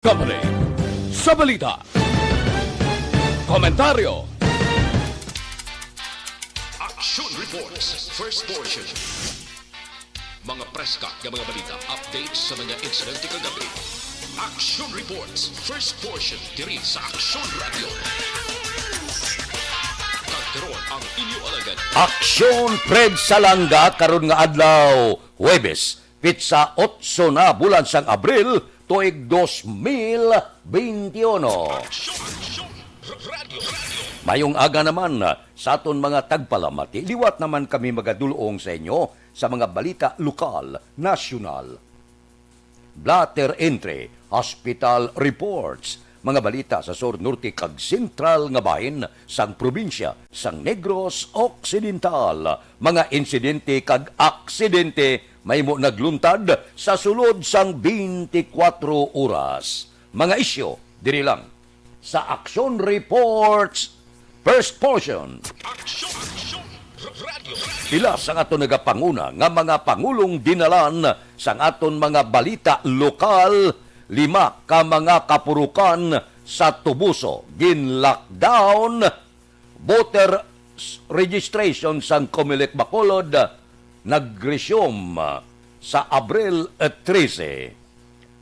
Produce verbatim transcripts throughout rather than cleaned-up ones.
Company. Sa balita, komentaryo, Action Reports, first portion. Mga preska nga mga balita, updates sa mga insidente kagabi. Action Reports, first portion, diri sa Action Radio. Kag karon ang inyo alagad. Action Fred Salanga karon nga adlaw, Huwebes, pitsa otso na bulan sang Abril, tuig dos mil beintiuno. Action, Action, Radio, Radio. Mayong aga naman sa aton mga tagpalamati. Liwat naman kami magadulong sa inyo sa mga balita lokal, nasyonal. Blotter entry, hospital reports, mga balita sa sur, norte kag sentral nga bahin sang probinsya sang Negros Occidental, mga insidente kag aksidente mahimo nagluntad sa sulod sang twenty-four oras. Mga isyu diri lang sa Action Reports, first portion. Action, Action, Radio. Pila sang aton nagapanguna nga mga pangulong dinalan sang aton mga balita lokal, lima ka mga kapurukan sa Toboso gin-lockdown, voter s-, registration sang Comelec Bacolod nag-resume sa Abril trese.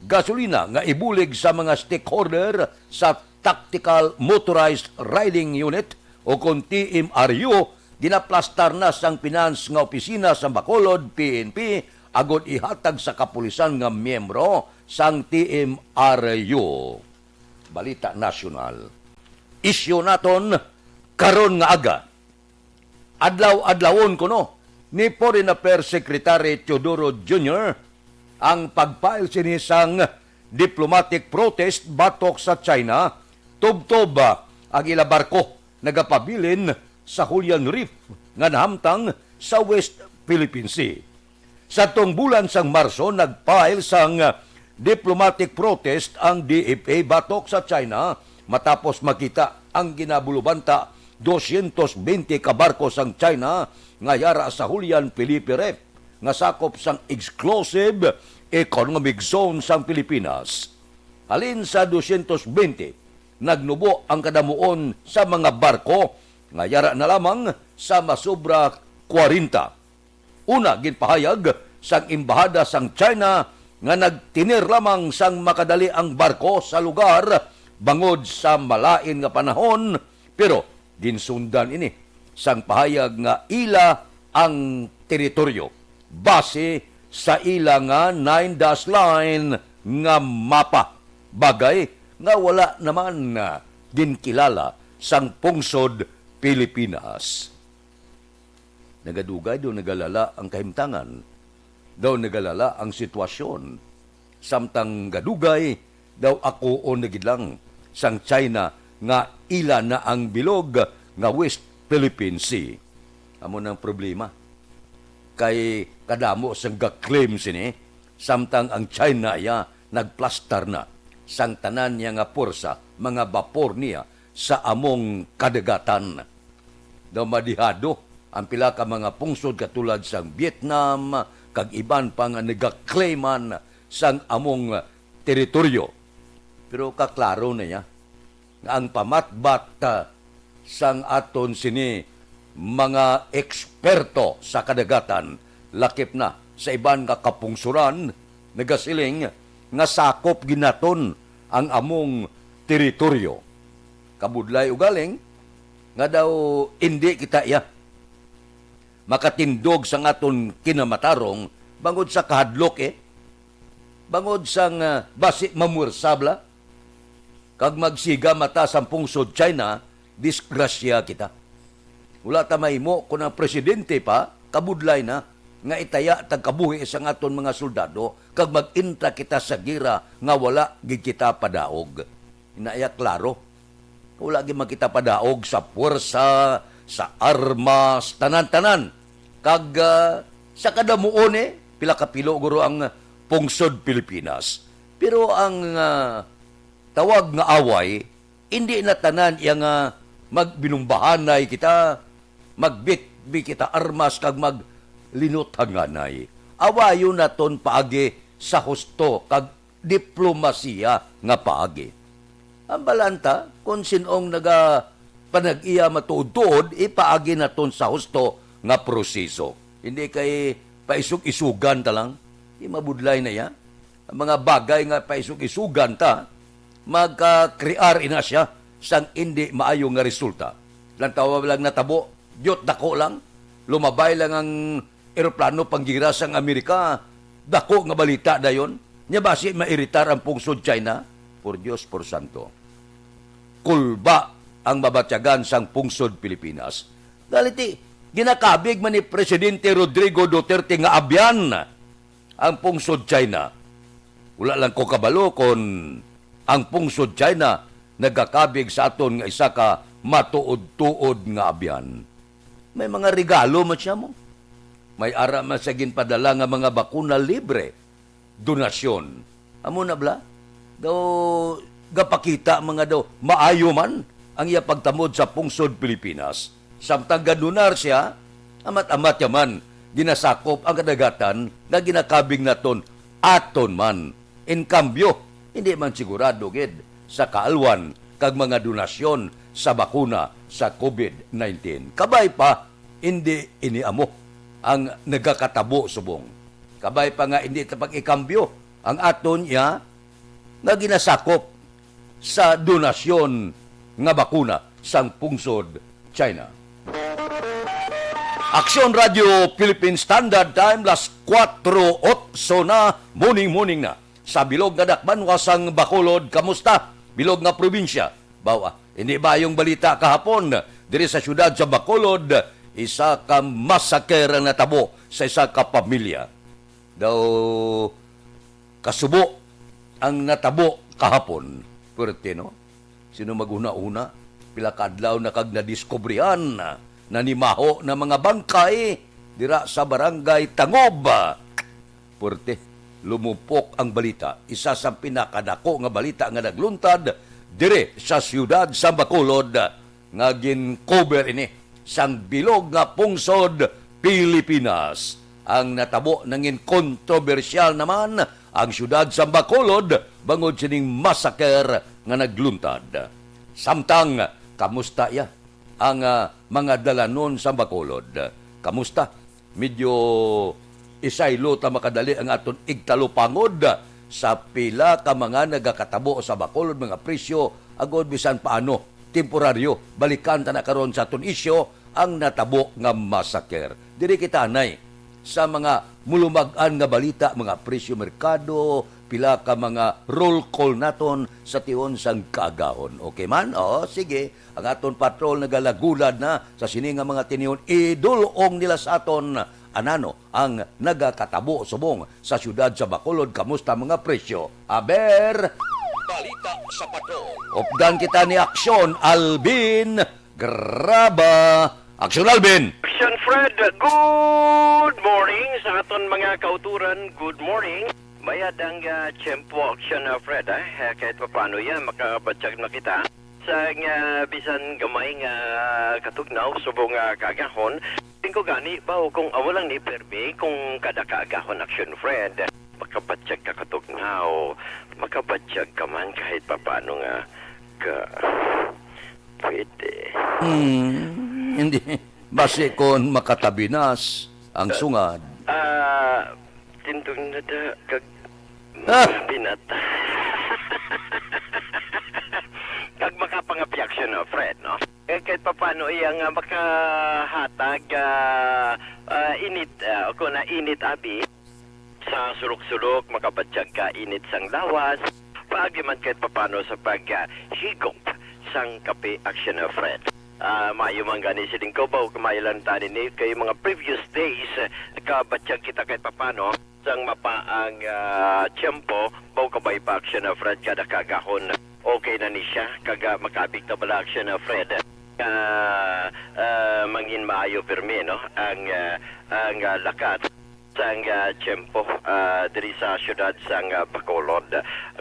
Gasolina nga ibulig sa mga stakeholder sa Tactical Motorized Riding Unit o kon T M R U, ginaplastar na sang Finance nga Opisina sa Bacolod, P N P, agod ihatag sa kapulisan nga miyembro sang T M R U. Balita nasyonal. Isyu naton karon nga aga. Adlaw-adlawon kuno ni Foreign Affairs Secretary Teodoro Junior ang pag-file sini sang diplomatic protest batok sa China, tubtob ang ila barko nagapabilin sa Julian Reef nga nahamtang sa West Philippine Sea. Sa tong bulan sang Marso, nag-file sang diplomatic protest ang D F A batok sa China matapos makita ang ginabulubanta dosyentos bente ka barko sang China nga yara sa Julian Felipe Reef nga sakop sang exclusive economic zone sang Pilipinas. Halin sa dosyentos bente, nagnubo ang kadamuon sa mga barko nga yara na lamang sa masobra kwarenta. Una, ginpahayag sang embahada sang China nga nagtener lamang sang makadali ang barko sa lugar bangod sa malain nga panahon, pero ginsundan ini sang pahayag nga ila ang teritoryo base sa ila nga nine dash line nga mapa, bagay nga wala naman, ah, ginkilala sang pungsod Pilipinas. Nagadugay daw nagalala ang kahimtangan, daw nagalala ang sitwasyon. Samtang gadugay, daw akuon na gid lang sang China nga ila na ang bilog nga West Philippine Sea. Amo nang problema. Kay kadamo sang ga-claim sini, samtang ang China iya nagplastar na sang tanan niya nga pwersa, mga bapor niya sa among kadagatan. Daw madihado ang pila ka mga pungsod katulad sang Vietnam kag iban pa nga nagaklaiman sang among teritoryo. Pero kaklaro na niya nga ang pamatbat, ah, sang aton sini mga eksperto sa kadagatan, lakip na sa iban nga kapungsoran, nagasiling nga sakop ginaton ang among teritoryo. Kabudlay ugaling nga daw indi kita iya makatindog sang aton kinamatarong bangod sa kahadlok, eh. Bangod sang, ah, basi mamwersa bala kag magsiga mata sang pungsod China, disgrasya kita. Wala ta mahimo kon ang presidente pa kabudlay na nga itaya tag kabuhi sang aton mga soldado kag mag-entra kita sa gira nga wala gid kita padaog. Ina iya klaro. Wala gid man kita padaog sa puwersa, sa armas, tanan-tanan. Kag, ah, sa kadamuon, eh, pila ka pilo guro ang pungsod Pilipinas. Pero ang, ah, tawag nga away, indi na tanan iya nga magbinumbahanay kita, magbitbi kita armas, kag maglinuthanganay. Awayon naton paagi sa husto kag diplomasiya nga paagi. Ang balanta, kung sin-ong naga-, panag-iya matuod-tuod, ipaagi naton sa husto nga proseso. Hindi kay paisog-isugan ta lang. Di mabudlay na iya. Ang mga bagay nga paisog-isugan ta, magka-crear ina siya sang indi maayo nga resulta. Lantawa lang natabo, diyot dako lang, lumabay lang ang eroplano panggira sang Amerika, dako nga balita dayon. Nya basi mairitar ang pungsod China? Por Dios, por santo. Kulba ang mabatyagan sang pungsod Pilipinas. Galiti, ginakabig man ni Presidente Rodrigo Duterte nga abyan ang pungsod China. Wala lang ko kabalo kon ang pungsod China nagakabig sa aton nga isa ka matuod-tuod nga abyan. May mga regalo man siya mo. May ara man siya ginpadala nga mga bakuna libre, donasyon. Amo na bala? Daw gapakita man nga daw maayo man ang iya pagtamod sa pungsod Pilipinas. Samtang ganunar siya, amat-amat ya man ginasakop ang kadagatan nga ginakabig naton aton man. In cambio, hindi man sigurado gid sa kaalwan kag mga donasyon sa bakuna sa covid nineteen. Kabay pa, hindi ini amo ang nagakatabo subong. Kabay pa nga hindi ta pag-ikambyo ang aton iya nga ginasakop sa donasyon nga bakuna sang pungsod China. Aksyon Radio Philippine Standard Time, las kuwatro otso na, morning, morning na. Sa bilog nga dakbanwa sang Bacolod, kamusta? Bilog nga probinsya. Bawa, hindi ba yung balita kahapon? Diri sa siyudad sa Bacolod, isa ka massacre ang natabo sa isa ka pamilya. Daw kasubo ang natabo kahapon. Pwerte, no? Sino maghuna-huna? Pila ka adlaw na kag nadiskubrihan na nanimaho na mga bangkay dira sa Barangay Tangob. Pwerte, lumupok ang balita. Isa sa pinakadako nga balita nga nagluntad diri sa siyudad sa Bacolod nga gin-cover ini sang bilog nga pungsod Pilipinas. Ang natabo nangin kontrobersyal naman ang siyudad sa Bacolod bangod sining massacre nga nagluntad. Samtang, kamusta iya ang, ah, mga dalanon sa Bacolod? Kamusta? Medyo isaylo ta makadali ang aton igtalupangod sa pila ka mga nagakatabo sa Bacolod, mga presyo, agod bisan paano temporaryo, balikan ta na karon sa aton isyu ang natabo nga massacre. Diri kita anay sa mga mulumag-an nga balita, mga presyo merkado, pila ka mga roll call naton sa tion sang kaagahon. Okay man? O, sige. Ang aton patrol nagalagulad na sa sini nga mga tinion. Idul-ong nila sa aton anano ang nagakatabo subong sa siyudad sa Bacolod. Kamusta mga presyo? Aber! Balita sa patrol. Updan kita ni Aksyon Alvin Graba. Aksyon Alvin! Action Fred, good morning sa aton mga kauturan. Good morning. Mayad ang, ah, tiyempo, Action, ah, Fred, ah. Eh, kahit papaano yan, makabatyag na kita. Sa nga bisan gamay nga katugnaw, subong nga kaagahon, tingko gani, baw kung amo lang ni permi, kung kada kaagahon, Action Fred, makabatyag ka katugnaw, makabatyag ka man kahit papaano nga ka-, pwede. Hmm, hindi. Basi kon makatabinas ang sungad. Ah, tindog na da, kag Ah! Binata. Kag makapangapi, Action, no, Fred, no? Eh, kahit papaano iya nga makahatag, ah, ah, init, ah, o kung na init, abi, sa sulok-sulok, makabatyag ka init sang lawas, paagi man kahit papano sa pag, ah, higop sang kape, Action, ah, Fred. Ah, maayo man gani siling ko, baw, maayo lang tani ni kay mga previous days, ah, kabatyag kita kahit papano sang mapa ang, ah, tiyempo, baw, kabay pa, Action, ah, Fred, kada kagahon. Okay na ni siya, kaga makabig ta bala, Action, ah, Fred. Ah, ah, mangin maayo pirmi, no, ang, ah, ang, ah, lakat sang, ah, tiyempo, ah, diri sa siyudad sang, ah, Bacolod.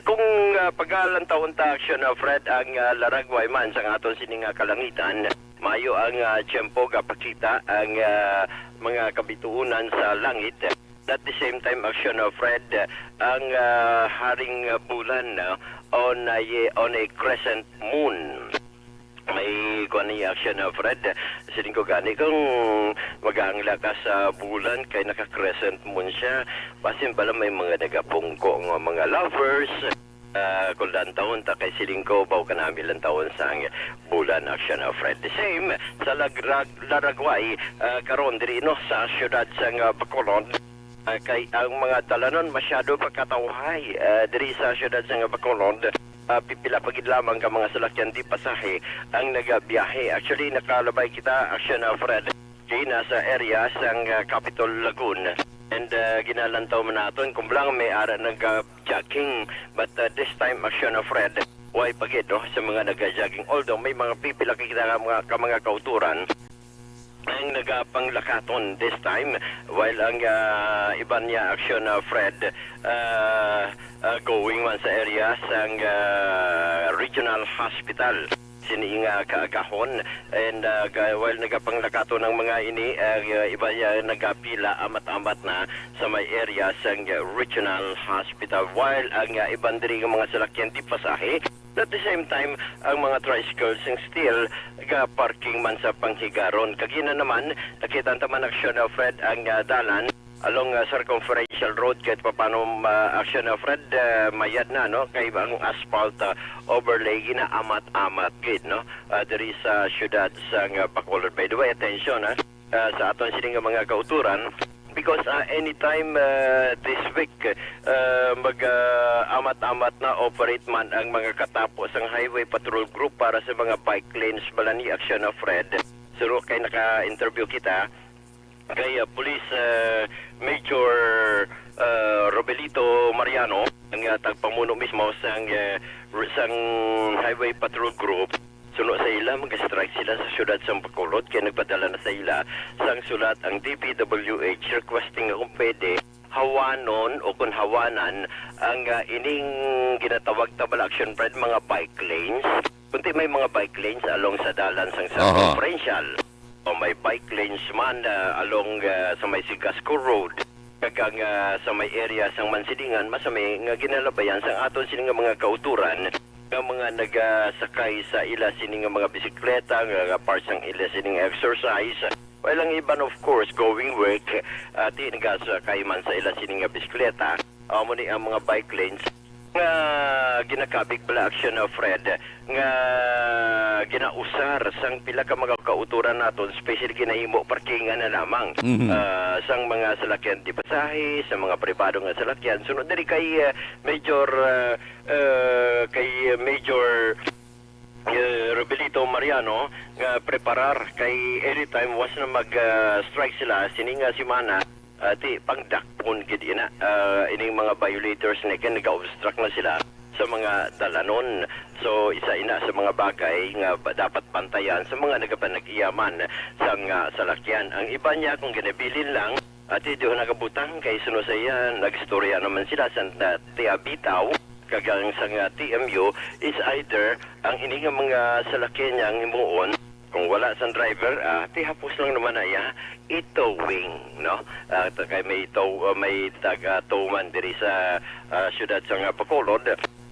Kung, ah, pagalantawon ta, Action, ah, Fred, ang, ah, laragway man sang aton sini nga kalangitan, maayo ang, ah, tiyempo gapakita ang, ah, mga kabituunan sa langit. At the same time, Action, uh, Fred, uh, ang, uh, Haring, uh, Bulan, uh, on a, on a crescent moon. May kuwan ni Action, uh, Fred. Siling ko gani kung mag-aangla ka sa bulan kay naka-crescent moon siya. Basin bala may mga nagapungko nga mga lovers. Ah, kung lantawon ta kay siling ko, baw kanami lantawon sang bulan, Action, uh, Fred. The same sa Lagrag-, Laragway, ah, karon diri, no, sa siyudad sang, ah, Bacolod. Ah, kay ang mga dalanon masyado pa katawhay, ah, diri sa siyudad sang Bacolod. Ah, pipila pa gid lamang ka mga salakyan di pasahe ang nagabiyahe. Actually, nakalabay kita, Action, uh, Fred, kay nasa area sang, uh, Capitol Lagoon. And, uh, ginalantaw man naton kung lang may ara nag, uh, jogging. But, uh, this time, Action, uh, Fred, way pa gid, no, sa mga nag-jogging. Although may mga pipila ka kita nga mga, ka mga kauturan ang nagapanglakaton this time, while ang, uh, iban niya, Action, uh, Fred, uh, uh, going man sa area sang, uh, Regional Hospital sini nga kaagahon. And, uh, ga-, while nagapanglakaton ang mga ini, uh, iba, uh, nagapila amat-amat na sa may area sang, uh, Regional Hospital, while ang, uh, iban diri nga mga salakyan di pasahe. At the same time, ang mga tricycles ang still ga-parking man sa panghigaron. Kagina naman, nakita ta man, Action, uh, Fred, ang, uh, dalan along, ah, Circumferential Road, kahit paano, ah, Action, ah, Fred, ah, mayad na, no? Kay ang asphalt, ah, overlay ginaamat-amat gid, no? Ah, diri sa siyudad sang, ah, Bacolod. By the way, attention, ha? Ah, sa aton sini nga mga kauturan, because, ah, anytime, ah, this week, ah, mag, ah, amat-amat na operate man ang mga katapo sang Highway Patrol Group para sa mga bike lanes, bala ni, Action, ah, Fred. So, kay naka-interview kita, kay, ah, Police, ah, Major, ah, Robelito Mariano, ang, ah, tagpamuno mismo sang, ah, r-, sang Highway Patrol Group. Suno sa ila, mag-strike sila sa siyudad sang Bacolod, kay nagpadala na sa ila sang sulat ang D P W H requesting nga kung pwede hawanon o kung hawanan ang, ah, ining ginatawag ta bala, Action, Fred, mga bike lanes. Kundi may mga bike lanes along sa dalan sang Aha. Circumferential. O may bike lanes man, ah, along, ah, sa may Sigasco Road, kag ang, ah, sa may area sang Mansilingan, masami nga ginalabayan sang aton sini nga mga kauturan nga mga nagasakay sa ila sini nga mga bisikleta, nga, nga parts sang ila sini nga exercise. While ang iban, of course, going work, ah, ti nagasakay man sa ila sini nga bisikleta. Amo ni ang mga bike lanes nga ginakabig bala, Action, uh, Fred, nga ginausar sang pila ka mga kauturan naton, special ginahimo parkingan na lamang, Mhm. ah, sang mga salakyan di pasahe, sa mga pribado nga salakyan. Sunod diri kay, ah, Major, ah, ah, kay Major, eh, Robelito Mariano, nga preparar kay anytime once na mag, ah, strike sila sini nga semana, ah, ti pangdakpon gid ina, ah, ining mga violators nga nag-obstruct na sila sa mga dalanon. So, isa ina sa mga bagay nga ba-, dapat bantayan sa mga nagapanag-iya man sang, ah, salakyan. Ang iban niya, kung ginabilin lang, ati diho nagabutang kay suno sa iya, nagistorya naman sila sa, ah, tiya bitaw, kag ang sang, ah, T M U is either ang ini nga mga salakyan niya ang himuon, kung wala sang driver, ah, ti hapos lang naman na iya i-towing, no? Ah, ta-, kay may tow, ah, may taga-tow man diri sa, ah, siyudad sang, ah, Bacolod,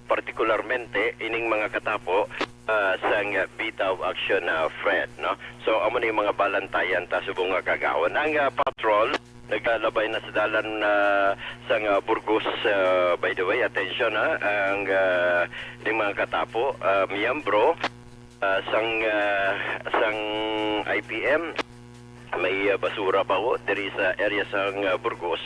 partikularmente ining mga katapo, ah, sang, ah, bitaw, Action, ah, Fred, no? So, amo ni mga balantayan ta subong nga kaagahon. Ang, ah, patrol nagalabay na sa dalan, ah, sang, ah, Burgos, ah, by the way, attention, ha, ang, ah, ining mga katapo, ah, miyembro ah, sang, ah, sang I P M. May, ah, basura pa ho diri sa area sang, ah, Burgos,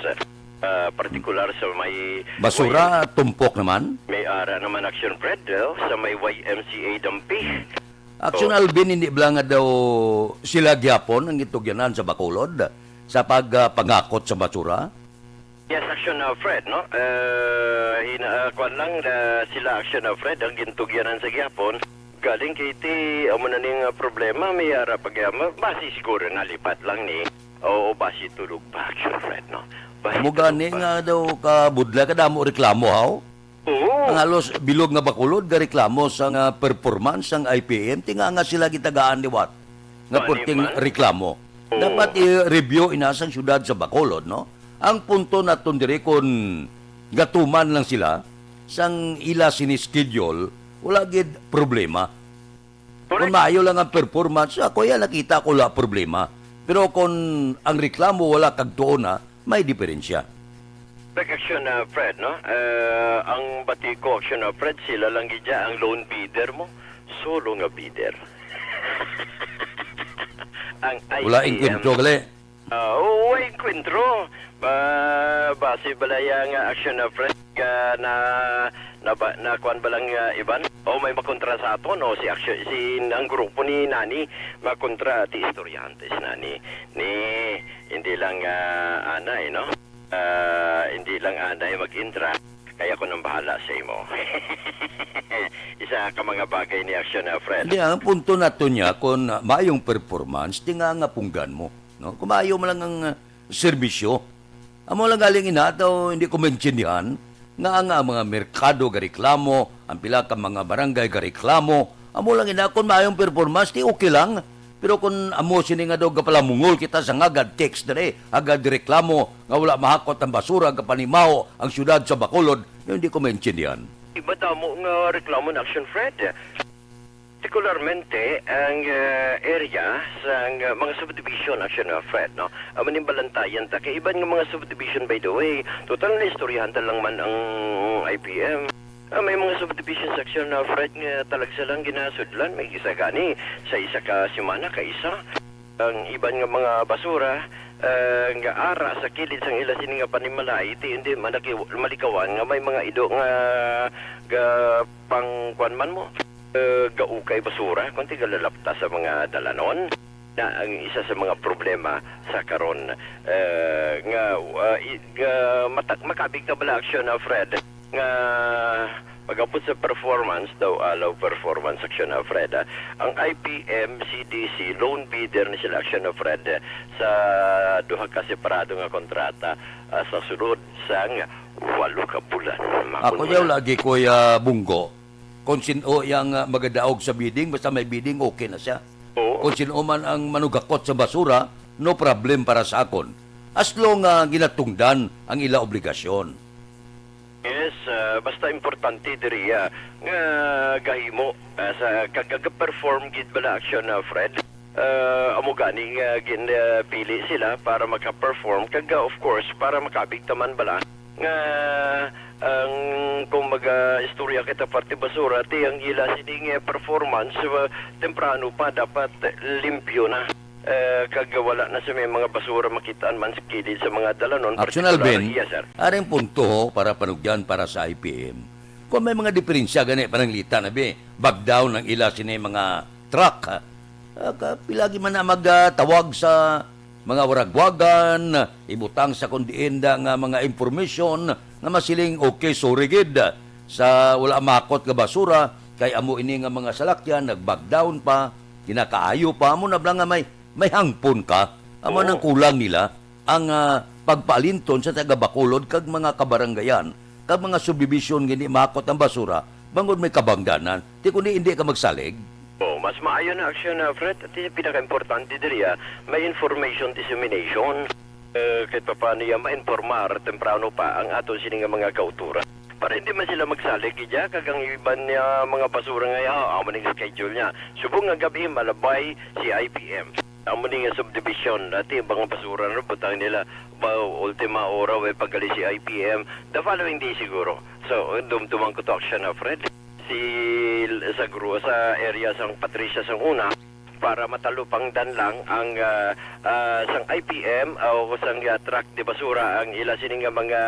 ah, partikular sa may Basura, tumpok naman? May ara naman, Action Fred, oh, sa may Y M C A Dampi. Action Oh. Alvin, hindi bala nga daw sila gihapon ang gitugyanan sa Bacolod sa pag, ah, pangakot sa basura? Yes, Action, uh, Fred, no? Uh, hina-, uh, kwan lang, uh, sila, Action, uh, Fred, ang gintugyanan sa gihapon. Galing kay ti, amo na ning, uh, problema, may ara pa gaya, ma-, basi siguro nalipat lang ni. Oo, basi tulog pa, Action, Fred, no? Basi Amo gani tulog pa. nga daw kabudla, kadamo reklamo, haw? Oo. Ang halos bilog nga Bacolod, gareklamo sa nga performance sang I P M, ti nga, nga sila gitagaan liwat nga Bali perting man. reklamo. Oo. Dapat i-review ina sang siyudad sa Bacolod, no? Ang punto naton diri, kon gatuman lang sila sang ila sini schedule, wala gid problema. Kung Correct. maayo lang ang performance, ako yan, nakita ko, wala problema. Pero kung ang reklamo wala kagtuon na, may diferensya. Correct, Action, uh, Fred, no? Uh, ang bati ko, Action, uh, Fred, sila lang gid ang lone bidder mo. Solo nga bidder. Ang Wala I P M. Enkwentro gali. Ah, oo, way enkwentro. Ba, base bala ya nga Action, uh, Fred, nga na, na, ba, na kuan ba lang, uh, iban? O may makontra sa aton, no? Si Action, si, ang grupo ni Nani makontra ti istoryahantes Nani. Ni, hindi lang, ah, anay, no? Ah, hindi lang anay mag-intra, kaya ko nang bahala sa imo. Isa ka mga bagay ni Action, uh, Fred. Hindi, ang punto nato niya, kung, ah, maayong performance, di nga nga punggan mo, no? Kung maayo man lang ang, ah, serbisyo. Amo lang galing ina, daw hindi ko maintindihan nga ang, ah, mga merkado gareklamo, ang pila ka mga barangay gareklamo, amo lang ina, kung maayong performance, di okay lang. Pero kung amo sini nga daw gapalamungol kita sa nga agad text diri, agad reklamo nga wala mahakot ang basura, gapanimaho ang siyudad sa Bacolod, yun hindi ko maintindihan. Iba damo nga reklamo na Action, Fred. Partikularmente ang, ah, area sang, ah, mga subdivision, Action, ah, Fred, no? Amo ning balantayan ta kay iban nga mga subdivision, by the way, total na istoryahan ta lang man ang I P M. Ah, may mga subdivision section na, Fred, nga talagsa lang ginasudlan. May isa gani sa isa ka semana, ka isa. Ang iban nga mga basura, ah, nga ara sa kilid sang ila sini nga panimalay, ti hindi man naki-, malikawan nga may mga ido nga ga-, pang kuwan man mo, ah, gaukay basura, kundi galalapta sa mga dalanon. Na ang isa sa mga problema sa karon, ah, nga, ah, i-, nga mata-, makabig ka bala, Action, ah, Fred, nga pag-abot sa performance daw, alaw performance, Action, ah, Fred, ah, ang I P M C D C, lone bidder ni sila, Action, ah, Fred, ah, sa duha ka separado nga kontrata, ah, sa sulod sang walo ka bulan. Ako Makuno yaw na. lagi, Kuya Bunggo, kung sino yang, ah, magadaog sa bidding, basta may bidding, okay na siya. Oo. Kung sino man ang manugakot sa basura, no problem para sa akon. As long nga ginatungdan ang ila obligasyon. Yes, ah, basta importante diri, ah, nga gahimo, ah, sa kag-, kag-perform gid bala, Action, ah, Fred. Ah, amo gani nga gin-, ah, pili sila para maka-perform kag, ah, of course, para makabig taman bala nga ang kung mag-istorya kita parte basura, ti ang ila sining, eh, performance, ah, temprano pa dapat limpyo na. Eh, kag wala na sa may mga basura makitaan man sa kilid sa mga dalanon, Action, partikular. Alvin, Yes, sir. Aring punto para panugyan para sa I P M. Kung may mga diferensya gani, pananglita na bi, bag down ang ila sini mga truck, ha? Ah, ka-, pilagi man na magtawag sa mga waragwagan, ibutang sa kondienda nga mga information nga masiling, "Okay, sorry gid sa wala makot nga basura, kay amo ini nga mga salakyan nag-back down pa, ginakaayo pa." Amo na bala nga may, may hangpon ka. Amo Oo. nang kulang nila ang, ah, pagpaalinton sa taga Bacolod kag mga kabaranggayan kag mga subdivision nga hindi makot ang basura bangod may kabangdanan. Ti kundi hindi ka magsalig. Oh, mas maayo na aksyon na, Fred. At yung pinaka-importante diri, ah, may information dissemination. Eh, kahit papaano yan, ma-informar temprano pa ang aton sini nga mga kauturan. Para hindi man sila magsalig, gidya, kag ang iban niya mga basura nga, ah, amo ning schedule niya. Subong nga gabi, malabay si I P M. Amo ni nga subdivision, dati ang mga basura na butang nila, ba, ultima hora, way pagkali si I P M. The following day siguro. So, dumduman ko to action na, Fred. Si, sa gru-, sa area sang Patricia sang una, para matalupangdan lang ang, ah, ah, sang I P M o sang, ah, truck de basura ang ila sini nga mga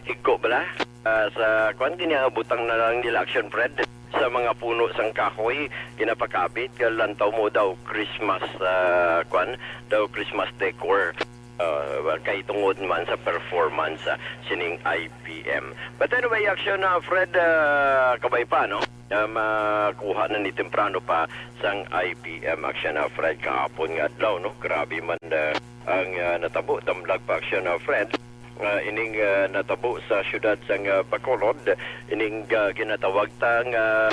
higko bala. Ah, sa kwan, kini, ah, butang na lang nila action, Fred, sa mga puno sang kahoy, ginapakabit, kay lantaw mo daw Christmas, ah, kwan, daw Christmas decor. Ah, kay tungod man sa performance, ah, sining I P M. But anyway, action na, Fred, ah, kabay pa, no? Ah, makuha na ni temprano pa sang I P M action na, Fred, kahapon nga adlaw, no? Grabe man, ah, ang, ah, natabo, damlag pa action na, Fred. Ah, ining, ah, natabo sa siyudad sang, ah, Bacolod, ining, ah, ginatawag ta nga,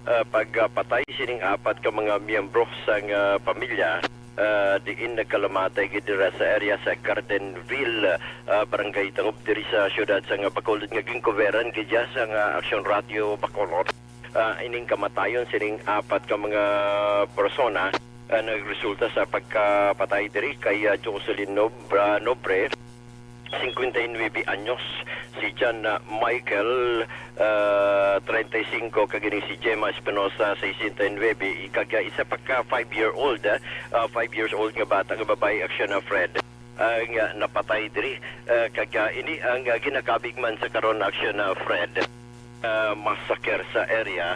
ah, pagpatay sining apat ka mga miyembro sang, ah, pamilya. ah, diin nagkalamatay gid dira sa area sa Gardenville, ah, Barangay Taob, diri sa siyudad sang Bacolod, nga ginkuberan gid siya sang, ah, Aksyon Radio Bacolod. Ah, ining kamatayon sining apat ka mga persona, ah, nagresulta sa pagkapatay diri kay, ah, Jocelyn Nob-, ah, Nobre, singkwenta y nuebe anyos, si John, ah, Michael, ah, treinta y cinco, kag ini si Gemma Espinosa, sesenta y nuebe, kag, ah, isa pa ka five-year-old, ah, ah, five years old nga bata nga babayi, Aksyon, ah, Fred, ang, ah, napatay diri, ah, kag, ah, ini ang, ah, ginakabig man sa karon, Aksyon, ah, Fred, ah, massacre sa area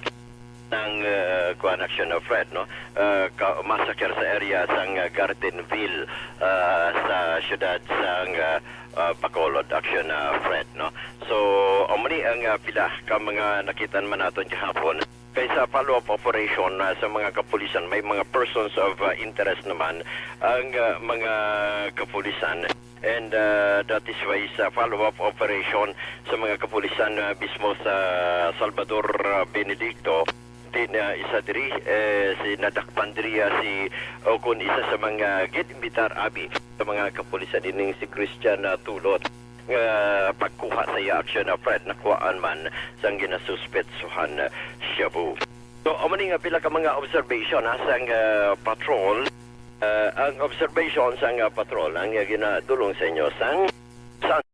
ng, ah, kuan, Aksyon, ah, Fred, no? Ah, ka-, massacre sa area sang, ah, Gardenville, ah, sa siyudad sang, ah, ah, Bacolod, Aksyon, ah, Fred, no? So, amo ni ang, ah, pila ka mga nakitan man naton gihapon. Kay sa follow-up operation, ah, sa mga kapulisan, may mga persons of, ah, interest naman ang, ah, mga kapulisan. And, ah, that is why sa follow-up operation sa mga kapulisan, ah, mismo sa Salvador, ah, Benedicto, din, ah, isa diri, eh, si nadakpan diri, ah, si, o kun isa sa mga ginimbitar abi sa mga kapulisan ining si Christian, ah, Tulot, nga pagkuha sa iya aksyon, ah, Fred, nakuhaan man sang ginasuspetsuhan, ah, shabu. So, amo ni nga pila ka mga observation, ha, sang, ah, patrol. Ah, ang observation sang, ah, patrol ang, ah, ginadulong sa inyo sang, sang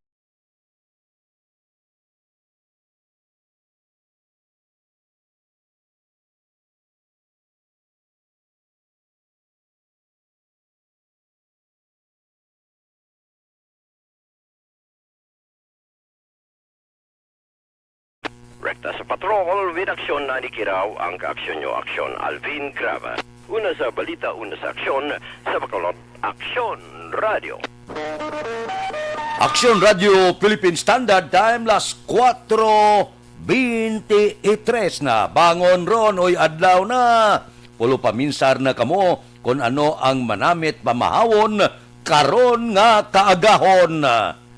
Rekta sa patrol, with aksyon na ni Kiraw ang kaaksyon nyo aksyon. Alvin Graba. Una sa balita, una sa aksyon, sa Bacolod, Aksyon Radio. Aksyon Radio Philippine Standard Time, las kuwatro bente y tres na. Bangon ron, oy, adlaw na. Pulo paminsar na kamo kon ano ang manamit pamahawon karon nga kaagahon.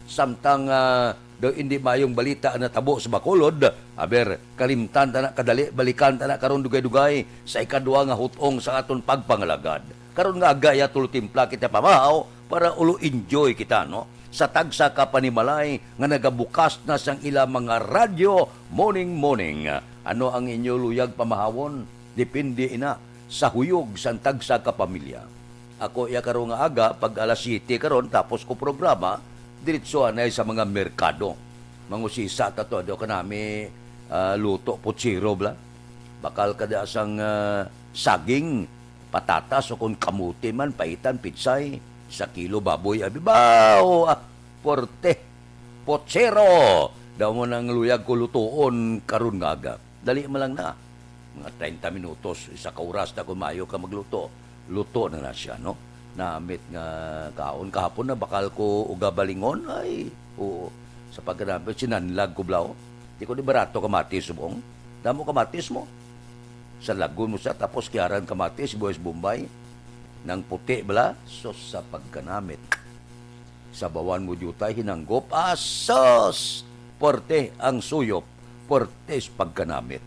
Samtang, ah, daw indi mayong balita ang natabo sa Bacolod, aber, kalimtan ta na kadali, balikan ta na karon dugay-dugay sa ikadua nga hutong sa aton pagpangalagad. Karon nga aga, iya tulo timpla kita pamahaw para ulo enjoy kita, no? Sa tagsa ka panimalay nga nagabukas na sang ila mga radyo, morning, morning. Ano ang inyo luyag pamahawon? Depende ina sa huyog sang tagsa ka pamilya. Ako iya karon nga aga, pag alas siyete karon, tapos ko programa, diretso anay sa mga merkado. Mangusisa ta to, do kanami, ah, luto, putsero bala. Bakal kada sang, ah, saging, patatas, o kon kamote man, paitan, pitsay, sa kilo baboy, abi, baw, ah, porte, putsero. Daw mo nang luyag ko lutuon karon nga aga. Dali man lang na. Mga treinta minutos, isa ka oras na kung maayo ka magluto. Luto na na siya, no? Namit nga kaon. Kahapon na bakal ko uga balingon. Ay, oo. Sa pagkanamit, sinanlag ko, blaw. Di ko di barato kamatis, subong. Damo kamatis mo. Sanlagon mo siya, tapos kiyaran kamatis, sibuyas Bombay. Nang puti, bala? Sus, sa pagkanamit. Sabawan mo diutay hinanggop. Asos! Puwerte ang suyop, puwerte sa pagkanamit.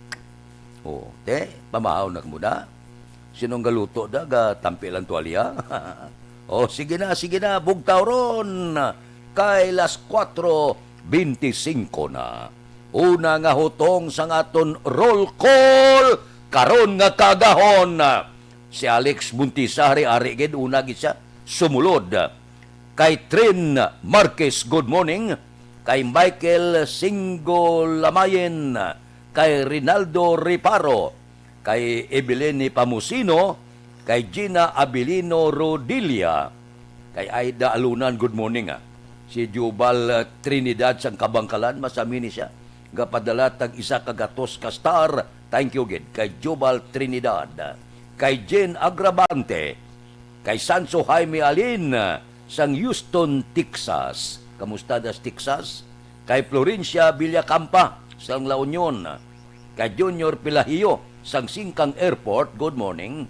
O, te, pamahaw na mo na. Sinong galuto da, gatampi lang tuwalya? O, sige na, sige na, bugtaw ron. Kay las kuwatro bente singko na. Una nga hutong sang aton roll call, karon nga kaagahon. Si Alex Buntisa, ari-ari gid, una gid siya, sumulod. Kay Trin Marquez, good morning. Kay Michael Singolamayen, kay Rinaldo Reparo, kay Evelyn Pamusino, kay Gina Abilino Rodilia, kay Aida Alunan, good morning, ah. Si Jubal, ah, Trinidad sang Kabangkalan, masami ni siya. Gapadala tag isa ka gatos ka star, thank you gid, kay Jubal Trinidad, kay Jen Agravante, kay Sanso Jaime Alin, sang Houston, Texas. Kamusta das Texas? Kay Florencia Villacampa sang La Union. Kay Junior Pilahio sang Singkang Airport, good morning.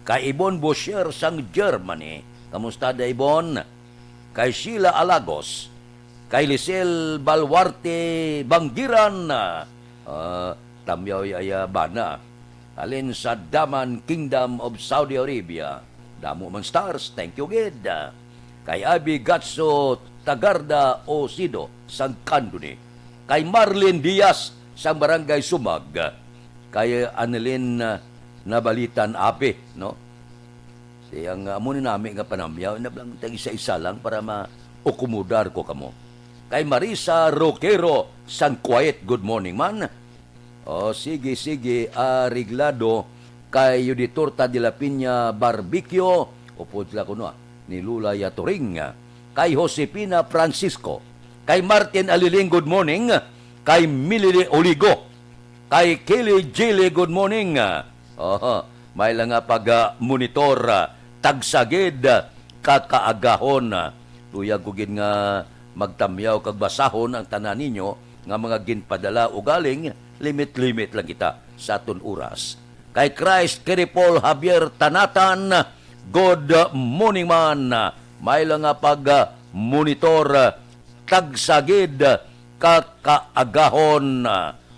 Kay Ibon Bosher sang Germany. Kamusta da, Ibon? Kay Sheila Alagos. Kay Lisel Baluarte Banggiran. Ah, tamyaw yaya bana. Halin sa Daman Kingdom of Saudi Arabia. Damo man stars, thank you gid. Kay Abby Gatso Tagarda Osido sang Candoni. Kay Marlene Diaz sang Barangay Sumag. Kay Annalyn, ah, Nabalitan Ape, no? Si ang, ah, amo ni nami nga panamyaw, na lang tag isa-isa lang para ma-, akomodar ko kamo. Kay Marisa Roquero sang Quiet, good morning man. O, sige, sige, areglado. Kay Yoditorta de la Piña Barbecue, upod sila kuno, ah, ni Lula Yaturing. Kay Josefina Francisco, kay Martin Aliling, good morning. Kay Milili Oligo, kay Kili Jili, good morning. Oho, may lang nga pag-, ah, monitor, ah, tagsagid, ah, kakaagahon, ah. Luyag ko gid nga magtamyaw kag basahon ang tanan ninyo nga mga ginpadala, ugaling limit-limit lang kita sa aton oras. Kay Christ, kay Paul Javier Tanatan, good morning man. May lang nga pag, ah, monitor, ah, tagsagid, ah, kakaagahon.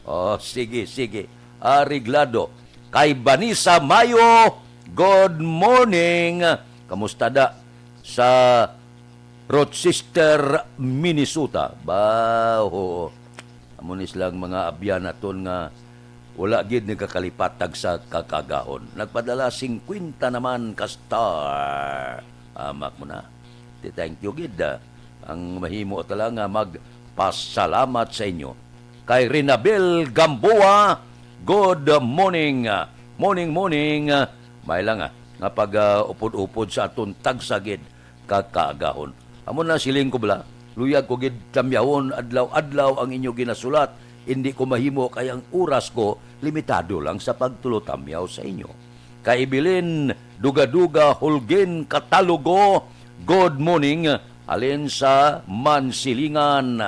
Oh, sige, sige. Areglado. Kay Vanessa Mayo, good morning. Kamusta da sa Rochester, Minnesota? Ba, oo. Amo ni silang mga abyan naton nga wala gid nagakalipat tagsa ka kagahon. Nagpadala singkwenta naman ka star. Amak mo na. Ti thank you gid, ah. Ang mahimo ta lang nga magpasalamat sa inyo. Kay Rinabel Gamboa, good morning, ah. Morning, morning, ah. May lang, ah, nga pag, ah, upod-upod sa aton tagsagid kag kaagahon. Amo na siling ko bala, luyag ko gid tamyawon adlaw-adlaw ang inyo ginasulat. Indi ko mahimo kay ang oras ko limitado lang sa pagtulotamyaw sa inyo. Kay Evelyn Dugaduga Hulgin Catalogo, good morning, halin sa Mansilingan.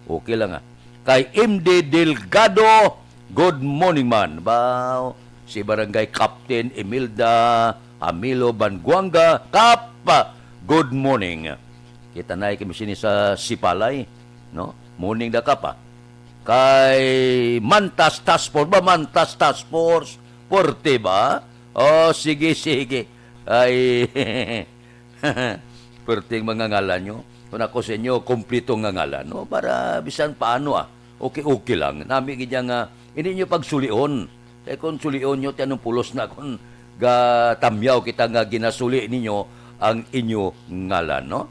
Okay lang, ah. Kay M D Delgado, good morning man. Ba, si Barangay Captain Imelda Amilo Banguanga, Kap, good morning. Kita na kami sini sa Sipalay, no? Morning da, Kap, ah. Kay Mantas Task Force ba? Mantas Task Force, Forte ba? Oh, sige, sige. Ay, perting mga ngalan nyo. Kung ako sa inyo, kompleto nga ngalan, no? Para bisan paano, ah, okay-okay lang. Nami gid nga, hindi nyo pagsulion. Kay kung sulion nyo, ti anong pulos na kung gatamyaw kita nga ginasuli ninyo ang inyo ngalan, no?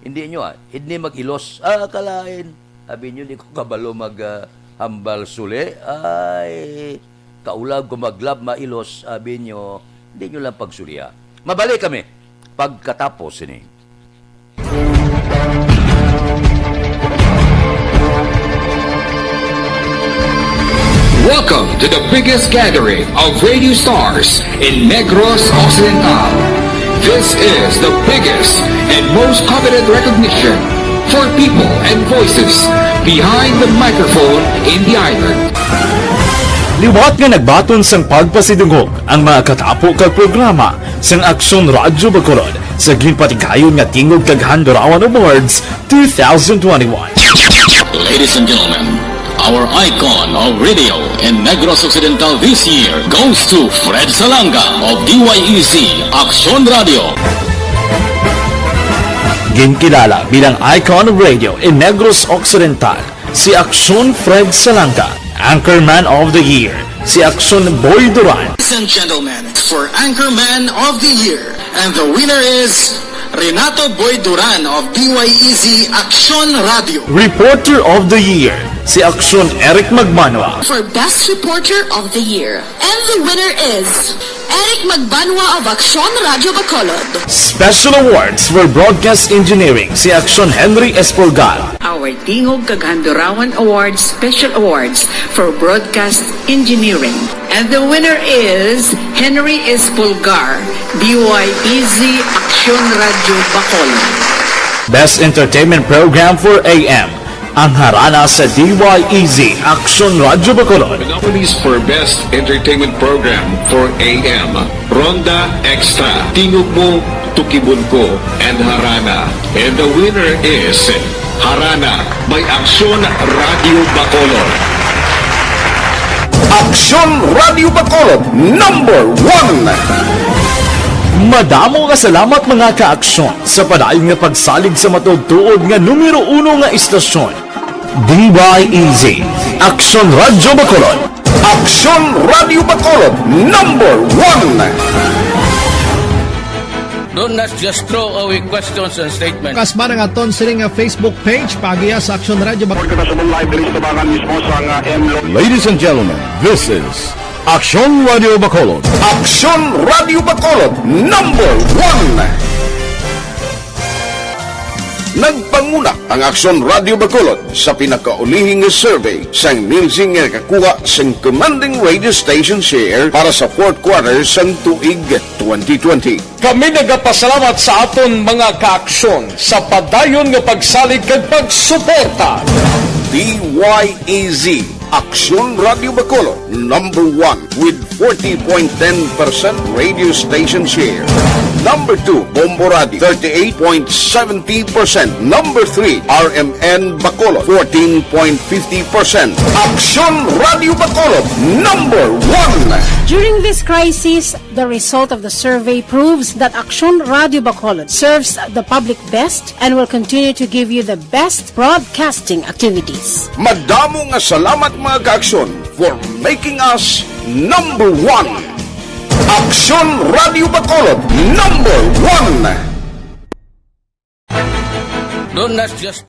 Hindi nyo, ah, hindi mag-ilos. Ah, kalain. Abi nyo, di ko kabalo mag, ah, hambal suli. Ay, kaulaw ko maglab mailos, abi nyo, hindi nyo lang pagsulia. Mabalik kami pagkatapos sini. Welcome to the biggest gathering of radio stars in Negros Occidental. This is the biggest and most coveted recognition for people and voices behind the microphone in the island. Liwat nga nagbaton sang pagpasidungog ang mga katapo kag programa sang Aksyon Radyo Bacolod sa ginpatigayon nga Tingog kag Handurawan Awards two thousand twenty-one. Ladies and gentlemen, our icon of radio in Negros Occidental this year goes to Fred Salanga of D Y E Z Aksyon Radio. Ginkilala bilang icon of radio in Negros Occidental si Aksyon Fred Salanga. Anchorman of the Year si Aksyon Boy Duran. Ladies and gentlemen, for Anchorman of the Year, and the winner is Renato Boy Duran of D Y E Z Aksyon Radio. Reporter of the Year si Aksyon Eric Magbanwa. For Best Reporter of the Year, and the winner is Eric Magbanwa of Aksyon Radio Bacolod. Special Awards for Broadcast Engineering si Aksyon Henry Espolgar. Our Tingog kag Handurawan Awards Special Awards for Broadcast Engineering. And the winner is Henry Espolgar, D Y E Z Aksyon Radio Bacolod. Best Entertainment Program for A M, ang Harana sa D Y E Z Aksyon Radio Bacolod. The nominees for Best Entertainment Program for A M, Ronda Extra, Tingog Mo, Tukibon Ko, and Harana. And the winner is Harana by Aksyon Radio Bacolod. Aksyon Radio Bacolod, number one. Madamo nga salamat, mga ka-aksyon, sa padayon nga pagsalig sa matuod-tuod nga numero uno nga istasyon, D Y E Z, Aksyon Radyo Bacolod. Aksyon Radyo Bacolod, number one. Don't not just throw away questions and statements. Kasba na nga ton sini nga Facebook page, paagi sa Aksyon Radyo Bacolod. Report ka sa live diri sa tabangan mismo sa nga M Lo- Ladies and gentlemen, this is Aksyon Radyo Bacolod. Aksyon Radyo Bacolod, number one. Nagpanguna ang Aksyon Radyo Bacolod sa pinakaulihing nga survey sang Nielsen nga nakakuha sang commanding radio station share para sa fourth quarter sang tuig twenty twenty. Kami nagapasalamat sa aton mga kaaksyon sa padayon nga pagsalig kag pagsuporta. D Y E Z, Aksyon Radyo Bacolod, number one with forty point ten percent radio station share. Number two, Bombo Radio, thirty-eight point seventy percent. Number three, R M N Bacolod, fourteen point fifty percent. Aksyon Radyo Bacolod, number one. During this crisis, the result of the survey proves that Aksyon Radyo Bacolod serves the public best and will continue to give you the best broadcasting activities. Madamo nga salamat, mga kaaksyon, for making us number one. Aksyon Radyo Bacolod, number one. Don't not just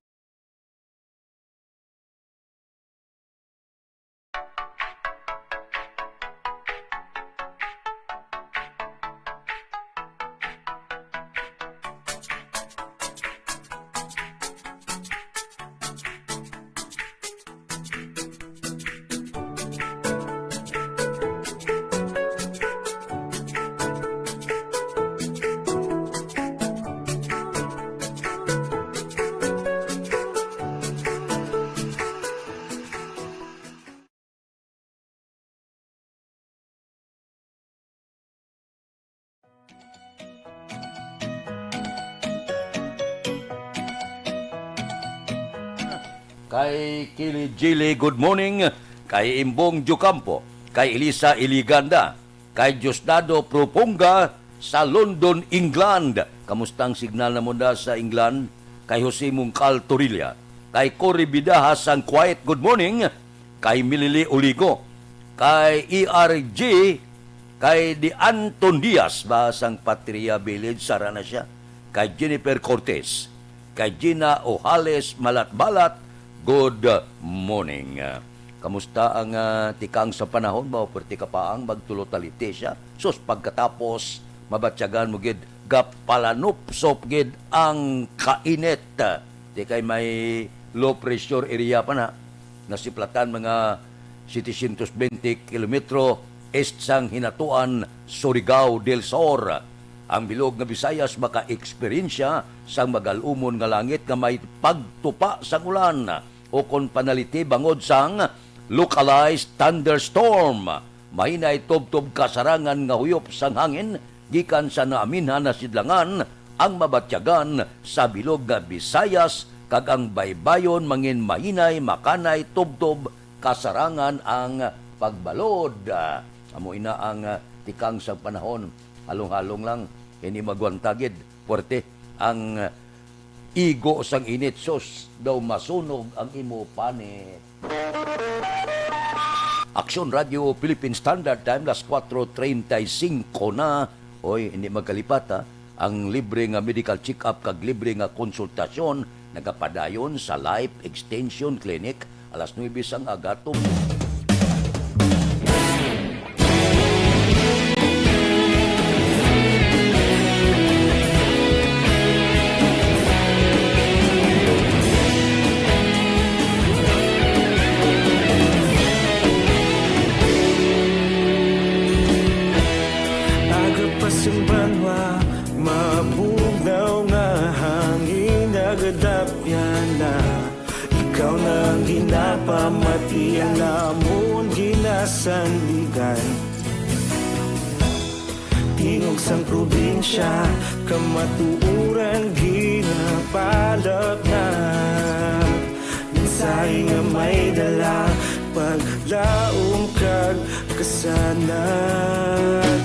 Kay Kili Jili, good morning. Kay Imbong Jocampo, kay Elisa Iliganda, kay Diosdado Proponga sa London, England. Kamusta ang signal na munda sa England? Kay Jose Mungkal Torilla, kay Cory Bidaha sang Kuwait, good morning. Kay Milili Oligo, kay E R G, kay Di Anton Diaz ba sang Patria Village, sara na siya. Kay Jennifer Cortez, kay Gina Ojales Malatbalat, good morning. Kamusta ang, ah, tikang sa panahon? Mao perti ka pa ang magtulot-taliti siya. Sus, pagkatapos, mabatyagan mo gid, gapalanupsop gid ang kainit. Di kay may low pressure area pa na, nasiplatan mga setecientos veinte kilometro east sang Hinatuan, Surigao del Sur. Ang bilog nga Visayas maka-eksperyensya sang magal-umon nga langit nga may pagtupa sang ulan ukon panaliti bangod sang localized thunderstorm. Mahinay tubtob kasarangan nga huyop sang hangin gikan sa naaminhan na sidlangan ang mabatyagan sa bilog nga Visayas, kag ang baybayon mangin mahinay makanay tubtob kasarangan ang pagbalod. Amo ina ang, ah, tikang sang panahon. Halong-halong lang, hindi magwanta gid. Puwerte ang, ah, igo sang init, sus, daw masunog ang imo panit. Aksyon Radio Philippine Standard Time, las kuwatro treinta y cinco na. Oy, hindi magkalipat, ha. Ang libre nga medical check-up kag libre nga konsultasyon nagapadayon sa Life Extension Clinic alas nuebe sang aga tubtob. Aga pa sing banwa, mabugnaw nga hangin nagadapyan na. Ikaw na ang ginapamati, ang amon ginasandigan. Tingog sang probinsya, kamatuoran ginapalapnag. Mensahe nga may dala, paglaom kag kasanag.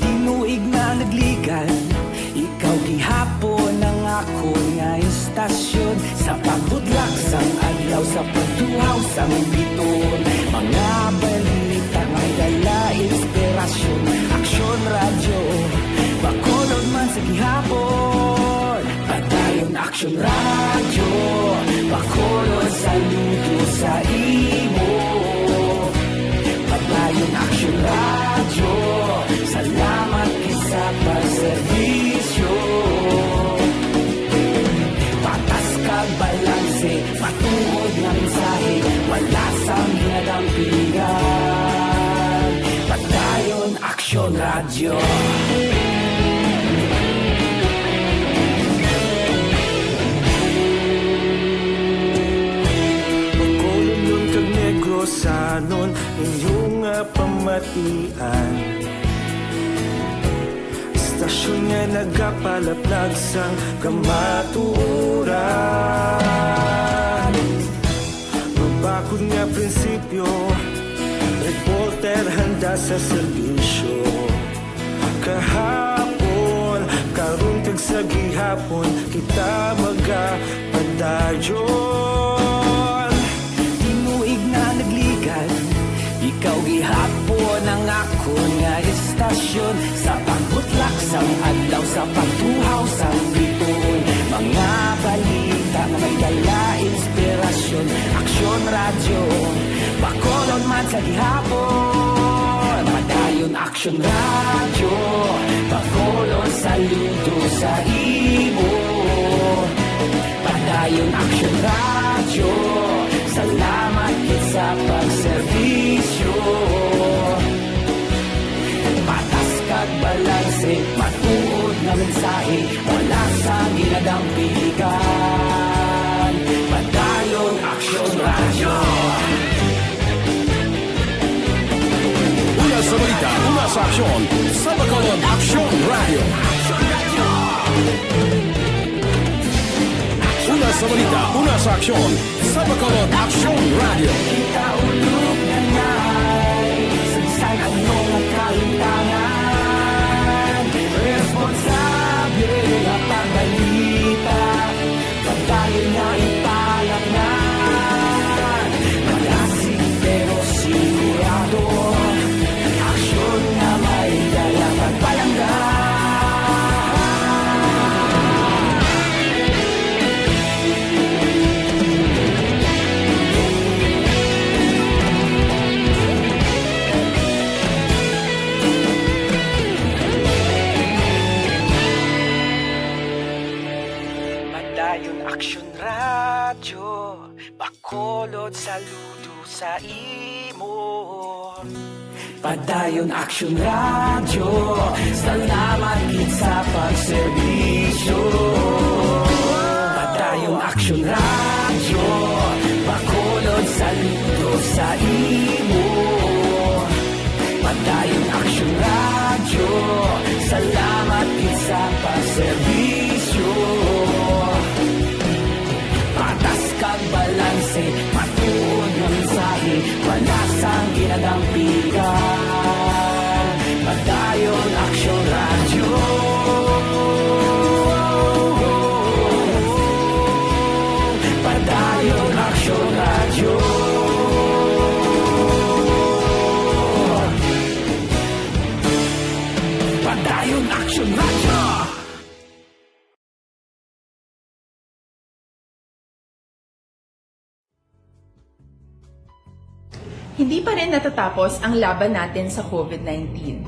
Tinuig na nagli- Sa Biton, mga balita may dala inspirasyon. Aksyon Radyo, Bacolod man sa gihapon. Padayon Aksyon Radyo, Bacolod saludo sa imo. Padayon Aksyon Radyo, salamat gid sa pagserbisyo. Patas kag balanse, matuod nga mensahe, wala sang ginadampigan. Padayon Aksyon Radyo. Bacolodnon kag Negrosanon, inyo nga pamatian. Istasyon nga nagapalaplag sang kamatuoran. Mabakod nga prinsipyo, reporter handa sa serbisyo. Kahapon, karon kag sa gihapon, kita magapadayon. Tinuig na nagligad, ikaw gihapon ang akon nga istasyon. Sa pagbutlak sang adlaw, sa pagtuhaw sang bituon, mga balita nga may dala inspirasyon. Aksyon Radyo, Bacolod man sa gihapon. Padayon Aksyon Radyo, Bacolod saludo sa imo. Padayon Aksyon Radyo, salamat gid sa pagserbisyo. Patas kag balanse, matuod nga mensahe, wala sang ginadampigan. Padayon Aksyon Radyo. Una sa balita, una sa aksyon, sa Bacolod Aksyon Radyo. Una sa balita, una sa aksyon, sa Bacolod Aksyon Radyo. Kita ulog na ngay, saysay ano nga kalimtangan. Responsable nga pagbalita, pagdayon nga ipalaknad. Malasig pero sigurado, aksyon nga may dala pagpalangga. Padayon Aksyon Radyo, Bacolod saludo sa imo. Padayon Aksyon Radyo, salamat gid sa pagserbisyo. Padayon Aksyon Radyo, Bacolod saludo sa imo. Padayon Aksyon Radyo, salamat gid sa pagserbisyo. Patas kag balanse, matuod nga mensahe, wala sang ginadampigan. Padayon Aksyon Radyo. Padayon Aksyon Radyo. Padayon Aksyon Radyo. Hindi pa rin natatapos ang laban natin sa COVID nineteen.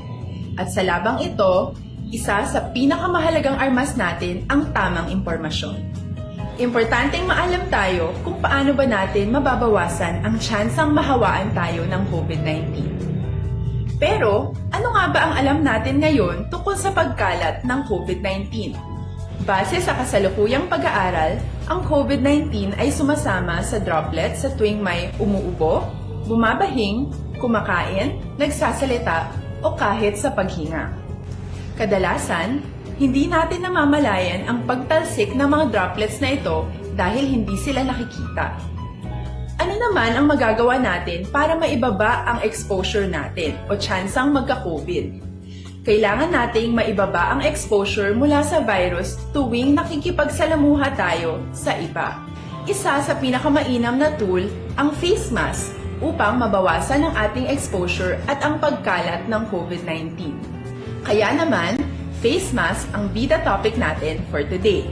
At sa labang ito, isa sa pinakamahalagang armas natin ang tamang impormasyon. Importanteng maalam tayo kung paano ba natin mababawasan ang tsansang mahawaan tayo ng COVID nineteen. Pero, ano nga ba ang alam natin ngayon tungkol sa pagkalat ng COVID nineteen? Base sa kasalukuyang pag-aaral, ang COVID nineteen ay sumasama sa droplets sa tuwing may umuubo, bumabahing, kumakain, nagsasalita, o kahit sa paghinga. Kadalasan, hindi natin namamalayan ang pagtalsik ng mga droplets na ito dahil hindi sila nakikita. Ano naman ang magagawa natin para maibaba ang exposure natin o tsansang magka-COVID? Kailangan nating maibaba ang exposure mula sa virus tuwing nakikipagsalamuha tayo sa iba. Isa sa pinakamainam na tool ang face mask upang mabawasan ang ating exposure at ang pagkalat ng COVID nineteen. Kaya naman, face mask ang bida topic natin for today.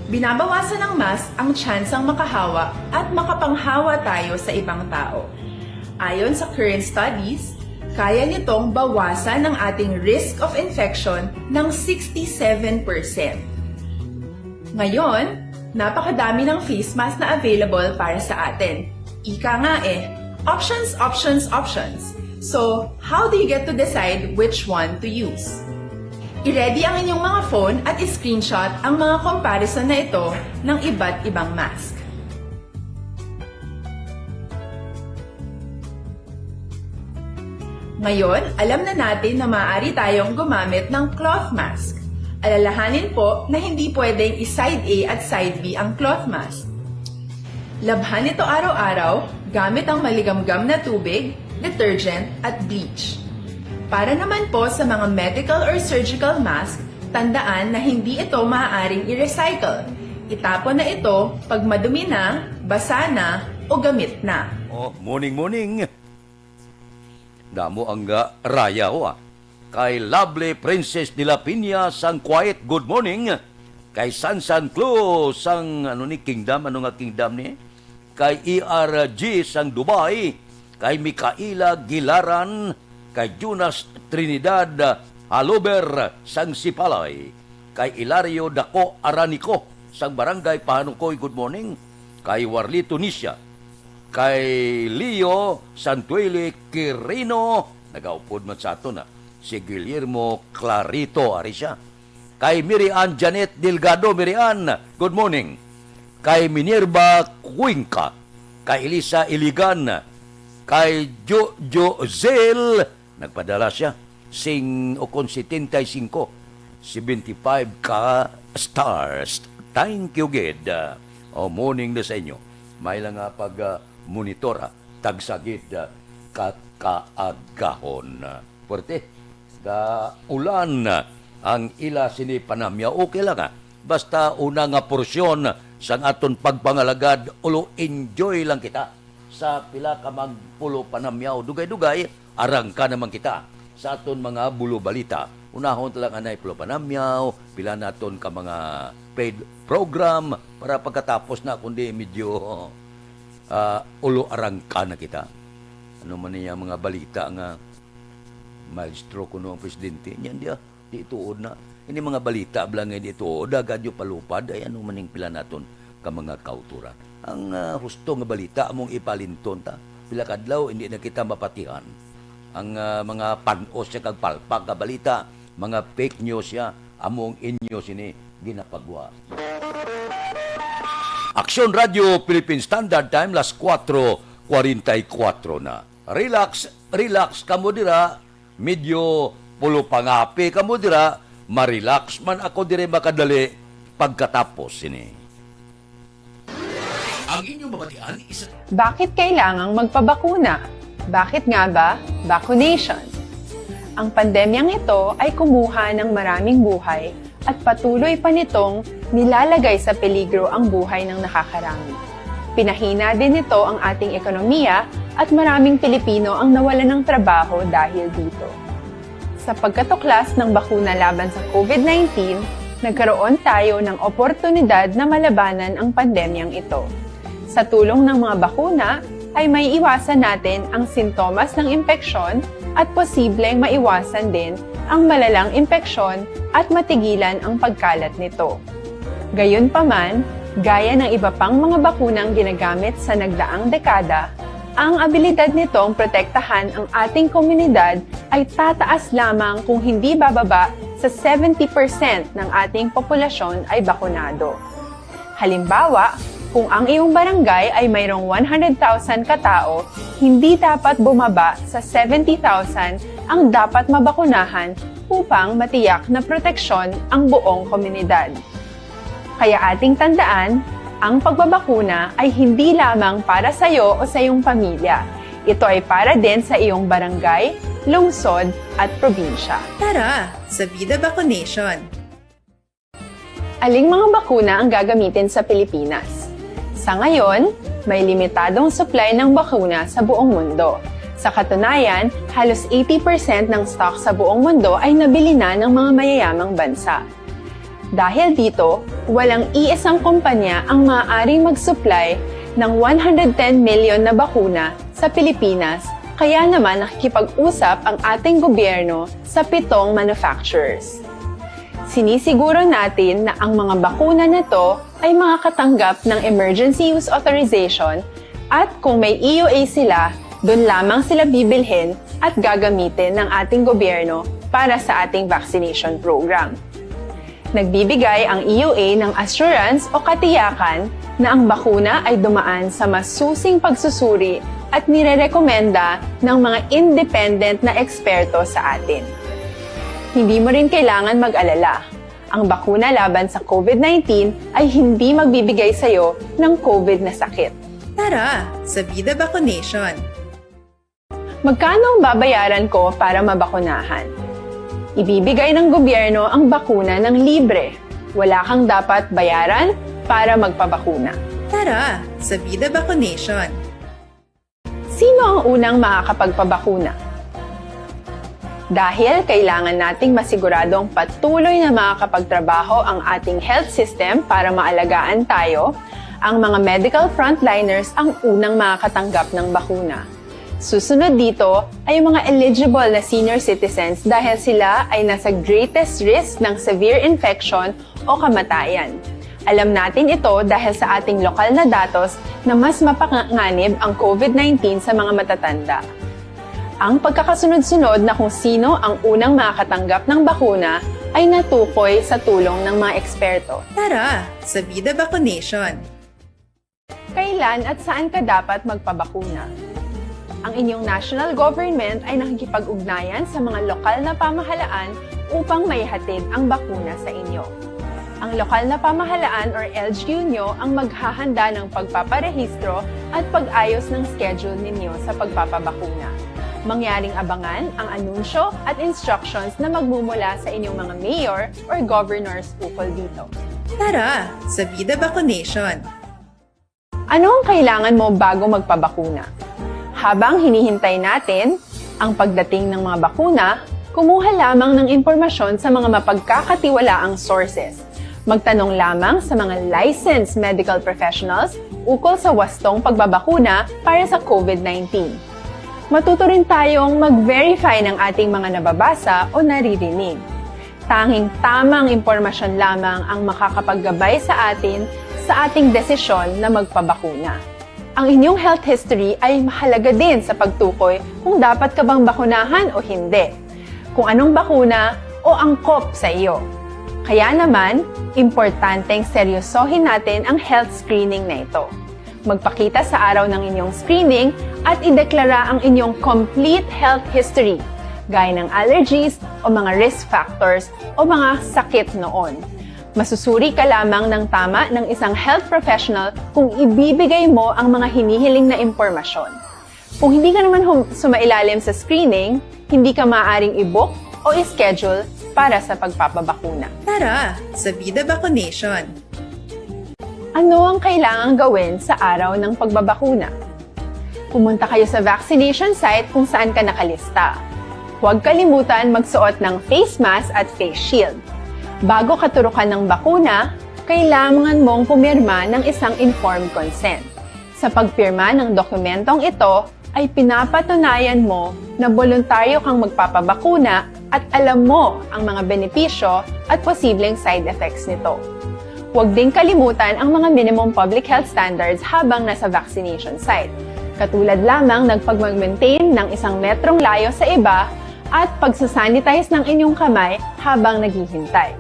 Binabawasan ng mask ang tsansang makahawa at makapanghawa tayo sa ibang tao. Ayon sa current studies, kaya nitong bawasan ang ating risk of infection ng sixty-seven percent. Ngayon, napakadami ng face mask na available para sa atin. Ika nga eh, options, options, options. So, how do you get to decide which one to use? I-ready ang inyong mga phone at i-screenshot ang mga comparison na ito ng iba't ibang mask. Ngayon, alam na natin na maaari tayong gumamit ng cloth mask. Alalahanin po na hindi pwedeng i-side A at side B ang cloth mask. Labhan ito araw-araw gamit ang maligamgam na tubig, detergent, at bleach. Para naman po sa mga medical or surgical mask, tandaan na hindi ito maaaring i-recycle. Itapon na ito pag madumi na, basa na, o gamit na. Oh, morning, morning. Damo ang, ah, raya ho, ah. Kay Lovely Princess de la Piña sang Kuwait, good morning. Kay Sansan Clo sang, ano ni, Kingdom, ano nga kingdom ni? Kay E R G sang Dubai, kay Mikaela Gilaran, kay Jonas Trinidad Halober sang Sipalay, kay Hilario Daco Aranico sang Barangay Pahanukoy, good morning. Kay Warli Tunisia, kay Leo Santuili Quirino, nagaupod man sa aton, ah, si Guillermo Clarito, ari siya. Kay Mary Ann Janet Delgado, Mary Ann, good morning. Kay Minerva Cuenca, kay Elisa Iligan, kay Jojo Zel, nagpadala siya sing ukon setenta y cinco, seventy-five ka stars. Thank you gid. O, morning na sa inyo. May lang nga pag, ah, monitor, ah, tagsa gid, ah, ka kaagahon. Puwerte ga ulan ang ila sini panamyaw. Okay lang, ah. Basta una nga porsyon sang aton pagpangalagad, ulo enjoy lang kita sa pila ka magpulo panamyaw. Dugay-dugay, arangka naman kita sa aton mga bulo balita. Unahon ta lang anay pulo panamyaw, pila naton ka mga paid program para pagkatapos na kundi medyo, ah, ulo arangka na kita. Ano man niya mga balita nga mild stroke kuno ang presidente? Niyan diya, di tuod na. Ini mga balita bala nga di tuod, agad yo palupad, ay ano man ning pila naton ka mga kauturan. Ang, ah, husto nga balita among ipalinton ta. Pila kadlaw, hindi na kita mapatihan. Ang, ah, mga panos siya kag palpak nga balita, mga fake news siya, among inyo sini ginapagwa. Aksyon Radio Philippine Standard Time, las kuwatro kwarenta y kuwatro na. Relax, relax kamo dira. Medyo pulo pangapi kamo dira, ma-relax man ako diri makadali pagkatapos sini. Ang inyong mabatian isa Bakit kailangang magpabakuna? Bakit nga ba vaccination? Ang pandemyang ito ay kumuha ng maraming buhay at patuloy pa nitong nilalagay sa peligro ang buhay ng nakakarami. Pinahina din nito ang ating ekonomiya at maraming Pilipino ang nawalan ng trabaho dahil dito. Sa pagkatuklas ng bakuna laban sa COVID nineteen, nagkaroon tayo ng oportunidad na malabanan ang pandemyang ito. Sa tulong ng mga bakuna, ay maiiwasan natin ang sintomas ng impeksyon at posibleng maiwasan din ang malalang impeksyon at matigilan ang pagkalat nito. Gayunpaman, gaya ng iba pang mga bakunang ginagamit sa nagdaang dekada, ang abilidad nitong protektahan ang ating komunidad ay tataas lamang kung hindi bababa sa seventy percent ng ating populasyon ay bakunado. Halimbawa, kung ang iyong barangay ay mayroong one hundred thousand katao, hindi dapat bumaba sa seventy thousand ang dapat mabakunahan upang matiyak na proteksyon ang buong komunidad. Kaya ating tandaan, ang pagbabakuna ay hindi lamang para sa iyo o sa iyong pamilya. Ito ay para din sa iyong barangay, lungsod, at probinsya. Tara sa Vida Vaccination! Aling mga bakuna ang gagamitin sa Pilipinas? Sa ngayon, may limitadong supply ng bakuna sa buong mundo. Sa katunayan, halos eighty percent ng stock sa buong mundo ay nabili na ng mga mayayamang bansa. Dahil dito, walang iisang kumpanya ang maaaring mag-supply ng one hundred ten million na bakuna sa Pilipinas, kaya naman nakikipag-usap ang ating gobyerno sa pitong manufacturers. Sinisiguro natin na ang mga bakuna na to ay makakatanggap ng emergency use authorization, at kung may E U A sila, doon lamang sila bibilhin at gagamitin ng ating gobyerno para sa ating vaccination program. Nagbibigay ang E U A ng assurance o katiyakan na ang bakuna ay dumaan sa masusing pagsusuri at nirerekomenda ng mga independent na eksperto sa atin. Hindi mo rin kailangan mag-alala. Ang bakuna laban sa COVID nineteen ay hindi magbibigay sa iyo ng COVID na sakit. Tara sa Vida Vaccination! Magkano ang babayaran ko para mabakunahan? Ibibigay ng gobyerno ang bakuna ng libre. Wala kang dapat bayaran para magpabakuna. Tara sa Vida Vaccination! Sino ang unang makakapagpabakuna? Dahil kailangan nating masiguradong patuloy na makakapagtrabaho ang ating health system para maalagaan tayo, ang mga medical frontliners ang unang makakatanggap ng bakuna. Susunod dito ay ang mga eligible na senior citizens dahil sila ay nasa greatest risk ng severe infection o kamatayan. Alam natin ito dahil sa ating lokal na datos na mas mapanganib ang COVID nineteen sa mga matatanda. Ang pagkakasunod-sunod na kung sino ang unang makakatanggap ng bakuna ay natukoy sa tulong ng mga eksperto. Tara sa Vida Vaccination! Kailan at saan ka dapat magpabakuna? Ang inyong national government ay nakikipag-ugnayan sa mga lokal na pamahalaan upang maihatid ang bakuna sa inyo. Ang lokal na pamahalaan or L G U nyo ang maghahanda ng pagpaparehistro at pag-ayos ng schedule ninyo sa pagpapabakuna. Mangyaring abangan ang anunsyo at instructions na magmumula sa inyong mga mayor or governors ukol dito. Tara sa Vida Vaccination! Ano ang kailangan mo bago magpabakuna? Habang hinihintay natin ang pagdating ng mga bakuna, kumuha lamang ng impormasyon sa mga mapagkakatiwalaang sources. Magtanong lamang sa mga licensed medical professionals ukol sa wastong pagbabakuna para sa COVID nineteen. Matuto rin tayong mag-verify ng ating mga nababasa o naririnig. Tanging tamang impormasyon lamang ang makakapaggabay sa atin sa ating desisyon na magpabakuna. Ang inyong health history ay mahalaga din sa pagtukoy kung dapat ka bang bakunahan o hindi, kung anong bakuna o angkop sa iyo. Kaya naman, importanteng seryosohin natin ang health screening na ito. Magpakita sa araw ng inyong screening at ideklara ang inyong complete health history, gaya ng allergies o mga risk factors o mga sakit noon. Masusuri ka lamang ng tama ng isang health professional kung ibibigay mo ang mga hinihiling na impormasyon. Kung hindi ka naman hum- sumailalim sa screening, hindi ka maaaring i-book o i-schedule para sa pagpapabakuna. Tara sa Vida Vaccination! Ano ang kailangang gawin sa araw ng pagbabakuna? Pumunta kayo sa vaccination site kung saan ka nakalista. Huwag kalimutan magsuot ng face mask at face shield. Bago ka turukan ng bakuna, kailangan mong pumirma ng isang informed consent. Sa pagpirma ng dokumentong ito, ay pinapatunayan mo na boluntaryo kang magpapabakuna at alam mo ang mga benepisyo at posibleng side effects nito. Huwag ding kalimutan ang mga minimum public health standards habang nasa vaccination site, katulad lamang ng pagmag-maintain ng isang metrong layo sa iba at pagsasanitize ng inyong kamay habang naghihintay.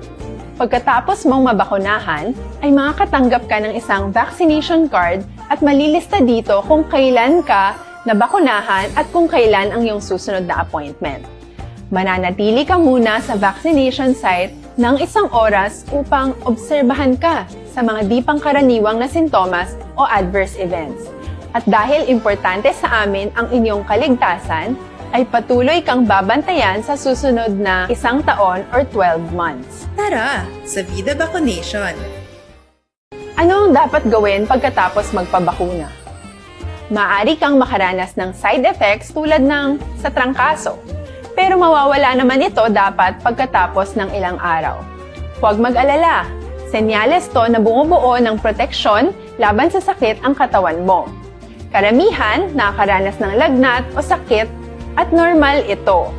Pagkatapos mong mabakunahan, ay makakatanggap ka ng isang vaccination card at malilista dito kung kailan ka nabakunahan at kung kailan ang iyong susunod na appointment. Mananatili ka muna sa vaccination site ng isang oras upang obserbahan ka sa mga di pangkaraniwang na sintomas o adverse events. At dahil importante sa amin ang inyong kaligtasan, ay patuloy kang babantayan sa susunod na isang taon or twelve months. Tara sa Vida Vaccination! Ano ang dapat gawin pagkatapos magpabakuna? Maaari kang makaranas ng side effects tulad ng sa trangkaso, pero mawawala naman ito dapat pagkatapos ng ilang araw. Huwag mag-alala, senyales to na bumubuo ng proteksyon laban sa sakit ang katawan mo. Karamihan nakakaranas ng lagnat o sakit at normal ito.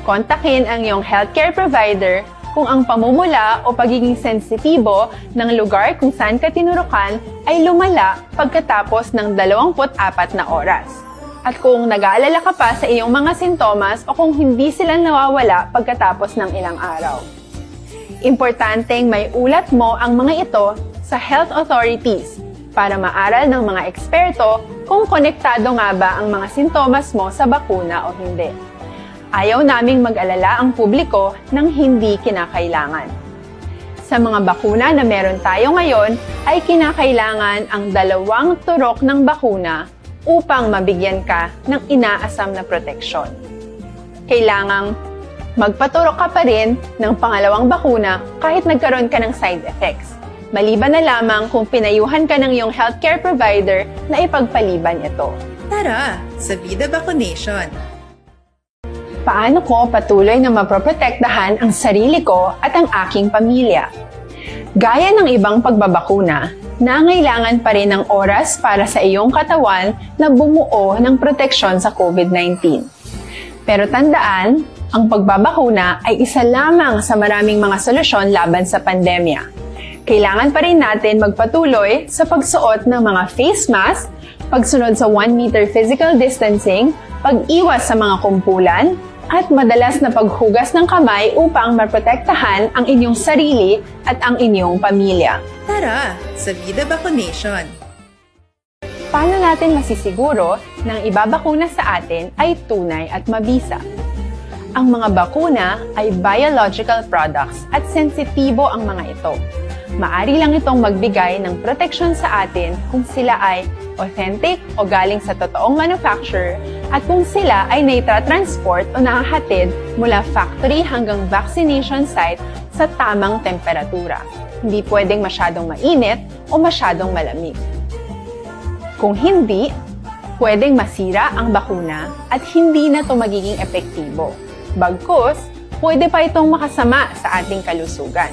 Kontakin ang iyong healthcare provider kung ang pamumula o pagiging sensitibo ng lugar kung saan ka tinurukan ay lumala pagkatapos ng dalawampu't apat na oras. At kung nag-aalala ka pa sa iyong mga sintomas o kung hindi sila nawawala pagkatapos ng ilang araw. Importanteng may ulat mo ang mga ito sa health authorities para maaral ng mga eksperto kung konektado nga ba ang mga sintomas mo sa bakuna o hindi. Ayaw naming mag-alala ang publiko ng hindi kinakailangan. Sa mga bakuna na meron tayo ngayon ay kinakailangan ang dalawang turok ng bakuna upang mabigyan ka ng inaasam na proteksyon. Kailangang magpaturok ka pa rin ng pangalawang bakuna kahit nagkaroon ka ng side effects, maliban na lamang kung pinayuhan ka ng iyong healthcare provider na ipagpaliban ito. Tara sa Vida Vaccination! Paano ko patuloy na maproprotektahan ang sarili ko at ang aking pamilya? Gaya ng ibang pagbabakuna, nangailangan pa rin ng oras para sa iyong katawan na bumuo ng proteksyon sa COVID nineteen. Pero tandaan, ang pagbabakuna ay isa lamang sa maraming mga solusyon laban sa pandemya. Kailangan pa rin natin magpatuloy sa pagsuot ng mga face mask, pagsunod sa one meter physical distancing, pag-iwas sa mga kumpulan, at madalas na paghugas ng kamay upang maprotektahan ang inyong sarili at ang inyong pamilya. Tara sa Vida Vaccination! Paano natin masisiguro na ang ibabakuna sa atin ay tunay at mabisa? Ang mga bakuna ay biological products at sensitibo ang mga ito. Maari lang itong magbigay ng proteksyon sa atin kung sila ay authentic o galing sa totoong manufacturer at kung sila ay naitra-transport o nahahatid mula factory hanggang vaccination site sa tamang temperatura. Hindi pwedeng masyadong mainit o masyadong malamig. Kung hindi, pwedeng masira ang bakuna at hindi na ito magiging epektibo. Bagkus, pwede pa itong makasama sa ating kalusugan.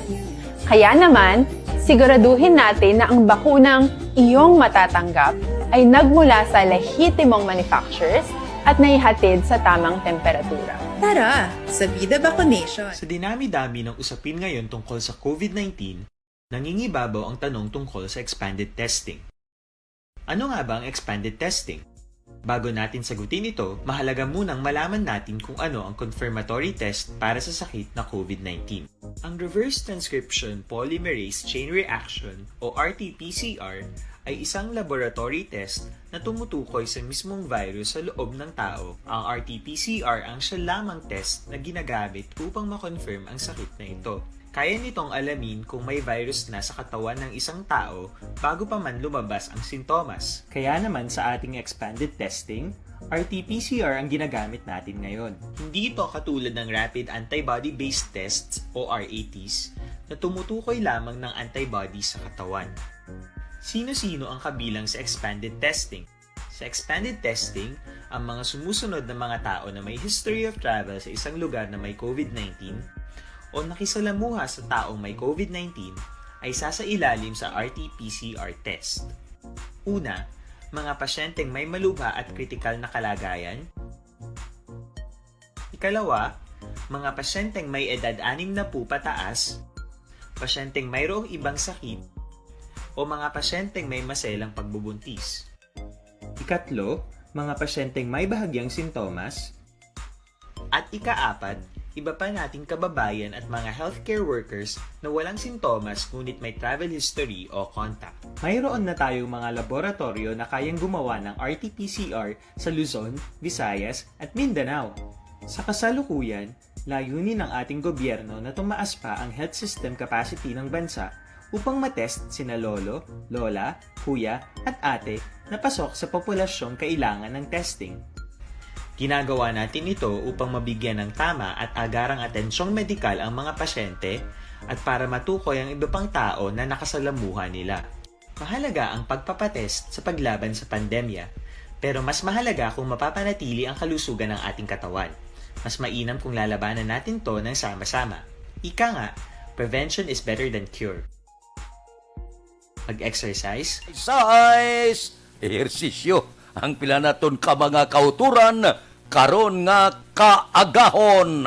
Kaya naman, siguraduhin natin na ang bakunang iyong matatanggap ay nagmula sa lehitimong manufacturers at naihatid sa tamang temperatura. Tara sa Vida Vaccination! Sa dinami-dami ng usapin ngayon tungkol sa COVID nineteen, nangingibabaw ang tanong tungkol sa expanded testing. Ano nga ba ang expanded testing? Bago natin sagutin ito, mahalaga munang malaman natin kung ano ang confirmatory test para sa sakit na COVID nineteen. Ang reverse transcription polymerase chain reaction o R T P C R ay isang laboratory test na tumutukoy sa mismong virus sa loob ng tao. Ang R T P C R ang siya lamang test na ginagamit upang ma-confirm ang sakit na ito. Kaya nitong alamin kung may virus na sa katawan ng isang tao bago pa man lumabas ang sintomas. Kaya naman sa ating expanded testing, R T P C R ang ginagamit natin ngayon. Hindi ito katulad ng rapid antibody-based tests o R A Ts na tumutukoy lamang ng antibody sa katawan. Sino-sino ang kabilang sa expanded testing? Sa expanded testing, ang mga sumusunod na mga tao na may history of travel sa isang lugar na may COVID nineteen o nakisalamuha sa taong may COVID nineteen ay sasailalim sa R T P C R test. Una, mga pasyenteng may malubha at kritikal na kalagayan. Ikalawa, mga pasyenteng may edad anim na po pataas, pasyenteng mayroong ibang sakit, o mga pasyenteng may maselang pagbubuntis. Ikatlo, mga pasyenteng may bahagyang sintomas. At ikaapat, iba pa nating kababayan at mga healthcare workers na walang sintomas ngunit may travel history o contact. Mayroon na tayong mga laboratoryo na kayang gumawa ng R T P C R sa Luzon, Visayas, at Mindanao. Sa kasalukuyan, layunin ng ating gobyerno na tumaas pa ang health system capacity ng bansa upang matest sina lolo, lola, kuya, at ate na pasok sa populasyong kailangan ng testing. Ginagawa natin ito upang mabigyan ng tama at agarang atensyong medikal ang mga pasyente at para matukoy ang iba pang tao na nakasalamuha nila. Mahalaga ang pagpapatest sa paglaban sa pandemya, pero mas mahalaga kung mapapanatili ang kalusugan ng ating katawan. Mas mainam kung lalabanan natin 'to ng sama-sama. Ika nga, prevention is better than cure. Mag-exercise. Exercise! Ehersisyo! Ang pila naton ka mga kauturan karon nga kaagahon.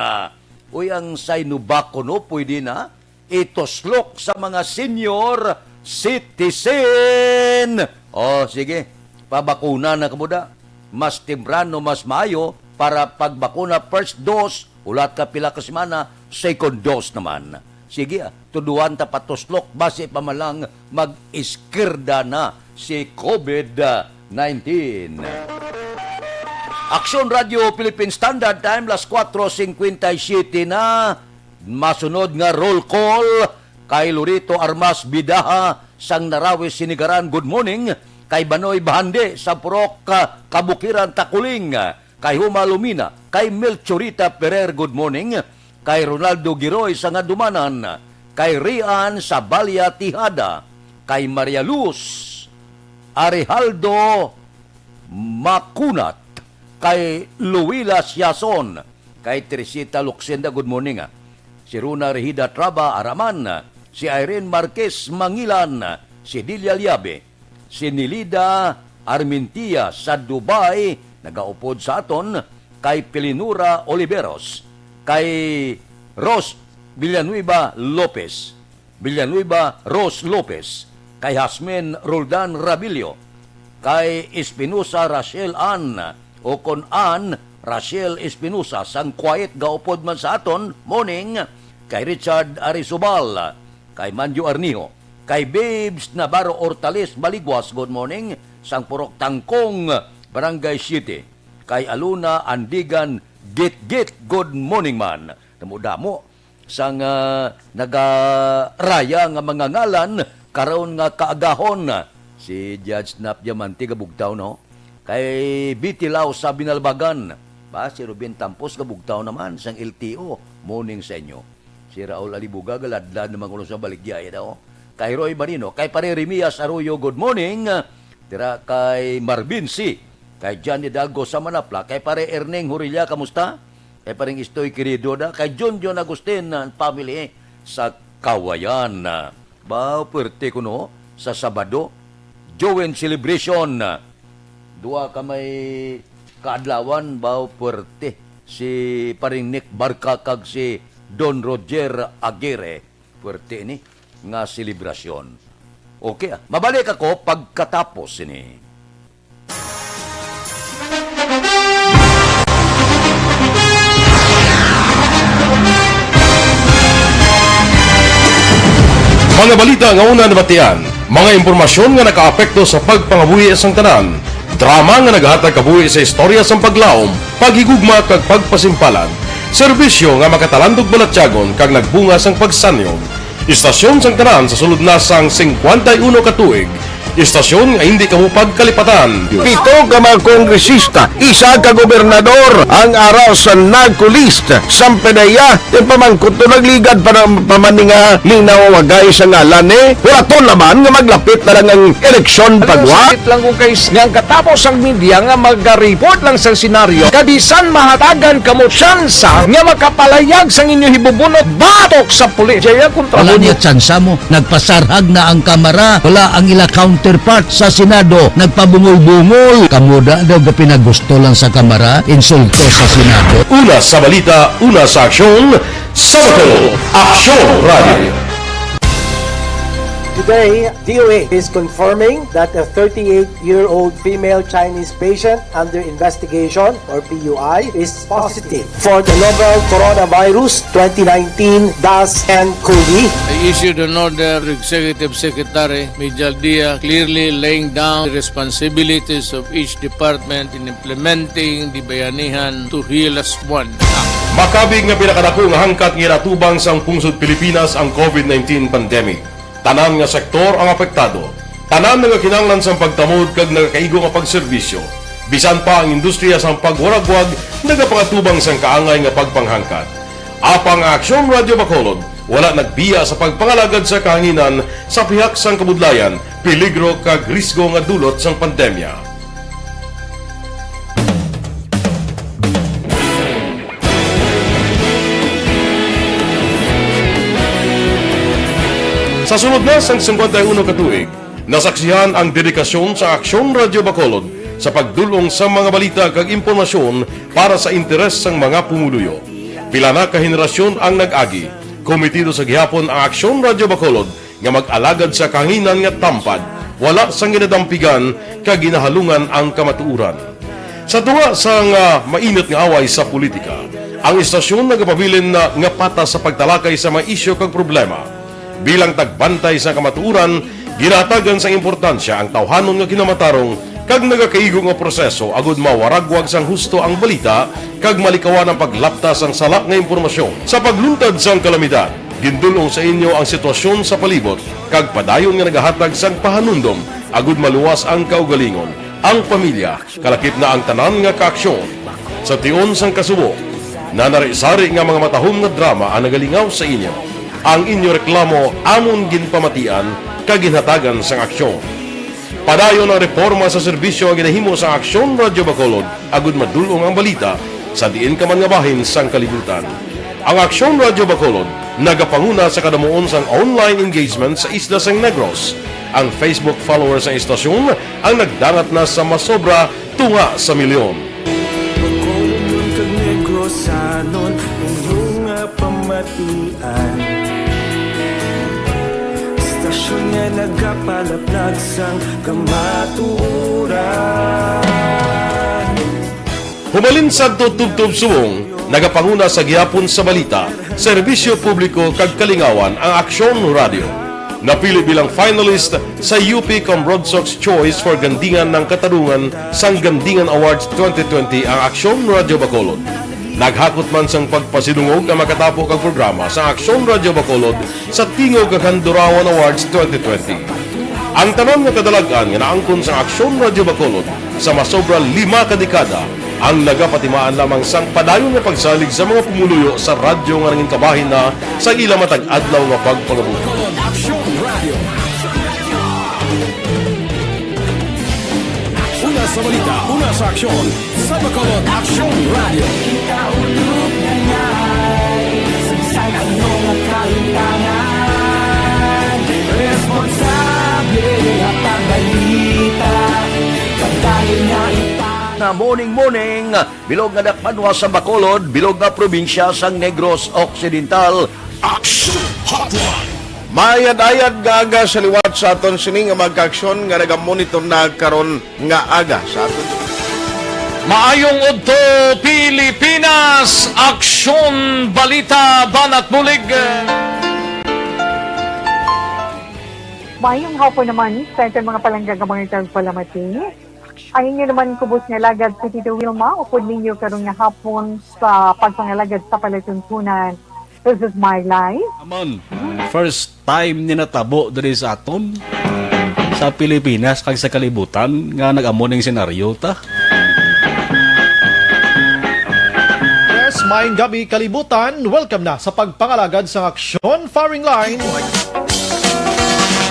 Uy, ang Sinovac kuno pwede na ituslok sa mga senior citizen. O, sige, pabakuna na kamo da. Mas temprano, mas maayo para pagbakuna, first dose, hulat ka pila ka semana, second dose naman. Sige, ah, tuduan ta patuslok, basi pa man lang mag-iskirda na si COVID nineteen. Aksyon Radio Philippine Standard Time, las kuwatro singkwenta y siyete na. Masunod nga roll call kay Lorito Armas Bidaha sang Narawi, Sinigaran, good morning. Kay Banoy Bahande sa Purok, ah, Kabukiran, Takuling. Kay Huma Lumina, kay Melchorita Perer, good morning. Kay Ronaldo Giroy sa Ngandumanan, kay Rian sa Balya Tijada, kay Maria Luz Arijaldo Makunat, kay Luila Siason, kay Teresita Luxenda, good morning, ah. Si Runa Rehida Traba Araman, si Irene Marquez Mangilan, si Delia Liabe, si Nilida Armintia sa Dubai, nagaupod sa aton, kay Pilinura Oliveros, kay Ros Villanueva Lopez, Villanueva Ros Lopez, kay Hasmin Roldan Rabillo, kay Espinosa Rachel Ann, o kon Ann Rachel Espinosa, sang Kuwait gaupod man sa aton, morning, kay Richard Arizobal, kay Manjo Arnijo, kay Babes Navarro Hortales Maligwas, good morning, sang Purok Tangkong, Barangay Siete, kay Aluna Andigan Gitgit, good morning man. Damo-damo sang, ah, nagaraya nga mga ngalan karon nga kaagahon. Si Judge Nap Diamante gabugtaw, no? Kay Bitilaw sa Binalbagan. Ba, si Ruben Tampos gabugtaw naman sang L T O. Morning sa inyo. Si Raul Alibuga galadlad naman kuno sa baligya, eh, daw. Kay Roy Marino, kay Pare Remias Arroyo, good morning. Dira kay Marvin C, kay John Hidalgo sa Manapla, kay Pare Erneng Hurilla, kamusta? Kay Paring Istoy Querido da, kay John John Agustin and family sa Kawayan. Ba, puwerte kuno sa Sabado. Joven Celebration. Duha ka may kaadlawan, ba, puwerte. Si Paring Nick Barca kag si Don Roger Aguirre. Puwerte ini nga selebrasyon. Okay, ah. Mabalik ako pagkatapos ini. Mga balita nga una nabatian, mga impormasyon nga nakaapekto sa pagpangabuhi sang tanan, drama nga nagahatag kabuhi sa istorya sang paglaom, paghigugma kag pagpasimpalan, serbisyo nga makatalandog balatyagon kag nagbunga sang pagsanyo. Istasyon sang tanan sa sulod na sang singkwenta y uno ka tuig. Istasyon nga hindi kamo pagkalipatan. Pito ka mga kongresista, isa ka gobernador ang ara sa NAGCO list. Sang P D E A, ti pamangkot to nagligad pa na, pa man ni nga linawagay sa ngalan ni. Wala to naman nga maglapit na lang ang eleksyon pagwa. Sakit lang kung kay nga ang katapos ang media nga mag-report lang sa senaryo, kabisan mahatagan kamo tsansa nga makapalayag sang inyo hibubunot batok sa pulis. Jaya kontra Wala mo. Niya tsansa mo. Nagpasarhag na ang Kamara. Wala ang ila counterpart sa Senado. Nagpabungol-bungol. Kamo da daw ga pinagusto lang sa Kamara. Insulto sa Senado. Una sa balita, una sa aksyon, Sabado, Aksyon Radio. Today, D O H is confirming that a thirty-eight-year-old female Chinese patient under investigation, or P U I, is positive for the novel Coronavirus twenty nineteen dash N COVID. I issued an order to Executive Secretary Major Dia, clearly laying down the responsibilities of each department in implementing the Bayanihan to Heal As One Act. Makabig nga pinakadako nga hangkat nga ginatubang sang pungsod Pilipinas ang COVID nineteen pandemic. Tanan nga sektor ang apektado. Tanan nga kinahanglan sang pagtamod kag nagakaigo nga pagserbisyo. Bisan pa ang industriya sang pagwaragwag nagapangatubang sang kaangay nga pagpanghangkat. Apang ang Aksyon Radio Bacolod wala nagbiya sa pagpangalagad sa kahanginan sa pihak sang kabudlayan Peligro kag risgo nga dulot sang pandemya. Sa sulod na sang singkwenta y uno ka tuig, nasaksihan ang dedikasyon sa Aksyon Radyo Bacolod sa pagdul-ong sa mga balita kag impormasyon para sa interes sang mga pumuluyo. Pila na ka henerasyon ang nag-agi. Komitido sa gihapon ang Aksyon Radyo Bacolod nga mag-alagad sa kahanginan nga tampad, wala sang ginadampigan kag ginahalungan ang kamatuoran. Sa tunga sang, ah, mainit nga away sa politika, ang istasyon nagapabilin na nga patas sa pagtalakay sa mga isyu kag problema. Bilang tagbantay sa kamatuoran, ginahatagan sang importansya ang tawhanon nga kinamatarong kag nagakaigo nga proseso agud mawaragwag sang husto ang balita kag malikawan ang paglapta sang sala nga impormasyon. Sa pagluntad sang kalamidad, gindul-ong sa inyo ang sitwasyon sa palibot kag padayon nga nagahatag sang pahanumdom agud maluwas ang kaugalingon, ang pamilya, kalakip na ang tanan nga kaaksyon. Sa tion sang kasubo, nanari-sari nga mga matahom nga drama ang nagalingaw sa inyo. Ang inyo reklamo amon ginpamatian kag ginhatagan sang aksyon. Padayon ang reporma sa serbisyo nga ginahimo sang Aksyon Radyo Bacolod agud madul-ong ang balita sa diin ka man nga bahin sang kalibutan. Ang Aksyon Radyo Bacolod nagapanguna sa kadamuon sang online engagement sa isla sang Negros. Ang Facebook followers sang istasyon ang nagdangat na sa masobra tunga sa milyon. Bacolodnon kag Negrosanon, inyo nga pamatian. Istasyon nga nagapalaplag sang kamatuoran. Humalin sadto tubtob subong, nagapanguna sa gihapon sa balita, serbisyo publiko kag kalingawan ang Aksyon Radyo. Napili bilang finalist sa U P Cambronsox Choice for Gandingan ng Katarungan sang Gandingan Awards twenty twenty ang Aksyon Radyo Bacolod. Naghakot man sang pagpasidungog ang makatapo kag programa sa Aksyon Radyo Bacolod sa Tingog kag Handurawan Awards twenty twenty. Ang tanan nga kadalag-an nga naangkon sang Aksyon Radyo Bacolod sa masobra lima ka dekada ang nagapatimaan lamang sang padayon nga pagsalig sa mga pumuluyo sa radyo nga nangin kabahin na sa ila matag adlaw nga pagpangabuhi. Aksyon Radyo. Una sa balita, una sa aksyon, sa Bacolod Aksyon Radyo. Kita ulog na ngay, sa ano nga kalimtangan, responsable nga pagbalita, pagdayon nga ipa- Na morning, morning. Bilog nga dakpanwa sa Bacolod, bilog nga probinsya sang Negros Occidental. Action Hotline. Maayad-ayad nga aga sa liwat sa aton sini nga mga kaaksyon nga nagamonitor na karon nga aga sa aton. Maayong udto, Pilipinas! Aksyon, balita, banat bulig. Maayong hapon naman sa aton mga palangga nga mga tagpalamati. Ang inyo naman kubos nga alagad si Tito Wilma, upod ninyo karon nga hapon sa pagpangalagad sa palatuntunan. This is my life. Amon, first time ni natabo diri sa aton, sa Pilipinas kag sa kalibutan, nga nag-amo ning senaryo ta. Yes, maayong gabi, kalibutan. Welcome na sa pagpangalagad sa Aksyon Firing Line.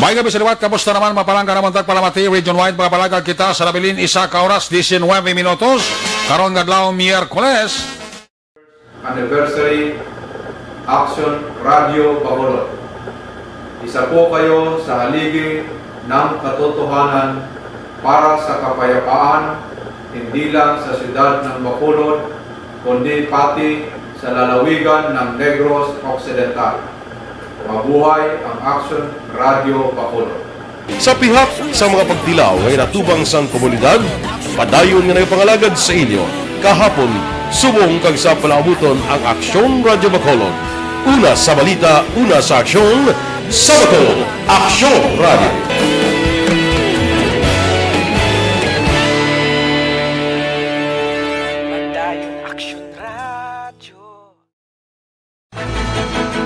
May gabi sa liwat, kamusta naman, mapalangga naman tagpalamati, region-wide, mga palagad kita sa nabilin, isa ka oras, diecinuebe minutos, karon nga adlaw, Miyerkules. Anniversary, Action Radio Bacolod. Isa po kayo sa haligi ng katotohanan para sa kapayapaan, hindi lang sa siyudad ng Bacolod, kundi pati sa lalawigan ng Negros Occidental. Mabuhay ang Action Radio Bacolod. Sa pihak sa mga pagtilaw nga ginatubang sang komunidad, padayon nga nagapangalagad sa inyo kahapon, subong kag sa palaabuton ang Aksyon Radio Bacolod. Una sa balita, una sa aksyon, sa Bacolod, Aksyon Radio. Padayon Aksyon Radio.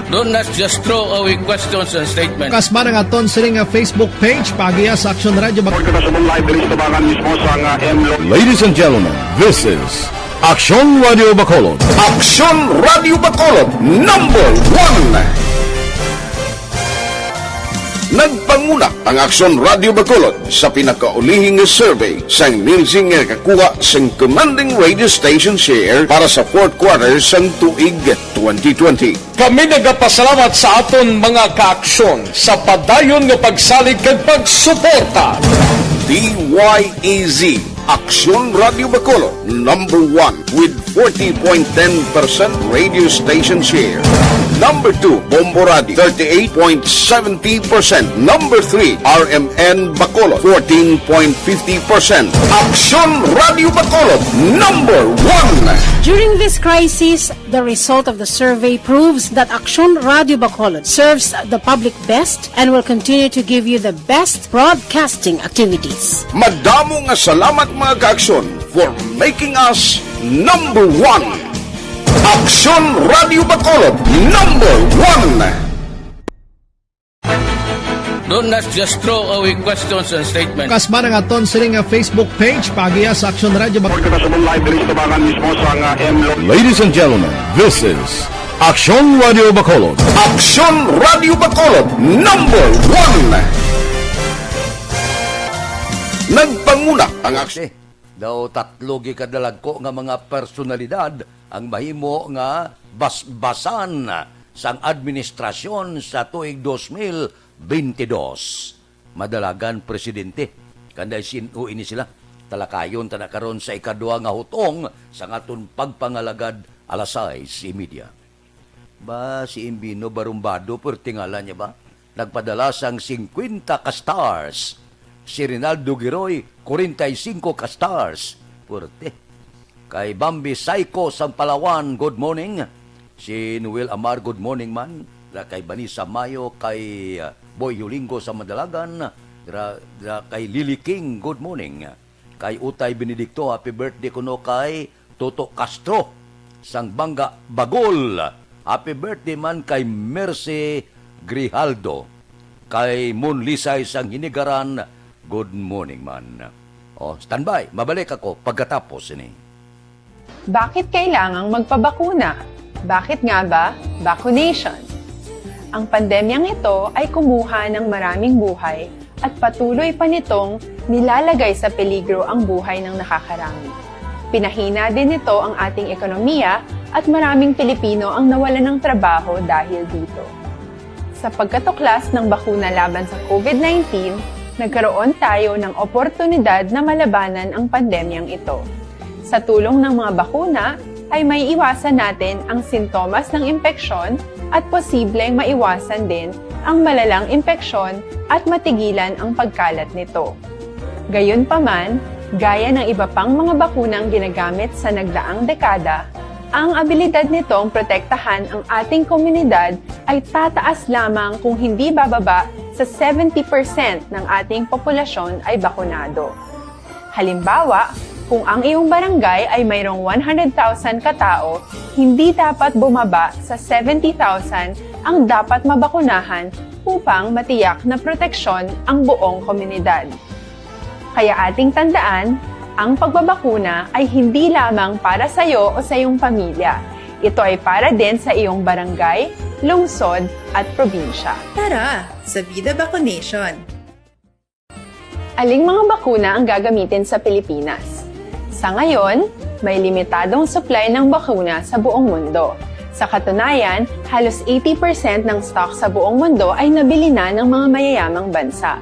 Do not just throw away questions and statements. Kasman ang aton sini nga Facebook page, paagiha sa Aksyon Radio Bak- Report kita sa live diri sa Tabangan mismo sa nga M Lo- Ladies and gentlemen, this is Aksyon Radio Bacolod. Aksyon Radio Bacolod, number one. Nagpanguna ang Aksyon Radio Bacolod sa pinakaulihi nga survey sang Nielsen nga nakakuha sang commanding radio station share para sa fourth quarter sang tuig twenty twenty. Kami nagapasalamat sa aton mga kaaksyon sa padayon nga pagsalig kag pagsuporta. D Y E Z, Aksyon Radio Bacolod, number one with forty point ten percent radio station share. Number two, Bombo Radio, thirty-eight point seventy percent. Number three, R M N Bacolod, fourteen point fifty percent. Aksyon Radio Bacolod, number one. During this crisis, the result of the survey proves that Aksyon Radio Bacolod serves the public best and will continue to give you the best broadcasting activities. Madamo nga salamat, mga kaaksyon, for making us number one. Aksyon Radio Bacolod, number one. Don't not just throw away questions and statements. Kasman ang aton sini nga Facebook page, paagiya sa Aksyon Radio Bacolod. Pagkakasabong live diri sa tabangan mismo sa nga M Lo- Ladies and gentlemen, this is Aksyon Radio Bacolod. Aksyon Radio Bacolod, number one. Nagpanguna ang aksyon. Daw tatlo gid kadalagko nga mga personalidad ang mahimo nga basbasan sang administrasyon sa tuig dos mil bente dos. Madalagan, Presidente. Kanday sin-o ini sila? Talakayon ta na karon sa ikadua nga hutong sang aton pagpangalagad alas sais y media. Ba, si Imbino Barumbado, pwerte ngalan niya ba? Nagpadala sang singkwenta ka stars. Si Rinaldo Giroy, kwarenta y singko ka stars. Pwerte. Kay Bambi Saiko sang Palawan, good morning. Si Noel Amar, good morning man. Ra kay Vanessa Mayo, kay, uh, Boy Yulingo sa Madalagan. Ra, ra kay Lily King, good morning. Kay Utay Benedicto, happy birthday kuno kay Toto Castro sang Banga Bagol. Happy birthday man kay Mercy Grijaldo, kay Mon Lisay sang Hinigaran. Good morning man. Oh, standby, mabalik ako pagkatapos ini. Bakit kailangang magpabakuna? Bakit nga ba vacunation? Ang pandemyang ito ay kumuha ng maraming buhay at patuloy pa nitong nilalagay sa peligro ang buhay ng nakakarami. Pinahina din nito ang ating ekonomiya at maraming Pilipino ang nawalan ng trabaho dahil dito. Sa pagkatuklas ng bakuna laban sa COVID nineteen, nagkaroon tayo ng oportunidad na malabanan ang pandemyang ito. Sa tulong ng mga bakuna, ay maiiwasan natin ang sintomas ng impeksyon at posibleng maiwasan din ang malalang impeksyon at matigilan ang pagkalat nito. Gayunpaman, gaya ng iba pang mga bakunang ginagamit sa nagdaang dekada, ang abilidad nitong protektahan ang ating komunidad ay tataas lamang kung hindi bababa sa seventy percent ng ating populasyon ay bakunado. Halimbawa, kung ang iyong barangay ay mayroong one hundred thousand ka tao, hindi dapat bumaba sa seventy thousand ang dapat mabakunahan upang matiyak na proteksyon ang buong komunidad. Kaya ating tandaan, ang pagbabakuna ay hindi lamang para sa iyo o sa iyong pamilya. Ito ay para din sa iyong barangay, lungsod, at probinsya. Tara, sa Vida Vacunation! Aling mga bakuna ang gagamitin sa Pilipinas? Sa ngayon, may limitadong supply ng bakuna sa buong mundo. Sa katunayan, halos eighty percent ng stock sa buong mundo ay nabili na ng mga mayayamang bansa.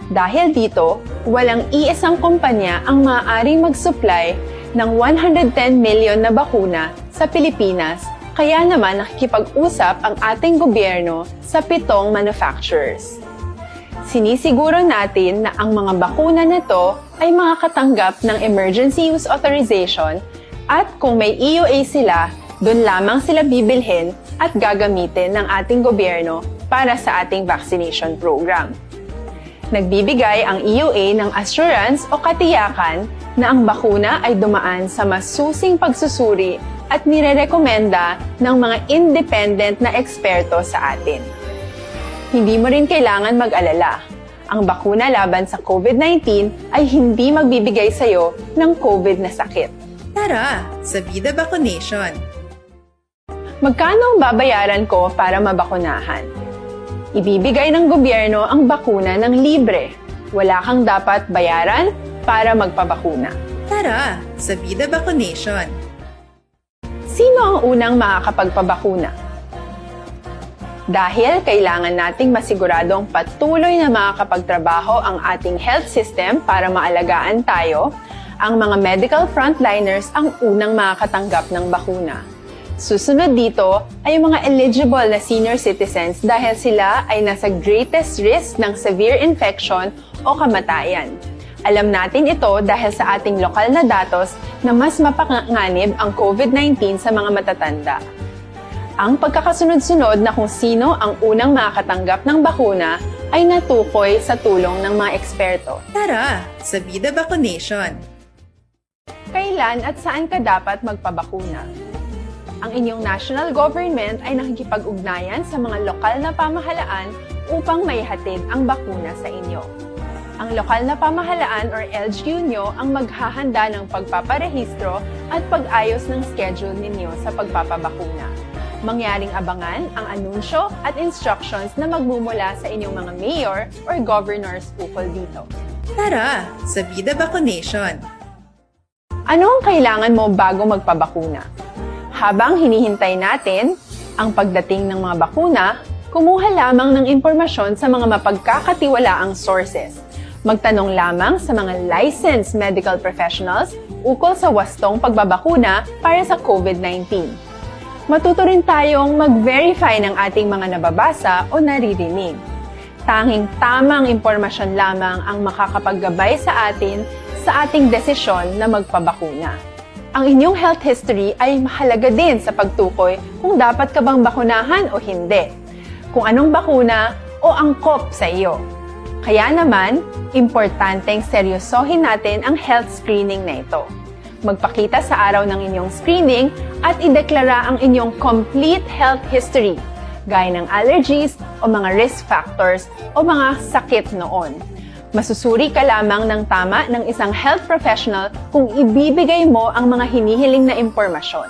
Dahil dito, walang iisang kumpanya ang maaaring mag-supply ng one hundred ten million na bakuna sa Pilipinas, kaya naman nakikipag-usap ang ating gobyerno sa pitong manufacturers. Sinisiguro natin na ang mga bakuna na to ay makakatanggap ng emergency use authorization at kung may E U A sila, dun lamang sila bibilhin at gagamitin ng ating gobyerno para sa ating vaccination program. Nagbibigay ang E U A ng assurance o katiyakan na ang bakuna ay dumaan sa masusing pagsusuri at nirerekomenda ng mga independent na eksperto sa atin. Hindi mo rin kailangan mag-alala. Ang bakuna laban sa COVID nineteen ay hindi magbibigay sa iyo ng COVID na sakit. Tara, sa Vida Vacunation! Magkano ang babayaran ko para mabakunahan? Ibibigay ng gobyerno ang bakuna ng libre. Wala kang dapat bayaran para magpabakuna. Tara sa Vida Vaccination! Sino ang unang makakapagpabakuna? Dahil kailangan nating masiguradong patuloy na makakapagtrabaho ang ating health system para maalagaan tayo, ang mga medical frontliners ang unang makakatanggap ng bakuna. Susunod dito ay ang mga eligible na senior citizens dahil sila ay nasa greatest risk ng severe infection o kamatayan. Alam natin ito dahil sa ating lokal na datos na mas mapanganib ang COVID nineteen sa mga matatanda. Ang pagkakasunod-sunod na kung sino ang unang makakatanggap ng bakuna ay natukoy sa tulong ng mga eksperto. Tara sa Vida Vaccination! Kailan at saan ka dapat magpabakuna? Ang inyong national government ay nakikipag-ugnayan sa mga lokal na pamahalaan upang maihatid ang bakuna sa inyo. Ang lokal na pamahalaan or L G U nyo ang maghahanda ng pagpaparehistro at pag-ayos ng schedule ninyo sa pagpapabakuna. Mangyaring abangan ang anunsyo at instructions na magmumula sa inyong mga mayor or governors ukol dito. Tara sa Vida Vaccination! Ano ang kailangan mo bago magpabakuna? Habang hinihintay natin ang pagdating ng mga bakuna, kumuha lamang ng impormasyon sa mga mapagkakatiwalaang sources. Magtanong lamang sa mga licensed medical professionals ukol sa wastong pagbabakuna para sa COVID nineteen. Matuto rin tayong mag-verify ng ating mga nababasa o naririnig. Tanging tamang impormasyon lamang ang makakapaggabay sa atin sa ating desisyon na magpabakuna. Ang inyong health history ay mahalaga din sa pagtukoy kung dapat ka bang bakunahan o hindi, kung anong bakuna o angkop sa iyo. Kaya naman, importanteng seryosohin natin ang health screening na ito. Magpakita sa araw ng inyong screening at ideklara ang inyong complete health history, gaya ng allergies o mga risk factors o mga sakit noon. Masusuri ka lamang ng tama ng isang health professional kung ibibigay mo ang mga hinihiling na impormasyon.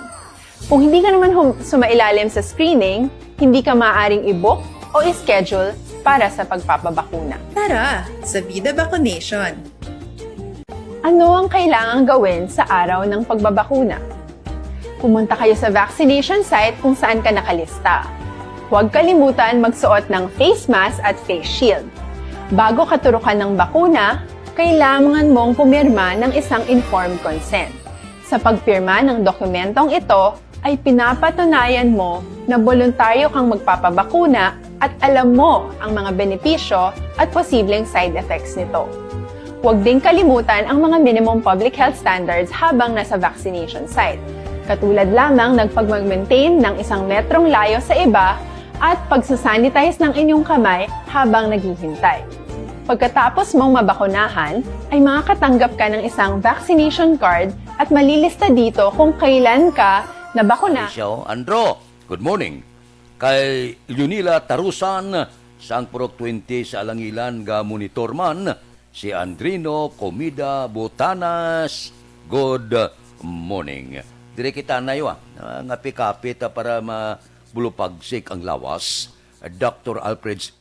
Kung hindi ka naman hum- sumailalim sa screening, hindi ka maaaring i-book o i-schedule para sa pagpapabakuna. Tara sa Vida Vaccination! Ano ang kailangang gawin sa araw ng pagbabakuna? Pumunta kayo sa vaccination site kung saan ka nakalista. Huwag kalimutan magsuot ng face mask at face shield. Bago ka turukan ng bakuna, kailangan mong pumirma ng isang informed consent. Sa pagpirma ng dokumentong ito, ay pinapatunayan mo na boluntaryo kang magpapabakuna at alam mo ang mga benepisyo at posibleng side effects nito. Huwag ding kalimutan ang mga minimum public health standards habang nasa vaccination site, katulad lamang ng pagmag-maintain ng isang metrong layo sa iba at pagsasanitize ng inyong kamay habang naghihintay. Pagkatapos mong mabakunahan, ay makakatanggap ka ng isang vaccination card at malilista dito kung kailan ka nabakuna. Siya, oh. Andro, good morning. Kay Leonila Tarusan, sang Purok twenty sa Alangilan, ga monitor man si Andrino Comida Botanas. Good morning. Dire kita na yo, ah, nga pikapit, ah, para mabulupagsik ang lawas. Doctor Alfred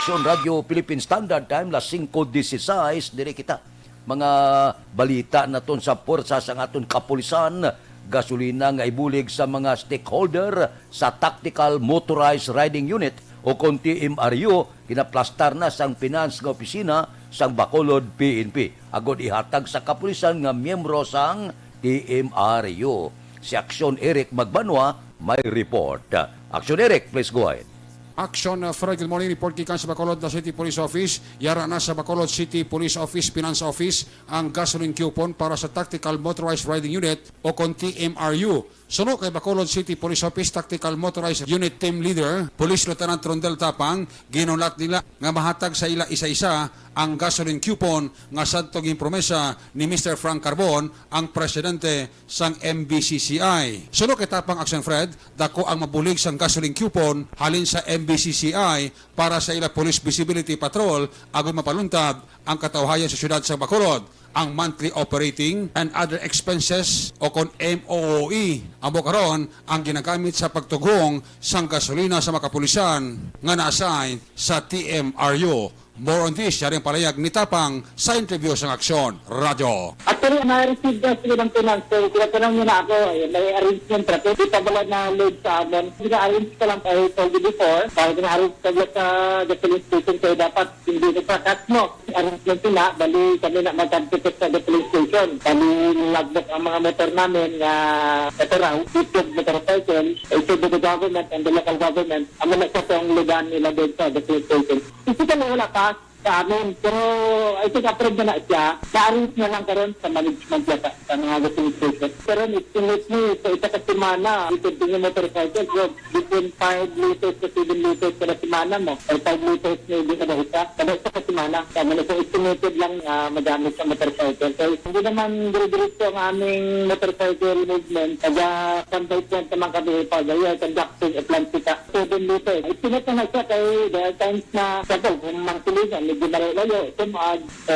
Aksyon Radyo Philippine Standard Time, las singko dieciséis, diri kita. Mga balita naton sa puwersa sang aton kapulisan, gasolina nga ibulig sa mga stakeholder sa Tactical Motorized Riding Unit o kon T M R U, ginaplastar na sang Finance nga Opisina sang Bacolod P N P agod ihatag sa kapulisan nga miyembro sang T M R U. Si Aksyon Eric Magbanwa may report. Aksyon Eric, please go ahead. Action, uh, Fred, good morning. Report gikan sa Bacolod na City Police Office. Yara na sa Bacolod City Police Office, Finance Office, ang gasoline coupon para sa Tactical Motorized Riding Unit o kon T M R U. Suno kay Bacolod City Police Office Tactical Motorized Unit Team Leader, Police Lieutenant Rondel Tapang, ginulat nila nga mahatag sa ila isa-isa ang gasoline coupon nga sadto ginpromesa ni Mister Frank Carbon, ang presidente sang M B C C I. Suno kay Tapang, Action Fred, dako ang mabulig sang gasoline coupon halin sa M B C C I para sa ila Police Visibility Patrol agud mapaluntab ang katawhayan sa siyudad sa Bacolod. Ang monthly operating and other expenses o kon M O O E amo karon ang ginagamit sa pagtughong sang gasolina sa mga kapulisan nga na-assign sa T M R U. More on this, yari ang palayag ni Tapang sa interview sang Aksyon Radyo. Actually, na-receive na sila ng finance. So, tinatanong niya na ako, eh, may arrangement ra. Pwede pa bala na load sa amon? Gina-arrange ko lang kay Pogi before. Para gina-arrange ko lang sa gasoline station kaya dapat hindi na sa cash mo. Arrangement sila, bali kami na magkagtipit sa gasoline station. Bali, logbook ang mga motor namin nga motor raw, issued motorcycle, issued by the government and the local government. Amo na sa tong lugar nila doon sa gasoline station. Physically, wala pa sa amin. Pero I think approved na na siya. Na-arrange na lang karon sa management yata sa mga gasoline station. Pero estimate ni sa isa ka semana, i-continue motorcycle, so between five liters to seven liters kada semana mo. Or five liters maybe kada isa. Kada isa ka semana. Kaya man, isang estimated lang, ah, magamit sa motorcycle. So hindi naman dire-diretso ang aming motorcycle movement. Taga San Vicente naman kami, pag, ayun, conducting Atlantica. Seven liters. Estimate na na siya kay there are times na, example, kung Mangkiligan, medyo malayo-layo, Sumag, so,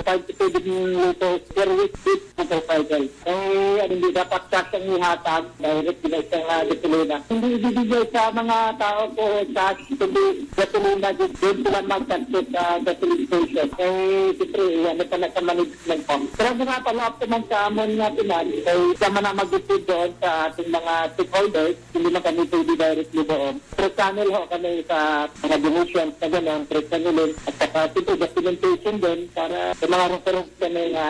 five to seven liters per week each motorcycle. Eh, ano, hindi dapat cash ang ihatag, direct na sa, ah, gasolina. Hindi ibibigay sa mga tao po cash, kundi gasolina, din, din sila magkakit sa gasoline station. Eh, siyempre, ano pa na sa management po. Pero mga follow-up naman sa amon nga tinan, eh, siya man ang mag-decide doon sa ating mga stakeholders. Hindi man kami pwede directly doon. Through channel ho kami sa mga donations na gano'n, through channel at saka siyempre documentation din para sa mga reference kami nga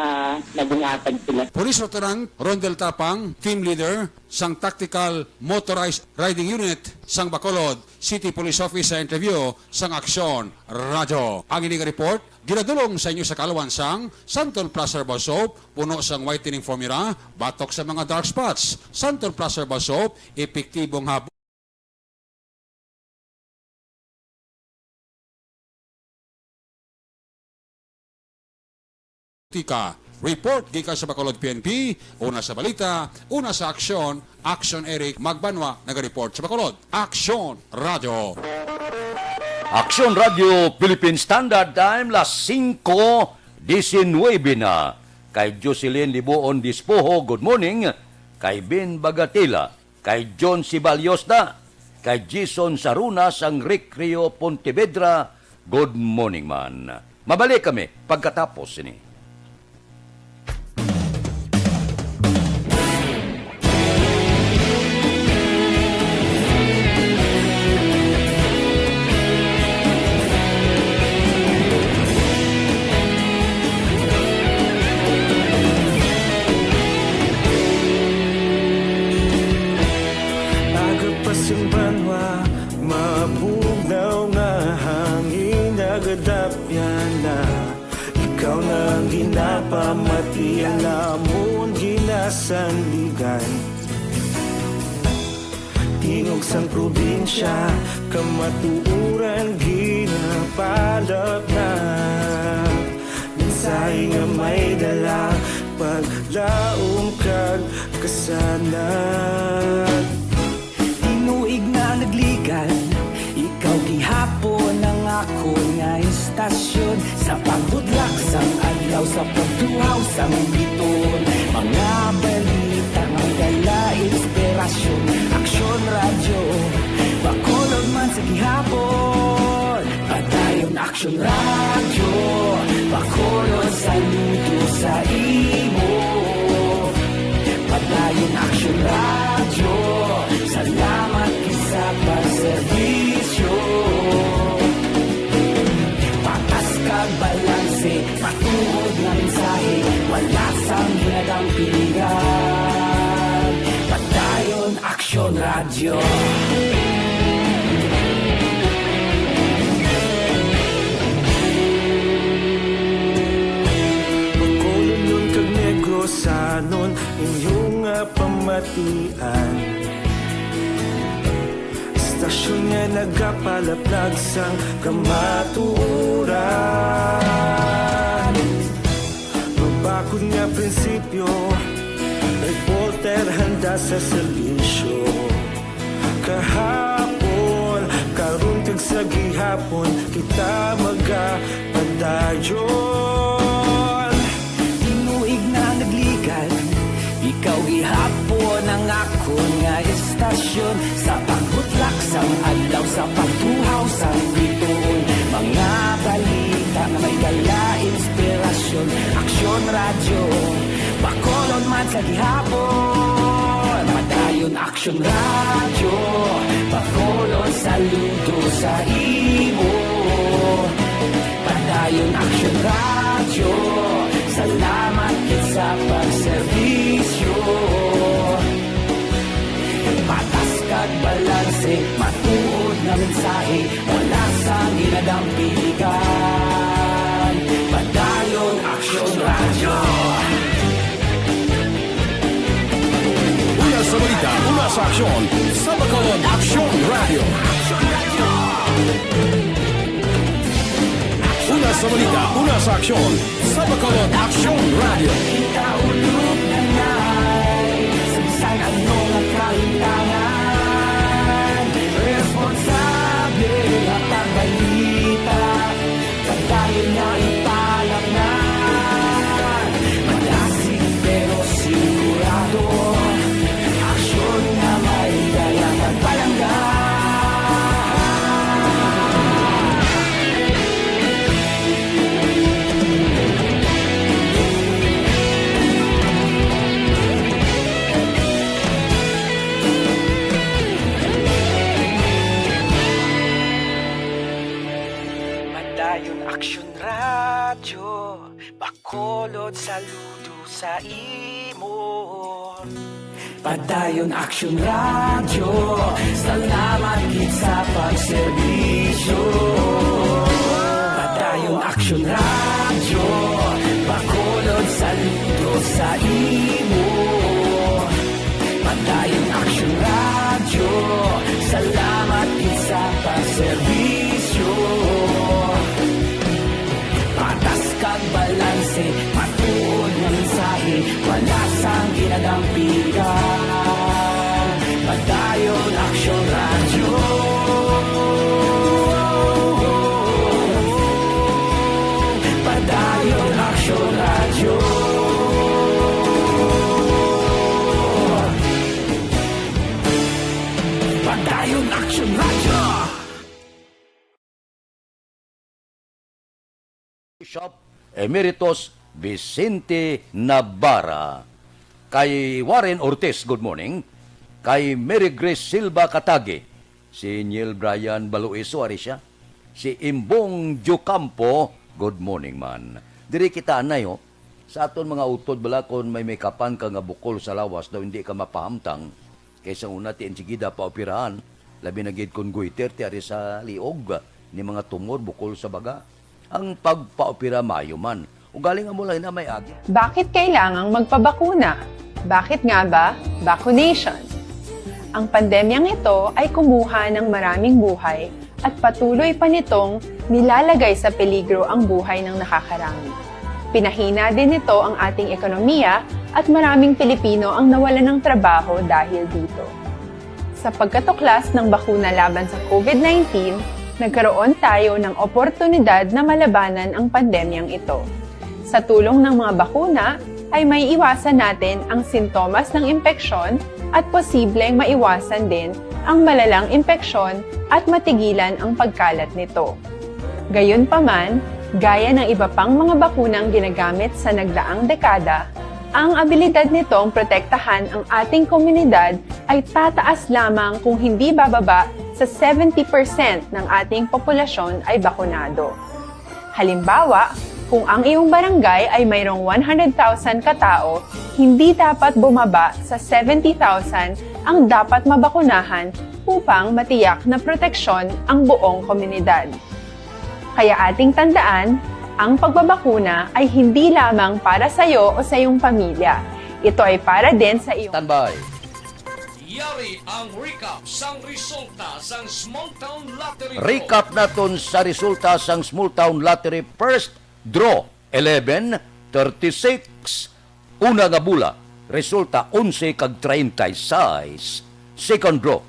naging atag sila. Police Lieutenant Rondel Tapang, team leader sang Tactical Motorized Riding Unit sang Bacolod City Police Office sa interview sang Aksyon Radyo. Ang ini nga report ginadulong sa inyo sa kaalawan sang Santon Plus Herbal Soap, puno sang whitening formula, batok sa mga dark spots. Santon Plus Herbal Soap, epektibong hab-, tika. Report gikan sa Bacolod P N P, una sa balita, una sa aksyon, Action Eric Magbanwa nag-report sa Bacolod. Aksyon Radyo. Aksyon Radyo Philippine Standard Time, las singko diecinuebe na. Kay Jocelyn Libuon Dispoho, good morning. Kay Ben Bagatila, kay John Sibalyosta, kay Jason Saruna sang Recreo Pontevedra, good morning man. Mabalik kami pagkatapos sini. Aga pa sing banwa, mabugnaw nga hangin, nagadapyan na. Ikaw na ang ginapamati, ang amon ginasandigan. Tingog sang probinsya, kamatuoran ginapalapnag. Mensahe nga may dala, paglaom kag kasanag. Tinuig na nagligan, ikaw gihapon ang akon nga istasyon. Sa pagbudlak sang adlaw, sa pagtuhaw sang biton, mga balita nga dala inspirasyon. Aksyon Radyo, Bacolod man sa gihapon. Patay Aksyon Radyo, Bacolod, saludo sa imo. Padayon Aksyon Radyo, salamat gid sa pagserbisyo. Patas kag balanse, matuod nga mensahe, wala sang ginadampigan. Padayon Aksyon Radyo. Bacolodnon kag Negrosanon, inyo nga pamatian. Estasyon nga nagapalaplag sang kamatuoran. Mabakod nga prinsipyo, reporter handa sa serbisyo. Kahapon, karon kag sa gihapon, kita magapadayon. Tinuig na nagligad, ikaw gihapon ang akon nga estasyon. Sa pagbutlak sang adlaw, sa pagtuhaw sang bituon, mga balita nga may dala inspirasyon. Aksyon Radyo, Bacolod man sa gihapon. Padayon Aksyon Radyo, Bacolod, saludo sa imo. Padayon Aksyon Radyo, salamat gid sa pagserbisyo. Patas kag balanse, matuod nga mensahe, wala sang ginadampigan. Padayon Aksyon Radyo. Una sa balita, una sa aksyon, sa Bacolod Aksyon Radyo. Una sa balita, una sa aksyon, sa Bacolod Aksyon Radyo. Kita ulog na nay, sa bisan ano nga kahintangan, responsable nga pagbalita, padayon nga ipalamnan. Madasig pero sigurado, aksyon nga may dala kag palangga. Padayon Aksyon Radyo, Bacolod, saludo sa imo. Padayon Aksyon Radyo, salamat gid sa pagserbisyo. Padayon Aksyon Radyo, Bacolod, saludo sa imo. Padayon Aksyon Radyo, salamat gid sa pagserbisyo. Patas kag balanse, matuod nga mensahe, wala sang ginadampigan. Padayon Aksyon Radyo. Padayon Aksyon Radyo. Padayon Aksyon Radyo. Bishop Emeritus Vicente Navarra. Kay Warren Ortiz, good morning. Kay Mary Grace Silva Katagi, si Neil Brian Baluiso, ari siya. Si Imbong Diocampo, good morning man. Diri kita anay, ho. Sa aton mga utod bala, kon may make-upan ka nga bukol sa lawas daw hindi ka mapahamtang, kay sa una ti insigida paoperahan, labi na gid kon goiter ti ari sa liog, ni mga tumor, bukol sa baga. Ang pagpaopera maayo man. Ugaling amo lang na may agi. Bakit kailangang magpabakuna? Bakit nga ba vaccination? Ang pandemyang ito ay kumuha ng maraming buhay at patuloy pa nitong nilalagay sa peligro ang buhay ng nakakarami. Pinahina din nito ang ating ekonomiya at maraming Pilipino ang nawalan ng trabaho dahil dito. Sa pagkatuklas ng bakuna laban sa COVID nineteen, nagkaroon tayo ng oportunidad na malabanan ang pandemyang ito. Sa tulong ng mga bakuna, ay maiiwasan natin ang sintomas ng impeksyon at posibleng maiwasan din ang malalang impeksyon at matigilan ang pagkalat nito. Gayunpaman, gaya ng iba pang mga bakunang ginagamit sa nagdaang dekada, ang abilidad nitong protektahan ang ating komunidad ay tataas lamang kung hindi bababa sa seventy percent ng ating populasyon ay bakunado. Halimbawa, kung ang iyong barangay ay mayroong one hundred thousand katao, hindi dapat bumaba sa seventy thousand ang dapat mabakunahan upang matiyak na proteksyon ang buong komunidad. Kaya ating tandaan, ang pagbabakuna ay hindi lamang para sa iyo o sa iyong pamilya. Ito ay para din sa iyong Standby. Yari ang recap sang resulta sang Small Town Lottery Draw. Recap naton sa resulta sang Small Town Lottery First Draw, eleven, thirty-six, una nga bola, resulta onse kag treinta y seis. Second draw,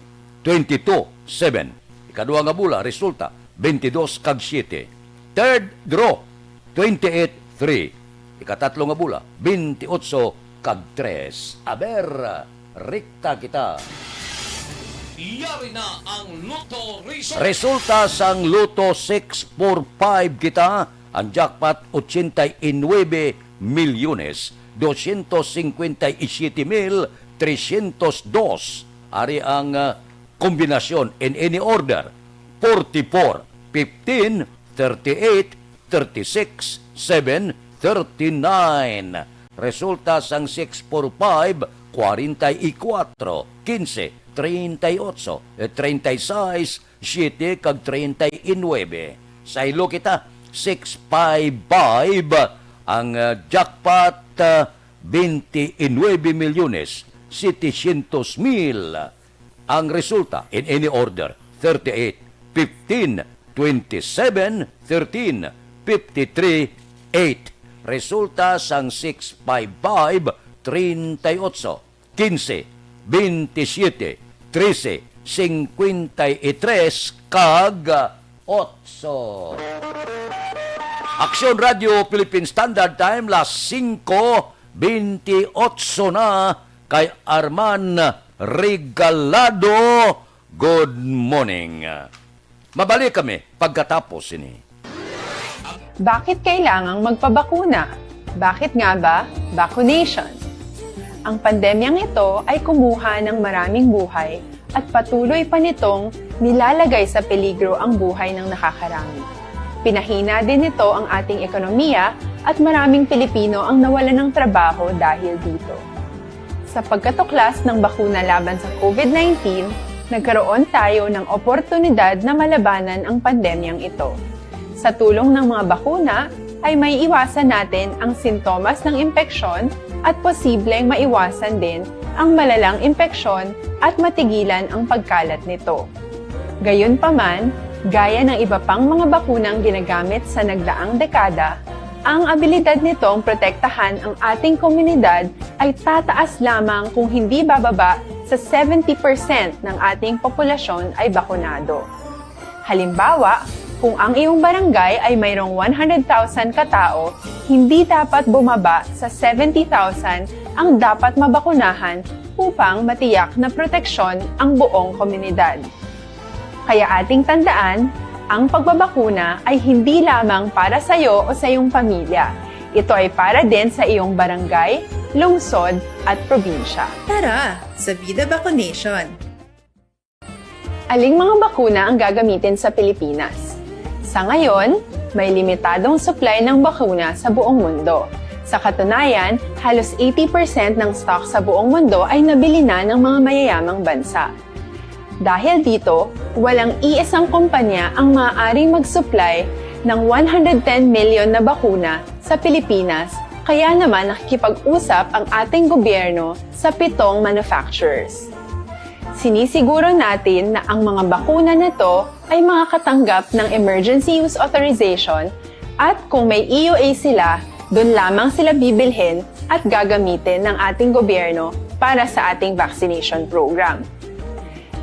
twenty-two, seven. Ikaduha nga bola, resulta twenty-dos kag siete. Third draw, twenty-eight, three. Ikatatlo nga bola, twenty-eight kag tres. Aber, rikta kita. Yari na ang Lotto Result. Resulta sang Lotto six four five kita, ang jackpot ochenta y nuebe milyones doscientos cincuenta y siete mil trescientos dos. Ari ang ah, kombinasyon in any order: forty-four, fifteen, thirty-eight, thirty-six, seven, thirty-nine. Resulta sang six four five, forty-four, quince, treinta y ocho, eh, treinta y seis, siete kag treinta y nuebe. Saylo kita, six five five ang ah, jackpot, ah, twenty-nuebe milyones setecientos mil. Ang resulta in any order: thirty-eight, fifteen, twenty-seven, thirteen, fifty-three, eight. Resulta sang six five five, treinta y ocho, quince, veintisiete, trece, cincuenta y tres, kag otso. Aksyon Radio Philippine Standard Time, las singko veintiocho na, kay Arman Regalado. Good morning. Mabalik kami pagkatapos sini. Bakit kailangang magpabakuna? Bakit nga ba vaccination? Ang pandemyang ito ay kumuha ng maraming buhay at patuloy pa nitong nilalagay sa peligro ang buhay ng nakakarami. Pinahina din nito ang ating ekonomiya at maraming Pilipino ang nawalan ng trabaho dahil dito. Sa pagkatuklas ng bakuna laban sa COVID nineteen, nagkaroon tayo ng oportunidad na malabanan ang pandemyang ito. Sa tulong ng mga bakuna, ay maiiwasan natin ang sintomas ng impeksyon at posibleng maiwasan din ang malalang impeksyon at matigilan ang pagkalat nito. Gayunpaman, gaya ng iba pang mga bakunang ginagamit sa nagdaang dekada, ang abilidad nitong protektahan ang ating komunidad ay tataas lamang kung hindi bababa sa seventy percent ng ating populasyon ay bakunado. Halimbawa, kung ang iyong barangay ay mayroong one hundred thousand katao, hindi dapat bumaba sa seventy thousand ang dapat mabakunahan upang matiyak na proteksyon ang buong komunidad. Kaya ating tandaan, ang pagbabakuna ay hindi lamang para sa iyo o sa iyong pamilya. Ito ay para din sa iyong barangay, lungsod, at probinsya. Tara, sa Vida Vaccination! Aling mga bakuna ang gagamitin sa Pilipinas? Sa ngayon, may limitadong supply ng bakuna sa buong mundo. Sa katunayan, halos eighty percent ng stock sa buong mundo ay nabili na ng mga mayayamang bansa. Dahil dito, walang iisang kumpanya ang maaaring mag-supply ng one hundred ten million na bakuna sa Pilipinas, kaya naman nakikipag-usap ang ating gobyerno sa pitong manufacturers. Sinisiguro natin na ang mga bakuna na to ay makakatanggap ng Emergency Use Authorization, at kung may E U A sila, doon lamang sila bibilhin at gagamitin ng ating gobyerno para sa ating vaccination program.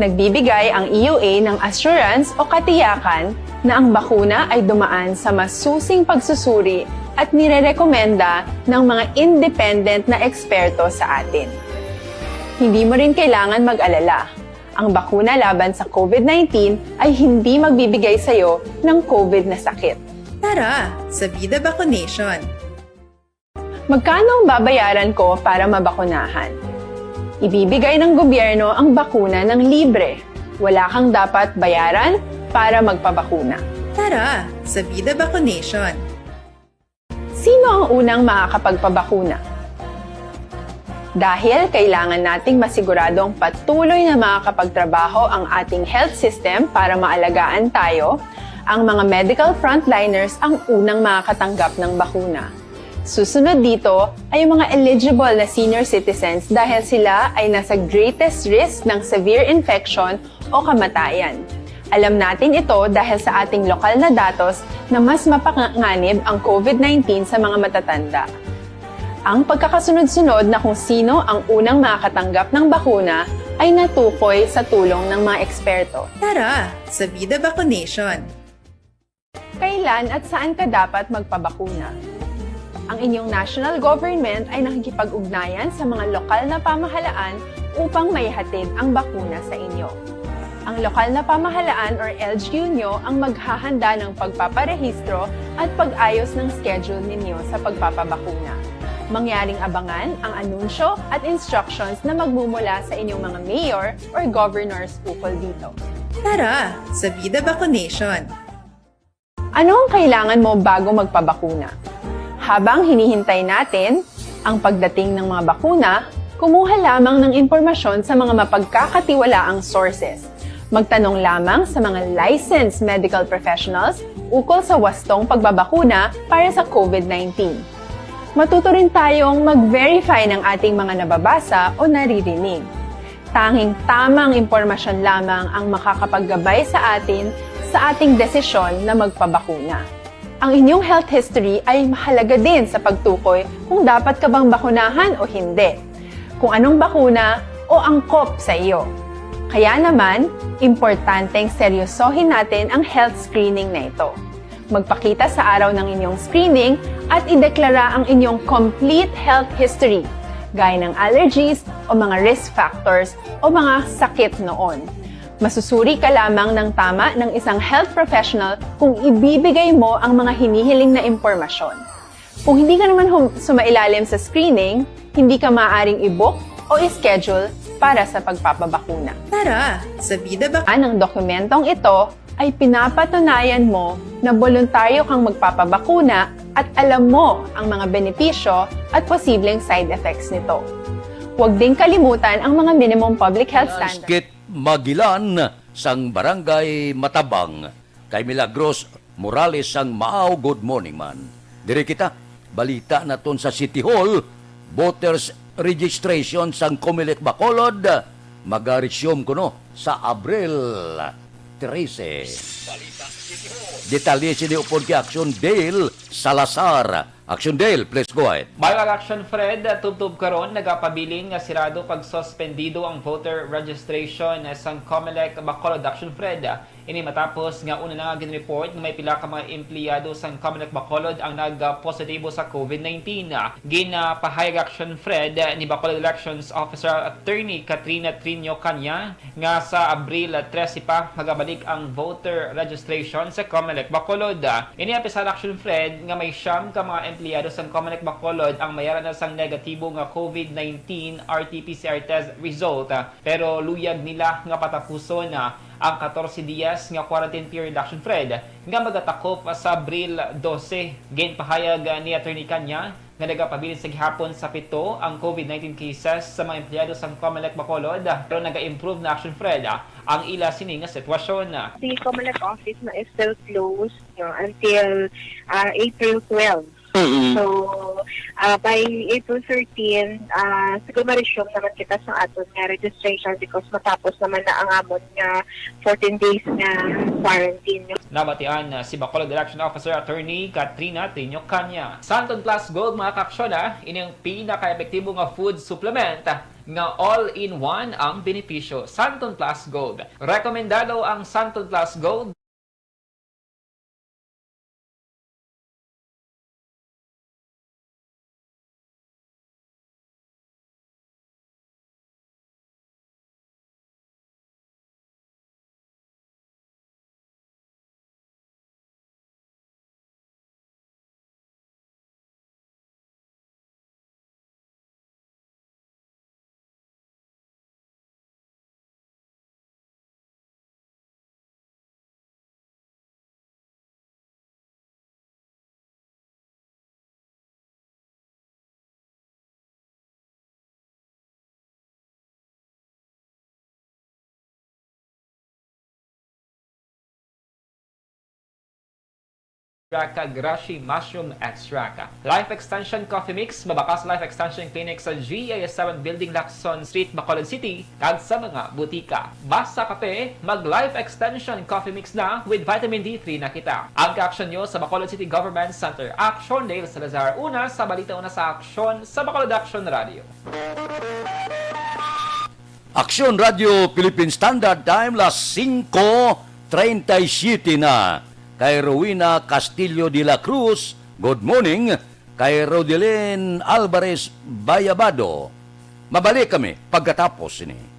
Nagbibigay ang E U A ng assurance o katiyakan na ang bakuna ay dumaan sa masusing pagsusuri at nirerekomenda ng mga independent na eksperto sa atin. Hindi mo rin kailangan mag-alala. Ang bakuna laban sa COVID nineteen ay hindi magbibigay sa iyo ng COVID na sakit. Tara sa Vida Vaccination! Magkano ang babayaran ko para mabakunahan? Ibibigay ng gobyerno ang bakuna ng libre. Wala kang dapat bayaran para magpabakuna. Tara sa Vida Vaccination! Sino ang unang makakapagpabakuna? Dahil kailangan nating masiguradong patuloy na makakapagtrabaho ang ating health system para maalagaan tayo, ang mga medical frontliners ang unang makakatanggap ng bakuna. Susunod dito ay ang mga eligible na senior citizens dahil sila ay nasa greatest risk ng severe infection o kamatayan. Alam natin ito dahil sa ating lokal na datos na mas mapanganib ang COVID nineteen sa mga matatanda. Ang pagkakasunod-sunod na kung sino ang unang makakatanggap ng bakuna ay natukoy sa tulong ng mga eksperto. Tara sa Vida Vaccination! Kailan at saan ka dapat magpabakuna? Ang inyong national government ay nakikipag-ugnayan sa mga lokal na pamahalaan upang maihatid ang bakuna sa inyo. Ang lokal na pamahalaan or L G U nyo ang maghahanda ng pagpaparehistro at pag-ayos ng schedule ninyo sa pagpapabakuna. Mangyaring abangan ang anunsyo at instructions na magmumula sa inyong mga mayor or governors ukol dito. Tara sa Vida Vaccination! Ano ang kailangan mo bago magpabakuna? Habang hinihintay natin ang pagdating ng mga bakuna, kumuha lamang ng impormasyon sa mga mapagkakatiwalaang sources. Magtanong lamang sa mga licensed medical professionals ukol sa wastong pagbabakuna para sa COVID nineteen. Matuto rin tayong mag-verify ng ating mga nababasa o naririnig. Tanging tamang impormasyon lamang ang makakapaggabay sa atin sa ating desisyon na magpabakuna. Ang inyong health history ay mahalaga din sa pagtukoy kung dapat ka bang bakunahan o hindi, kung anong bakuna o angkop sa iyo. Kaya naman, importanteng seryosohin natin ang health screening na ito. Magpakita sa araw ng inyong screening at ideklara ang inyong complete health history, gaya ng allergies o mga risk factors o mga sakit noon. Masusuri ka lamang ng tama ng isang health professional kung ibibigay mo ang mga hinihiling na impormasyon. Kung hindi ka naman hum- sumailalim sa screening, hindi ka maaaring i-book o i-schedule para sa pagpapabakuna. Tara sa Vida Bak- Ang dokumentong ito ay pinapatunayan mo na boluntaryo kang magpapabakuna at alam mo ang mga benepisyo at posibleng side effects nito. Huwag ding kalimutan ang mga minimum public health standards. Skit Magilan sang Barangay Matabang, kay Milagros Morales sang Maao. Good morning, man. Diri kita, balita naton sa City Hall, voters registration sang Comelec Bacolod, maga-resume kuno sa Abril trese. Detalye sini upod kay Action Dale Salazar. Action Dale, please go ahead. Mayong aga, Action Fred, tubtob karon nagapabilin nga sirado kag suspendido ang voter registration sang Comelec Bacolod, Action Fred. Ini matapos nga una na nga gin-report nga may pila ka mga empleyado sang Comelec Bacolod ang nagpositibo sa COVID nineteen. Ginapahayag, Action Fred, ni Bacolod Elections Officer Attorney Katrina Trinio Canya nga sa Abril trese pa magabalik ang voter registration sa Comelec Bacolod. Ini apisar, Action Fred, nga may siyam ka mga empleyado sang Comelec Bacolod ang mayara na sang negatibo nga COVID nineteen R T P C R test result, pero luyag nila nga patapuson ang katorse diyas nga quarantine period, Action Fred, nga magatakop sa Abril dose. Ginpahayag ni Attorney Canya nga nagapabilin sa gihapon sa pito ang COVID nineteen cases sa mga empleyado sang Comelec Bacolod, pero naga-improve na, Action Fred, ang ila sini nga sitwasyon. The Comelec office na is still closed, no, until, ah, April twelve. Mm-mm. So, ah, by April thirteen, ah, siguro ma-resume naman kita sa aton nga registration because matapos naman na ang amon nga fourteen days nga quarantine. Nabatian, ah, si Bacolod Election Officer Attorney Katrina Trinio Canya. Santon Plus Gold, mga kaaksyon, ah, ini ang pinaka-epektibo nga food supplement, ah, nga all-in-one ang benepisyo. Santon Plus Gold. Rekomendado ang Santon Plus Gold. extract kag Reishi Mushroom Extract. Life Extension Coffee Mix, mabakas Life Extension Clinic sa G A S seven Building, Lacson Street, Bacolod City, kag sa mga butika. Basta kape, mag Life Extension Coffee Mix na, with vitamin D three na kita. Ang kaaksyon nyo sa Bacolod City Government Center. Aksyon, Dale Salazar. Una sa balita, una sa aksyon, sa Bacolod Aksyon Radio. Aksyon Radio Philippine Standard Time, las singko treinta y siete na. Kay Rowena Castillo de la Cruz, good morning. Kay Rodelin Alvarez Bayabado, mabalik kami pagkatapos ini.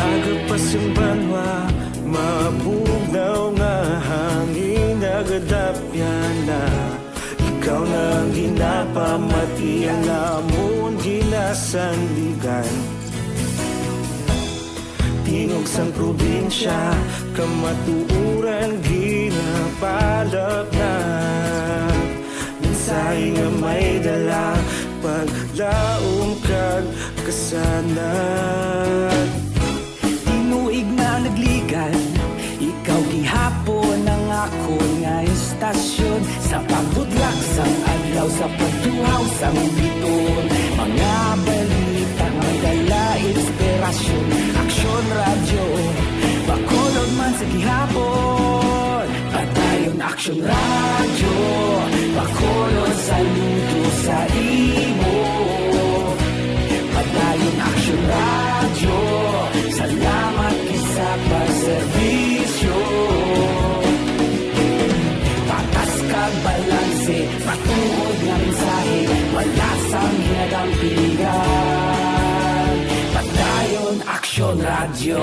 Aga pa sing banwa, mabugnaw nga hangin nagadapyan na. Ikaw na ang ginapamati, ang amon ginasandigan. Tingog sang probinsya, kamatuoran ginapalapnap. Mensahe nga may dala, paglaom kag kasanag. Tinuig na nagligan, ikaw gihapon ang akon nga istasyon. Sa pagbutlak sang adlaw, sa pagtuhaw sang biton, mga balita nga dala inspirasyon. Aksyon Radyo, Bacolod man sa gihapon. Padayon Aksyon Radyo, Bacolod saludo sa imo. Padayon Aksyon Radyo, salamat gid sa pagserbisyo. Patas kag balanse, matuod nga mensahe, wala sang ginadampigan. Padayon Aksyon Radyo.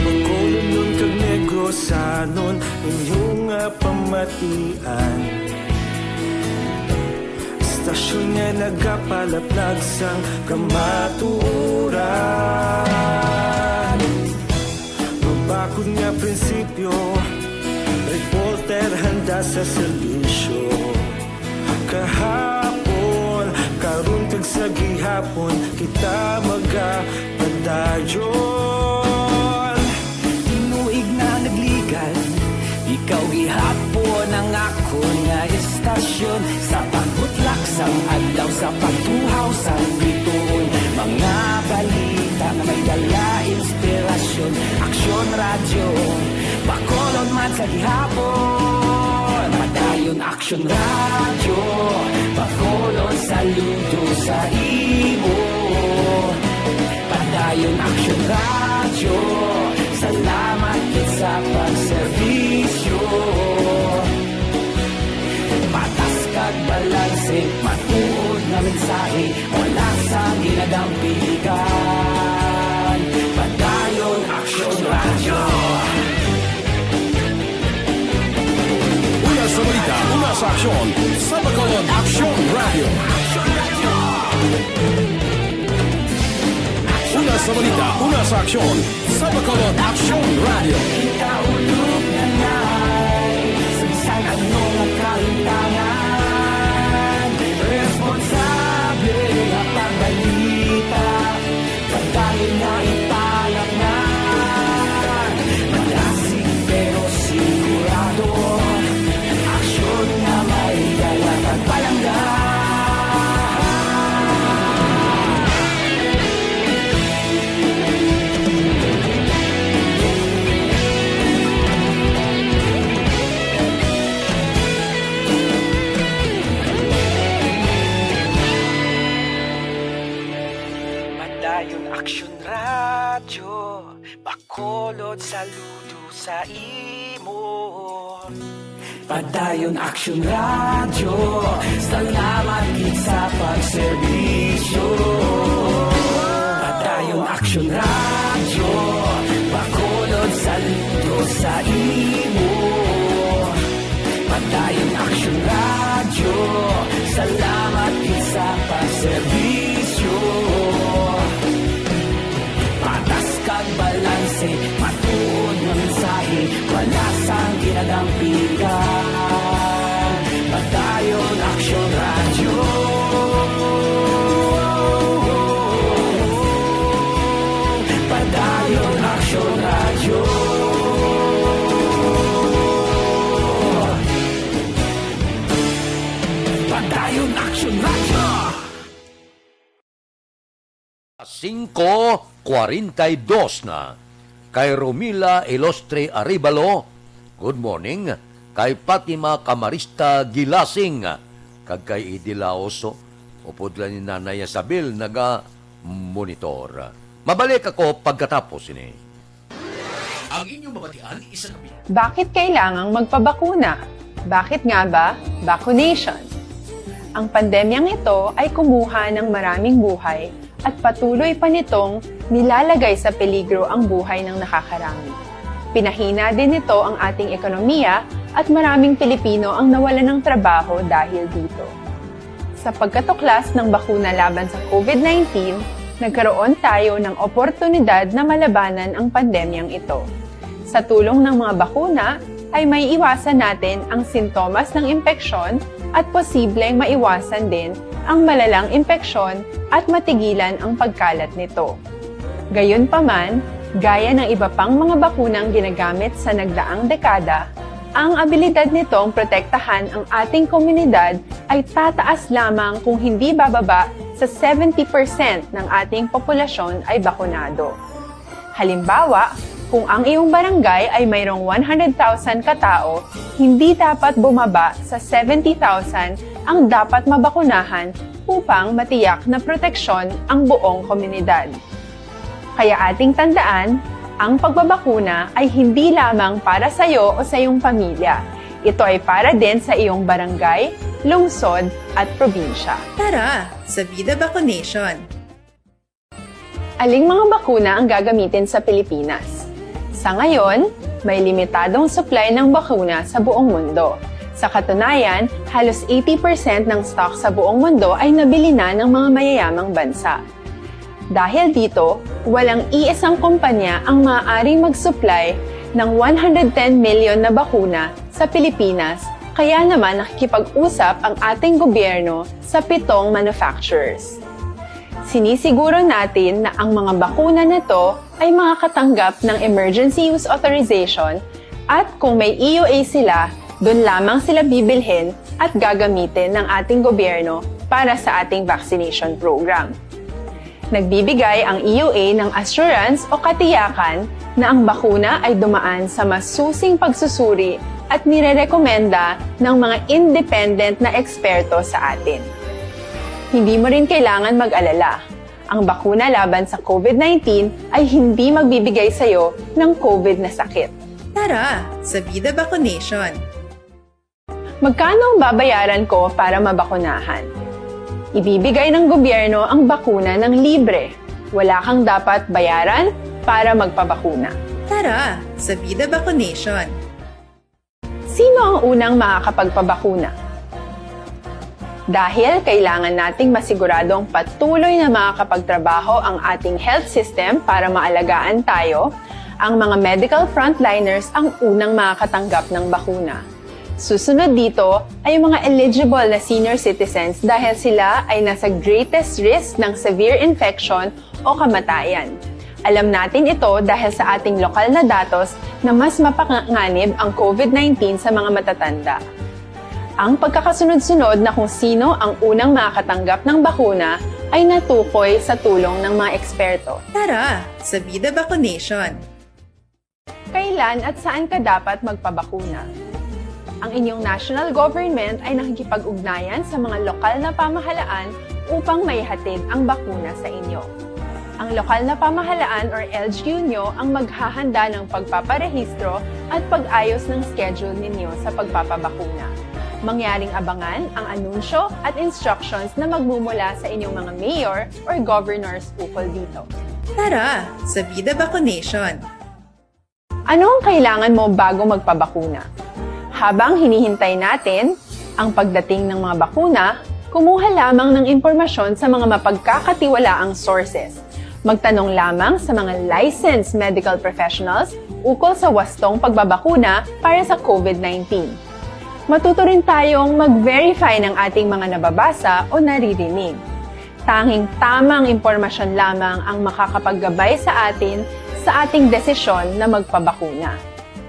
Bacolodnon kag Negrosanon, inyo nga pamatian. Istasyon nga nagapalaplag sang kamatuoran. Mabakod nga prinsipyo, reporter handa sa serbisyo. Kahapon, karon, kag sa gihapon, kita magapadayon. Tinuig na nagligan, ikaw gihapon ang akon nga istasyon. Sa pagbutlak sang adlaw, sa pagtuhaw sang biton, mga balita nga may dala inspirasyon. Aksyon Radyo, Bacolod man sa gihapon. Padayon Aksyon Radyo, Bacolod saludo sa imo. Padayon Aksyon Radyo, salamat gid sa pagserbisyo. Patas kag balanse, matuod nga mensahe, wala sang ginadampigan. Padayon Aksyon Radyo. Una sa balita, una sa aksyon, sa Bacolod Aksyon Radyo. Una sa balita, una sa aksyon, sa Bacolod Aksyon Radyo. Kita ulog na nay, sa bisan ano nga kahintangan, responsable nga pagbalita, padayon nga ipalapngan. Madasig pero sigurado, aksyon nga may dala kag palangga. Padayon Aksyon Radyo, Bacolod saludo sa imo. Padayon Aksyon Radyo, salamat gid sa pagserbisyo. Padayon Aksyon Radyo, Bacolod saludo sa imo. Padayon Aksyon Radyo, salamat Serbisyo, patas kag balanse, matuod nga mensahe, wala sang ginadampigan. Padayon Aksyon Radyo. Padayon Aksyon Radyo. Padayon Aksyon Radyo. Singko kuwarenta y dos na. Kay Romila Ilostre Arevalo, good morning. Kay Fatima Camarista Gilasing, kag kay Idi Laoso, upod lang ni Nanay Isabel naga-monitor. Mabalik ako pagkatapos ini. Ang inyong mabatian, isa ka pi- Bakit kailangang magpabakuna? Bakit nga ba? Vacunation. Ang pandemyang ito ay kumuha ng maraming buhay at patuloy pa nitong nilalagay sa peligro ang buhay ng nakakarami. Pinahina din nito ang ating ekonomiya at maraming Pilipino ang nawalan ng trabaho dahil dito. Sa pagkatuklas ng bakuna laban sa COVID nineteen, nagkaroon tayo ng oportunidad na malabanan ang pandemyang ito. Sa tulong ng mga bakuna, ay maiiwasan natin ang sintomas ng impeksyon at posibleng maiwasan din ang malalang impeksyon at matigilan ang pagkalat nito. Gayunpaman, gaya ng iba pang mga bakunang ginagamit sa nagdaang dekada, ang abilidad nitong protektahan ang ating komunidad ay tataas lamang kung hindi bababa sa seventy percent ng ating populasyon ay bakunado. Halimbawa, kung ang iyong barangay ay mayroong one hundred thousand ka tawo, hindi dapat bumaba sa seventy thousand ang dapat mabakunahan upang matiyak na proteksyon ang buong komunidad. Kaya ating tandaan, ang pagbabakuna ay hindi lamang para sa iyo o sa iyong pamilya. Ito ay para din sa iyong barangay, lungsod, at probinsya. Tara, sa Vida Vacunation! Aling mga bakuna ang gagamitin sa Pilipinas? Sa ngayon, may limitadong supply ng bakuna sa buong mundo. Sa katunayan, halos eighty percent ng stock sa buong mundo ay nabili na ng mga mayayamang bansa. Dahil dito, walang iisang kumpanya ang maaaring mag-supply ng one hundred ten million na bakuna sa Pilipinas, kaya naman nakikipag-usap ang ating gobyerno sa pitong manufacturers. Sinisiguro natin na ang mga bakuna na to ay makakatanggap ng emergency use authorization at kung may E U A sila, doon lamang sila bibilhin at gagamitin ng ating gobyerno para sa ating vaccination program. Nagbibigay ang E U A ng assurance o katiyakan na ang bakuna ay dumaan sa masusing pagsusuri at nirerekomenda ng mga independent na eksperto sa atin. Hindi mo rin kailangan mag-alala. Ang bakuna laban sa COVID nineteen ay hindi magbibigay sa iyo ng COVID na sakit. Tara, sa Vida Vacunation! Magkano ang babayaran ko para mabakunahan? Ibibigay ng gobyerno ang bakuna ng libre. Wala kang dapat bayaran para magpabakuna. Tara, sa Vida Vacunation! Sino ang unang makakapagpabakuna? Dahil kailangan nating masiguradong patuloy na makakapagtrabaho ang ating health system para maalagaan tayo, ang mga medical frontliners ang unang makakatanggap ng bakuna. Susunod dito ay ang mga eligible na senior citizens dahil sila ay nasa greatest risk ng severe infection o kamatayan. Alam natin ito dahil sa ating lokal na datos na mas mapanganib ang COVID nineteen sa mga matatanda. Ang pagkakasunod-sunod na kung sino ang unang makakatanggap ng bakuna ay natukoy sa tulong ng mga eksperto. Tara, sa Vida Vacunation! Kailan at saan ka dapat magpabakuna? Ang inyong national government ay nakikipag-ugnayan sa mga lokal na pamahalaan upang maihatid ang bakuna sa inyo. Ang lokal na pamahalaan or L G U nyo ang maghahanda ng pagpaparehistro at pag-ayos ng schedule ninyo sa pagpapabakuna. Mangyaring abangan ang anunsyo at instructions na magmumula sa inyong mga mayor or governors ukol dito. Tara, sa Vida Vacunation! Ano ang kailangan mo bago magpabakuna? Habang hinihintay natin ang pagdating ng mga bakuna, Kumuha lamang ng impormasyon sa mga mapagkakatiwalaang sources. Magtanong lamang sa mga licensed medical professionals ukol sa wastong pagbabakuna para sa covid nineteen. Matuto rin tayong mag-verify ng ating mga nababasa o naririnig. Tanging tamang impormasyon lamang ang makakapaggabay sa atin sa ating desisyon na magpabakuna.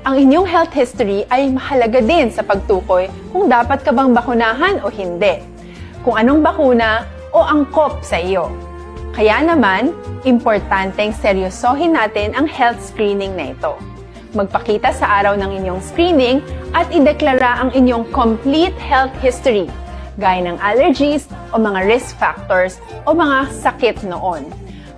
Ang inyong health history ay mahalaga din sa pagtukoy kung dapat ka bang bakunahan o hindi, kung anong bakuna o angkop sa iyo. Kaya naman, importanteng seryosohin natin ang health screening na ito. Magpakita sa araw ng inyong screening at ideklara ang inyong complete health history, gaya ng allergies o mga risk factors o mga sakit noon.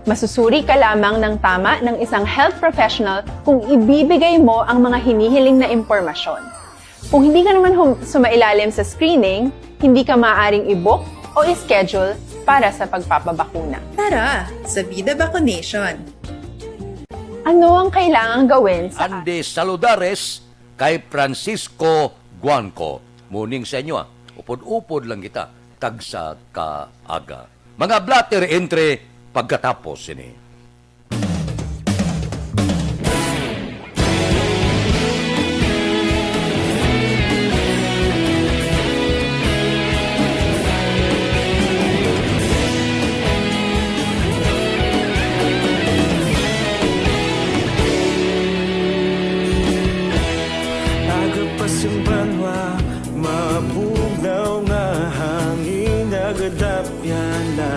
Masusuri ka lamang ng tama ng isang health professional kung ibibigay mo ang mga hinihiling na impormasyon. Kung hindi ka naman hum-, sumailalim sa screening, hindi ka maaaring i-book o i-schedule para sa pagpapabakuna. Tara sa Vida Vacunation! Ano ang kailangang gawin sa Andy Saludares kay Francisco Guanco. Morning sa inyo, ah. Upod-upod lang kita, tagsa ka aga. Mga blotter entry pagkatapos sini. Aga pa sing banwa, mabugnaw nga hangin, nagadapyan na.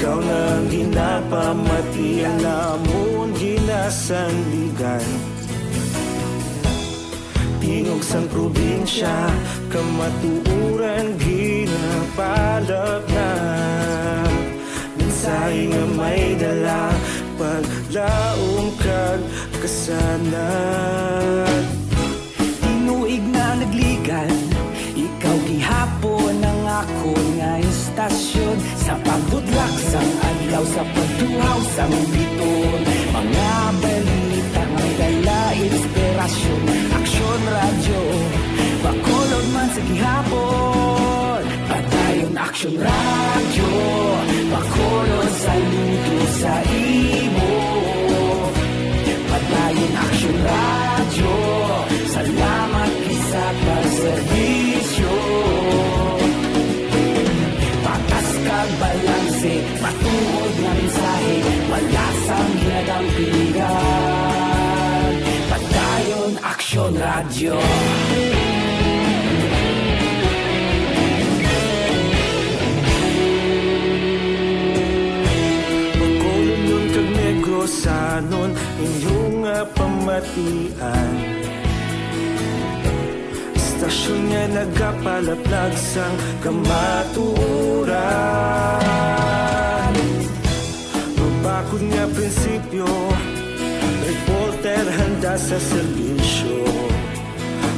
Ikaw na ang ginapamati, ang amon ginasandigan. Tingog sang probinsya, kamatuoran ginapalapnap. Mensahe nga may dala, paglaom kag kasanag. Tinuig na nagligad, ikaw gihapon ang akon nga istasyon. Sa pagbutlak sang adlaw, sa pagtuhaw sang biton, mga balita nga may dala inspirasyon. Aksyon Radyo, Bacolod man sa gihapon. Padayon Aksyon Radyo, Bacolod, saludo sa imo. Padayon Aksyon Radyo, salamat gid sa pagserbisyo. Patas kag balanse, matuod nga mensahe, wala sang ginadampigan. Padayon Aksyon Radyo. Bacolodnon kag Negrosanon, inyo nga pamatian. Istasyon nga nagapalaplag sang kamatuoran. Mabakod nga prinsipyo, reporter handa sa serbisyo.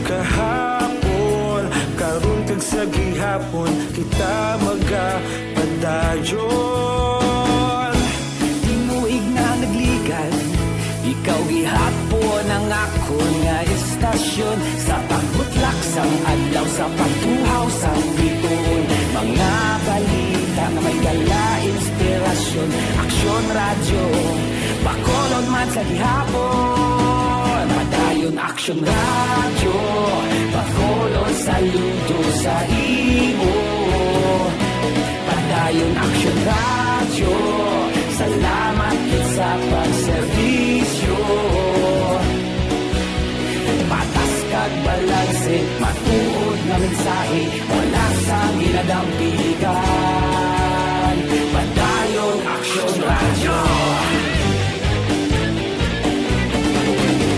Kahapon, karon kag sa gihapon, kita magapadayon. Tinuig na nagligad, ikaw gihapon ang akon nga istasyon. Sa pagbutlak sang adlaw, sa pagtuhaw sang biton, mga balita nga may dala inspirasyon. Aksyon Radyo, Bacolod man sa gihapon. Padayon Aksyon Radyo, Bacolod, saludo sa imo. Padayon Aksyon Radyo, salamat gid sa pagserbisyo. Patas kag balanse, matuod nga mensahe, wala sang ginadampigan. Padayon Aksyon Radyo.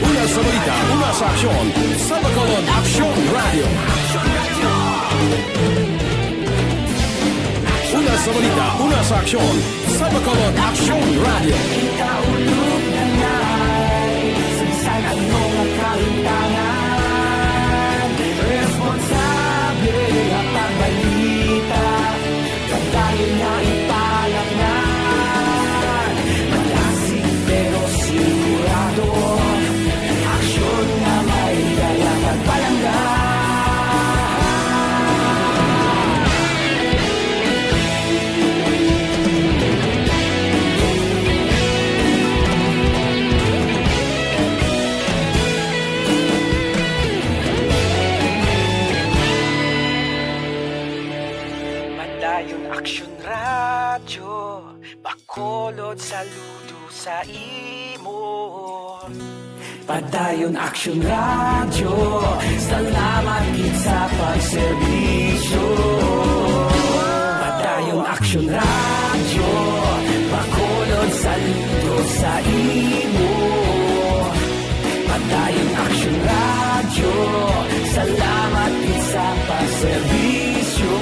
Una sa balita, una sa aksyon, sa Bacolod Aksyon Radyo. Una sa balita, una sa aksyon, sa Bacolod Aksyon Radyo. Kita ulog na nay, sa bisan ano nga kahitangan, responsable nga pagbalita. Padayon nga ipalapngan, malasig pero sigurado, aksyon nga may dala kag palangga. Kulod saludo sa imo. Padayon Aksyon Radyo, salamat gid sa pagserbisyo. Padayon Aksyon Radyo, Bacolod saludo sa imo. Padayon Aksyon Radyo, salamat gid sa pagserbisyo.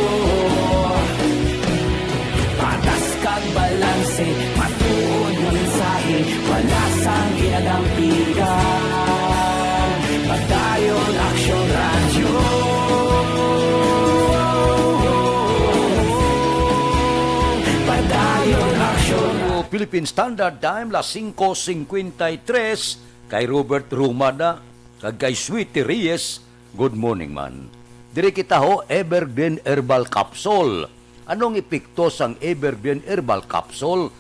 Patas kag balanse, matuod nga mensahe, wala sang ginadampigan. Padayon Aksyon Radyo. Padayon Aksyon Radyo. Philippine Standard Time, las singko singkwenta y tres, kay Robert Rumada, kag kay Sweetie Reyes, good morning, man. Diri kita ho, Evergreen Herbal Capsule. Anong epekto sang Evergreen Herbal Capsule?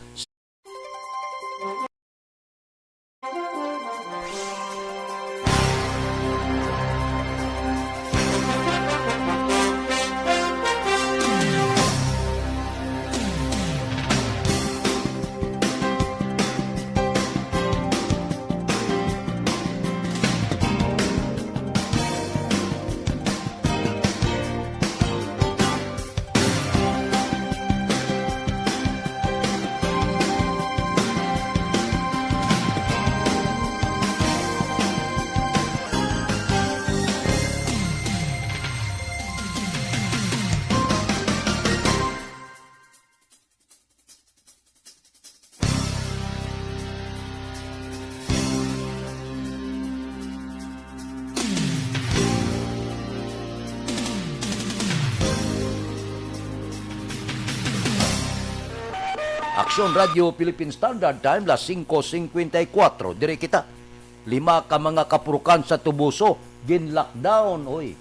Aksyon Radyo Philippine Standard Time, las singko singkwenta y kuwatro. Diri kita. Lima ka mga kapurukan sa Toboso gin-lockdown, oy.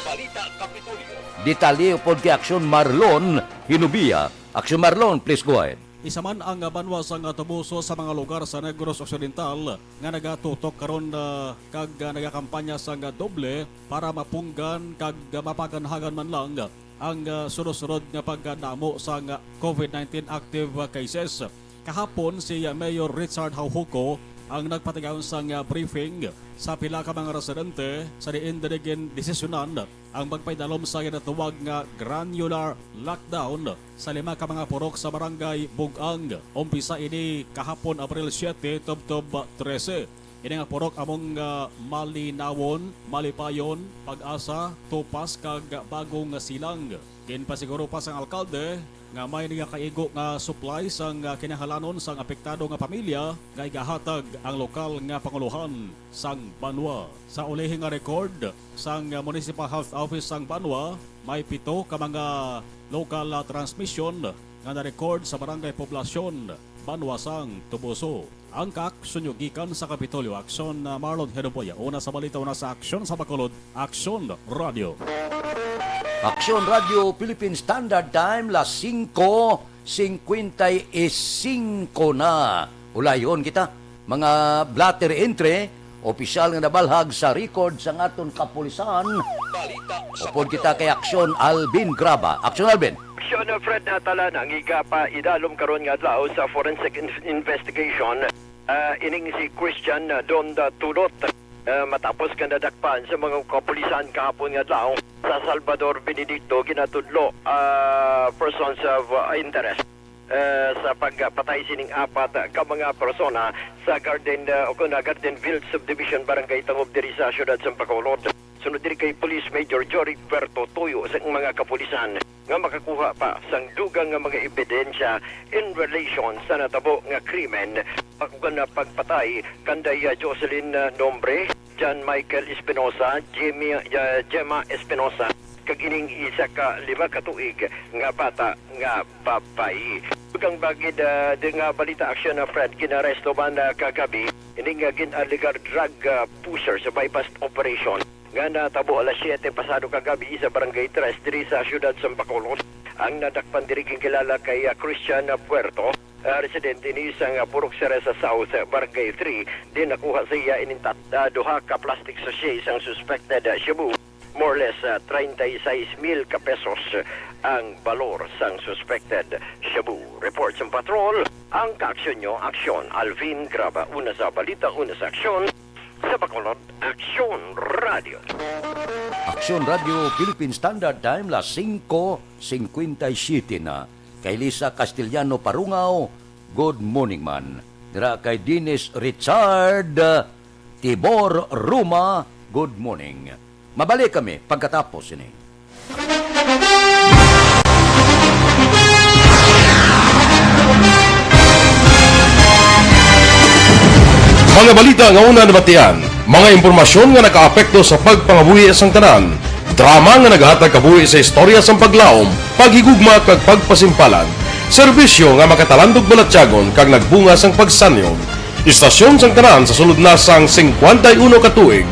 Balita Kapitolyo. Detalye upod kay Aksyon Marlon Hinubia. Aksyon Marlon, please go ahead. Isa man ang banwa sang Toboso sa mga lugar sa Negros Occidental nga nagatutok karon, ah, kag, ah, nagakampanya sang doble para mapunggan kag mapaganhagan man lang ang, ah, sunod-sunod nga pagkadamo sang COVID nineteen active cases. Kahapon, si Mayor Richard Jaujoco ang nagpatigayon sang, ah, briefing sa pila ka mga residente sa diin diri gindesisyonan ang pagpaidalom sa ginatawag nga granular lockdown sa lima ka mga purok sa Barangay Bug-ang. Umpisa ini kahapon, Abril siete, tubtob trese. Ini nga purok amo ang, ah, Malinawon, Malipayon, Pag-asa, Tupas, kag Bagong Silang. Ginpasiguro pa sang alkalde nga may nagakaigo nga supply sang, ah, kinahanglanon sang apektado nga pamilya nga igahatag ang lokal nga pangulohan sang banwa. Sa ulihi nga record sang, ah, Municipal Health Office sang banwa, may pito ka mga local, ah, transmission nga na-record sa barangay poblasyon, banwa sang Toboso. Ang kaaksyon nyo gikan sa Kapitolyo, Aksyon, ah, Marlon Hedoboya. Una sa balita, una sa aksyon sa Bacolod, Aksyon Radio. Aksyon Radio Philippine Standard Time, las singko singkwenta y singko na. Ulayhon kita, mga blotter entry, opisyal nga nabalhag sa record sang aton kapulisan. Balita sa Upod kita kay Aksyon Alvin Graba. Aksyon Alvin. Aksyon, uh, Fred, natala na ang igapa idalom karon nga adlaw sa forensic in-, investigation. Ah, ining si Christian, uh, Donda Tulot, uh, matapos nga nadakpan sa mga kapulisan kahapon nga adlaw sa Salvador Benedicto, ginatudlo, ah, persons of, uh, interest, uh, sa pagpatay sining apat ka mga persona sa Garden, uh, o kun, uh, Garden Village Subdivision, Barangay Tangob, diri sa siyudad sa Bacolod. Sunod diri kay Police Major Jory Puerto, tuyo sa mga kapulisan nga makakuha pa sang dugang nga mga ebidensya in relation sa natabo nga krimen, pag-, nga pagpatay kanday, ah, Jocelyn, ah, Nombre, John Michael Espinosa, Jimmy, ah, Gemma Espinosa, kag ining isa ka lima ka tuig nga bata nga babayi. Ug ang bagid, ah, di nga balita, Aksyon, ah, Fred, ginaresto man, ah, kagabi ini nga gin-alegar drug, ah, pusher sa buy-bust operation nga natabo alas siyete pasado kagabi sa Barangay Tres diri sa siyudad sa Bacolod. Ang nadakpan diri ginkilala kay, ah, Christian, ah, Puerto, ah, residente ni sang, ah, Purok Cereza South, ah, Barangay Three, din nakuha sa iya ining tat-, ah, duha ka plastic sachet sang suspected, ah, shabu. More or less, ah, treinta y seis mil ka pesos ang balor sang suspected shabu. Report sang patrol, ang kaaksyon nyo, aksyon. Alvin Graba, una sa balita, una sa aksyon. Sa Bacolod, Aksyon Radio. Aksyon Radio, Philippine Standard Time, las singko cincuenta y siete na. Kay Lisa Castellano Parungaw, good morning man. Dira kay Dennis Richard Tibor Ruma, good morning. Mabalik kami pagkatapos ini. Mga balita nga una nabatian, mga impormasyon nga nakaapekto sa pagpangabuhi sang tanan, drama nga nagahatag kabuhi sa istorya sang paglaom, paghigugma kag pagpasimpalan, serbisyo nga makatalandog balatyagon kag nagbunga sang pagsanyog. Istasyon sang tanan sa sulod na sang singkwenta y uno ka tuig.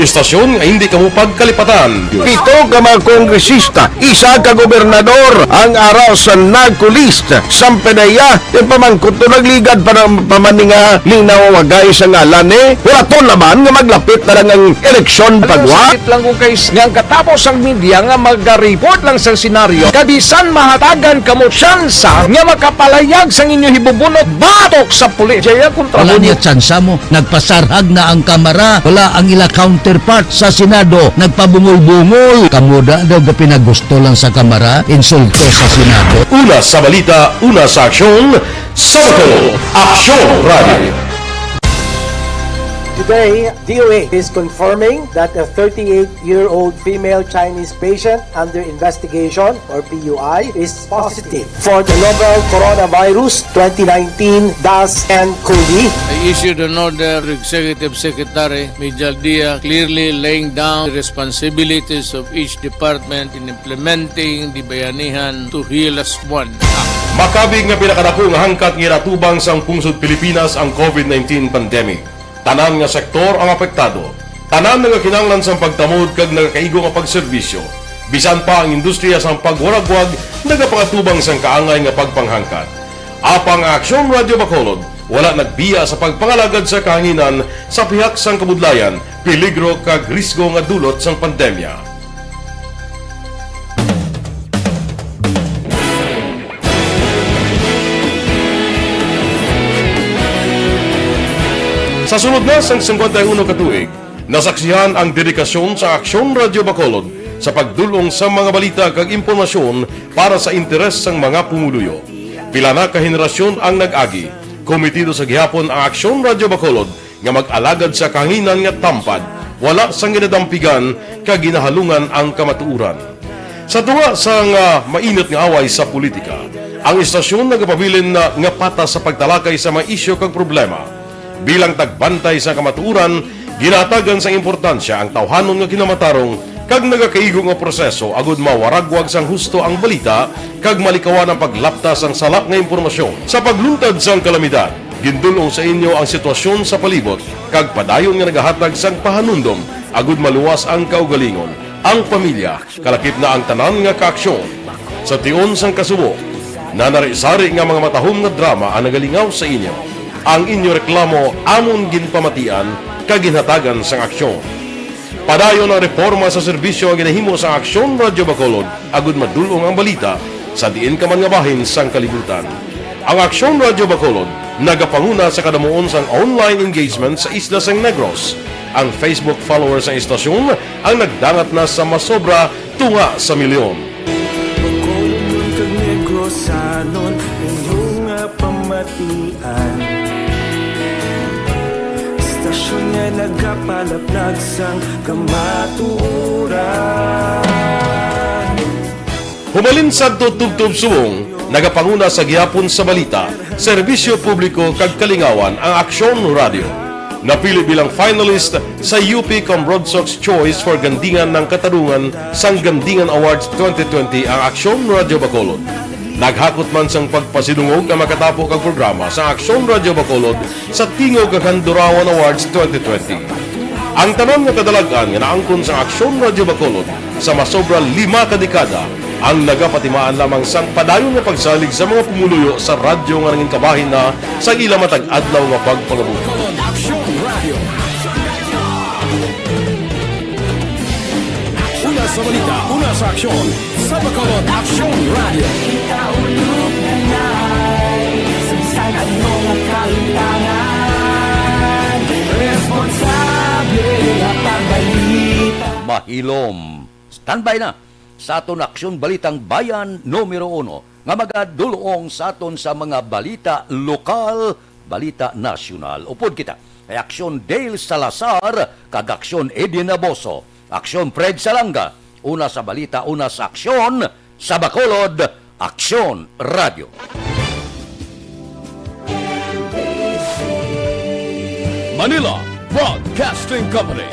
Istasyon nga hindi kamo pagkalipatan. Pito ka mga kongresista, isa ka gobernador ang ara sa narco list sang PDEA. Yung pamangkot to, nagligad pa ng pamaninga linaw wagay sa ngalan ni. Wala to naman nga maglapit na lang ang eleksyon pagwa. Sakit lang kung kay s-, nga ang katapos ang media nga maga-report lang sa senaryo. Kabisan mahatagan kamo tsansa nga makapalayag sang inyo hibubunot batok sa pulis. Jaya kontra Wala mo. Niya tsansa mo. Nagpasarhag na ang Kamara. Wala ang ila counterpart sa Senado. Nagpabungol-bungol. Kamo da daw gapinagusto lang sa Kamara. Insulto sa Senado. Una sa balita, una sa aksyon, sa Bacolod, Aksyon Radio. Today, D O A is confirming that a thirty-eight-year-old female Chinese patient under investigation, or P U I, is positive for the novel coronavirus twenty nineteen dash N cov. I issued an order to Executive Secretary Mijal Dia, clearly laying down the responsibilities of each department in implementing the Bayanihan to Heal As One Act. Makabig nga pinakadako nga hangkat nga ginatubang sang pungsod Pilipinas ang covid nineteen pandemic. Tanan nga sektor ang apektado. Tanan nagakinahanglan sang pagtamod kag nagakaigo nga pagserbisyo. Bisan pa ang industriya sang pagwaragwag nagapangatubang sang kaangay nga pagpanghangkat. Apang ang Aksyon Radio Bacolod wala nagbiya sa pagpangalagad sa kahanginan sa pihak sang kabudlayan, peligro kag risgo nga dulot sang pandemya. Sa sulod na sang singkwenta y uno ka tuig, nasaksihan ang dedikasyon sa Aksyon Radio Bacolod sa pagdul-ong sa mga balita kag impormasyon para sa interes sang mga pumuluyo. Pila na ka henerasyon ang nag-agi. Komitido sa gihapon ang Aksyon Radio Bacolod nga mag-alagad sa kahanginan nga tampad, wala sang ginadampigan kag ginahalungan ang kamatuoran. Sa tunga sang, ah, mainit nga away sa politika, ang istasyon nagapabilin na nga patas sa pagtalakay sa mga isyu kag problema. Bilang tagbantay sa kamatuoran, ginahatagan sang importansya ang tawhanon nga kinamatarong kag nagakaigo nga proseso agud mawaragwag sang husto ang balita kag malikawan ang paglapta sang sala nga impormasyon. Sa pagluntad sang kalamidad, gindul-ong sa inyo ang sitwasyon sa palibot kag padayon nga nagahatag sang pahanumdom agud maluwas ang kaugalingon, ang pamilya, kalakip na ang tanan nga kaaksyon. Sa tion sang kasubo, nanari-sari nga mga matahom nga drama ang nagalingaw sa inyo. Ang inyo reklamo amon ginpamatian kag ginhatagan sang aksyon. Padayon ang reporma sa serbisyo nga ginahimo sang Aksyon Radyo Bacolod agud madul-ong ang balita sa diin ka man nga bahin sang kalibutan. Ang Aksyon Radyo Bacolod nagapanguna sa kadamuon sang online engagement sa isla sang Negros. Ang Facebook followers sang istasyon ang nagdangat na sa masobra tunga sa milyon. Bacolodnon kag Negrosanon, inyo nga pamatian. Istasyon nga nagapalaplag sang kamatuoran. Humalin sadto tubtob subong, nagapanguna sa gihapon sa balita, serbisyo publiko kag kalingawan ang Aksyon Radyo. Napili bilang finalist sa U P Cambrodsoc's Choice for Gandingan ng Katarungan sang Gandingan Awards twenty twenty ang Aksyon Radyo Bacolod. Naghakot man sang pagpasidungog ang makatapo kag programa sa Aksyon Radyo Bacolod sa Tingog kag Handurawan Awards twenty twenty. Ang tanan nga kadalag-an nga naangkon sa Aksyon Radyo Bacolod sa masobra lima ka dekada ang nagapatimaan lamang sang padayon nga pagsalig sa mga pumuluyo sa radyo nga nangin kabahin na sa ila matag adlaw nga pagpangabuhi. Aksyon Radyo. Una Balita, una sa aksyon, sa Bacolod Aksyon Radio. Kita ulog na nai, sa bisan anong kalintangan, responsable nga pagbalita. Mahilom. Standby na sa aton Aksyon Balitang Bayan numero uno nga magadulong sa aton sa mga balita lokal, balita nasyonal. Upod kita kay Aksyon Dale Salazar kag Aksyon Edie Naboso, Aksyon Fred Salanga, una sa balita, una sa aksyon, sa Bacolod, Aksyon Radio. Manila Broadcasting Company.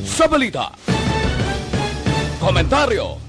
Sa balita, komentaryo,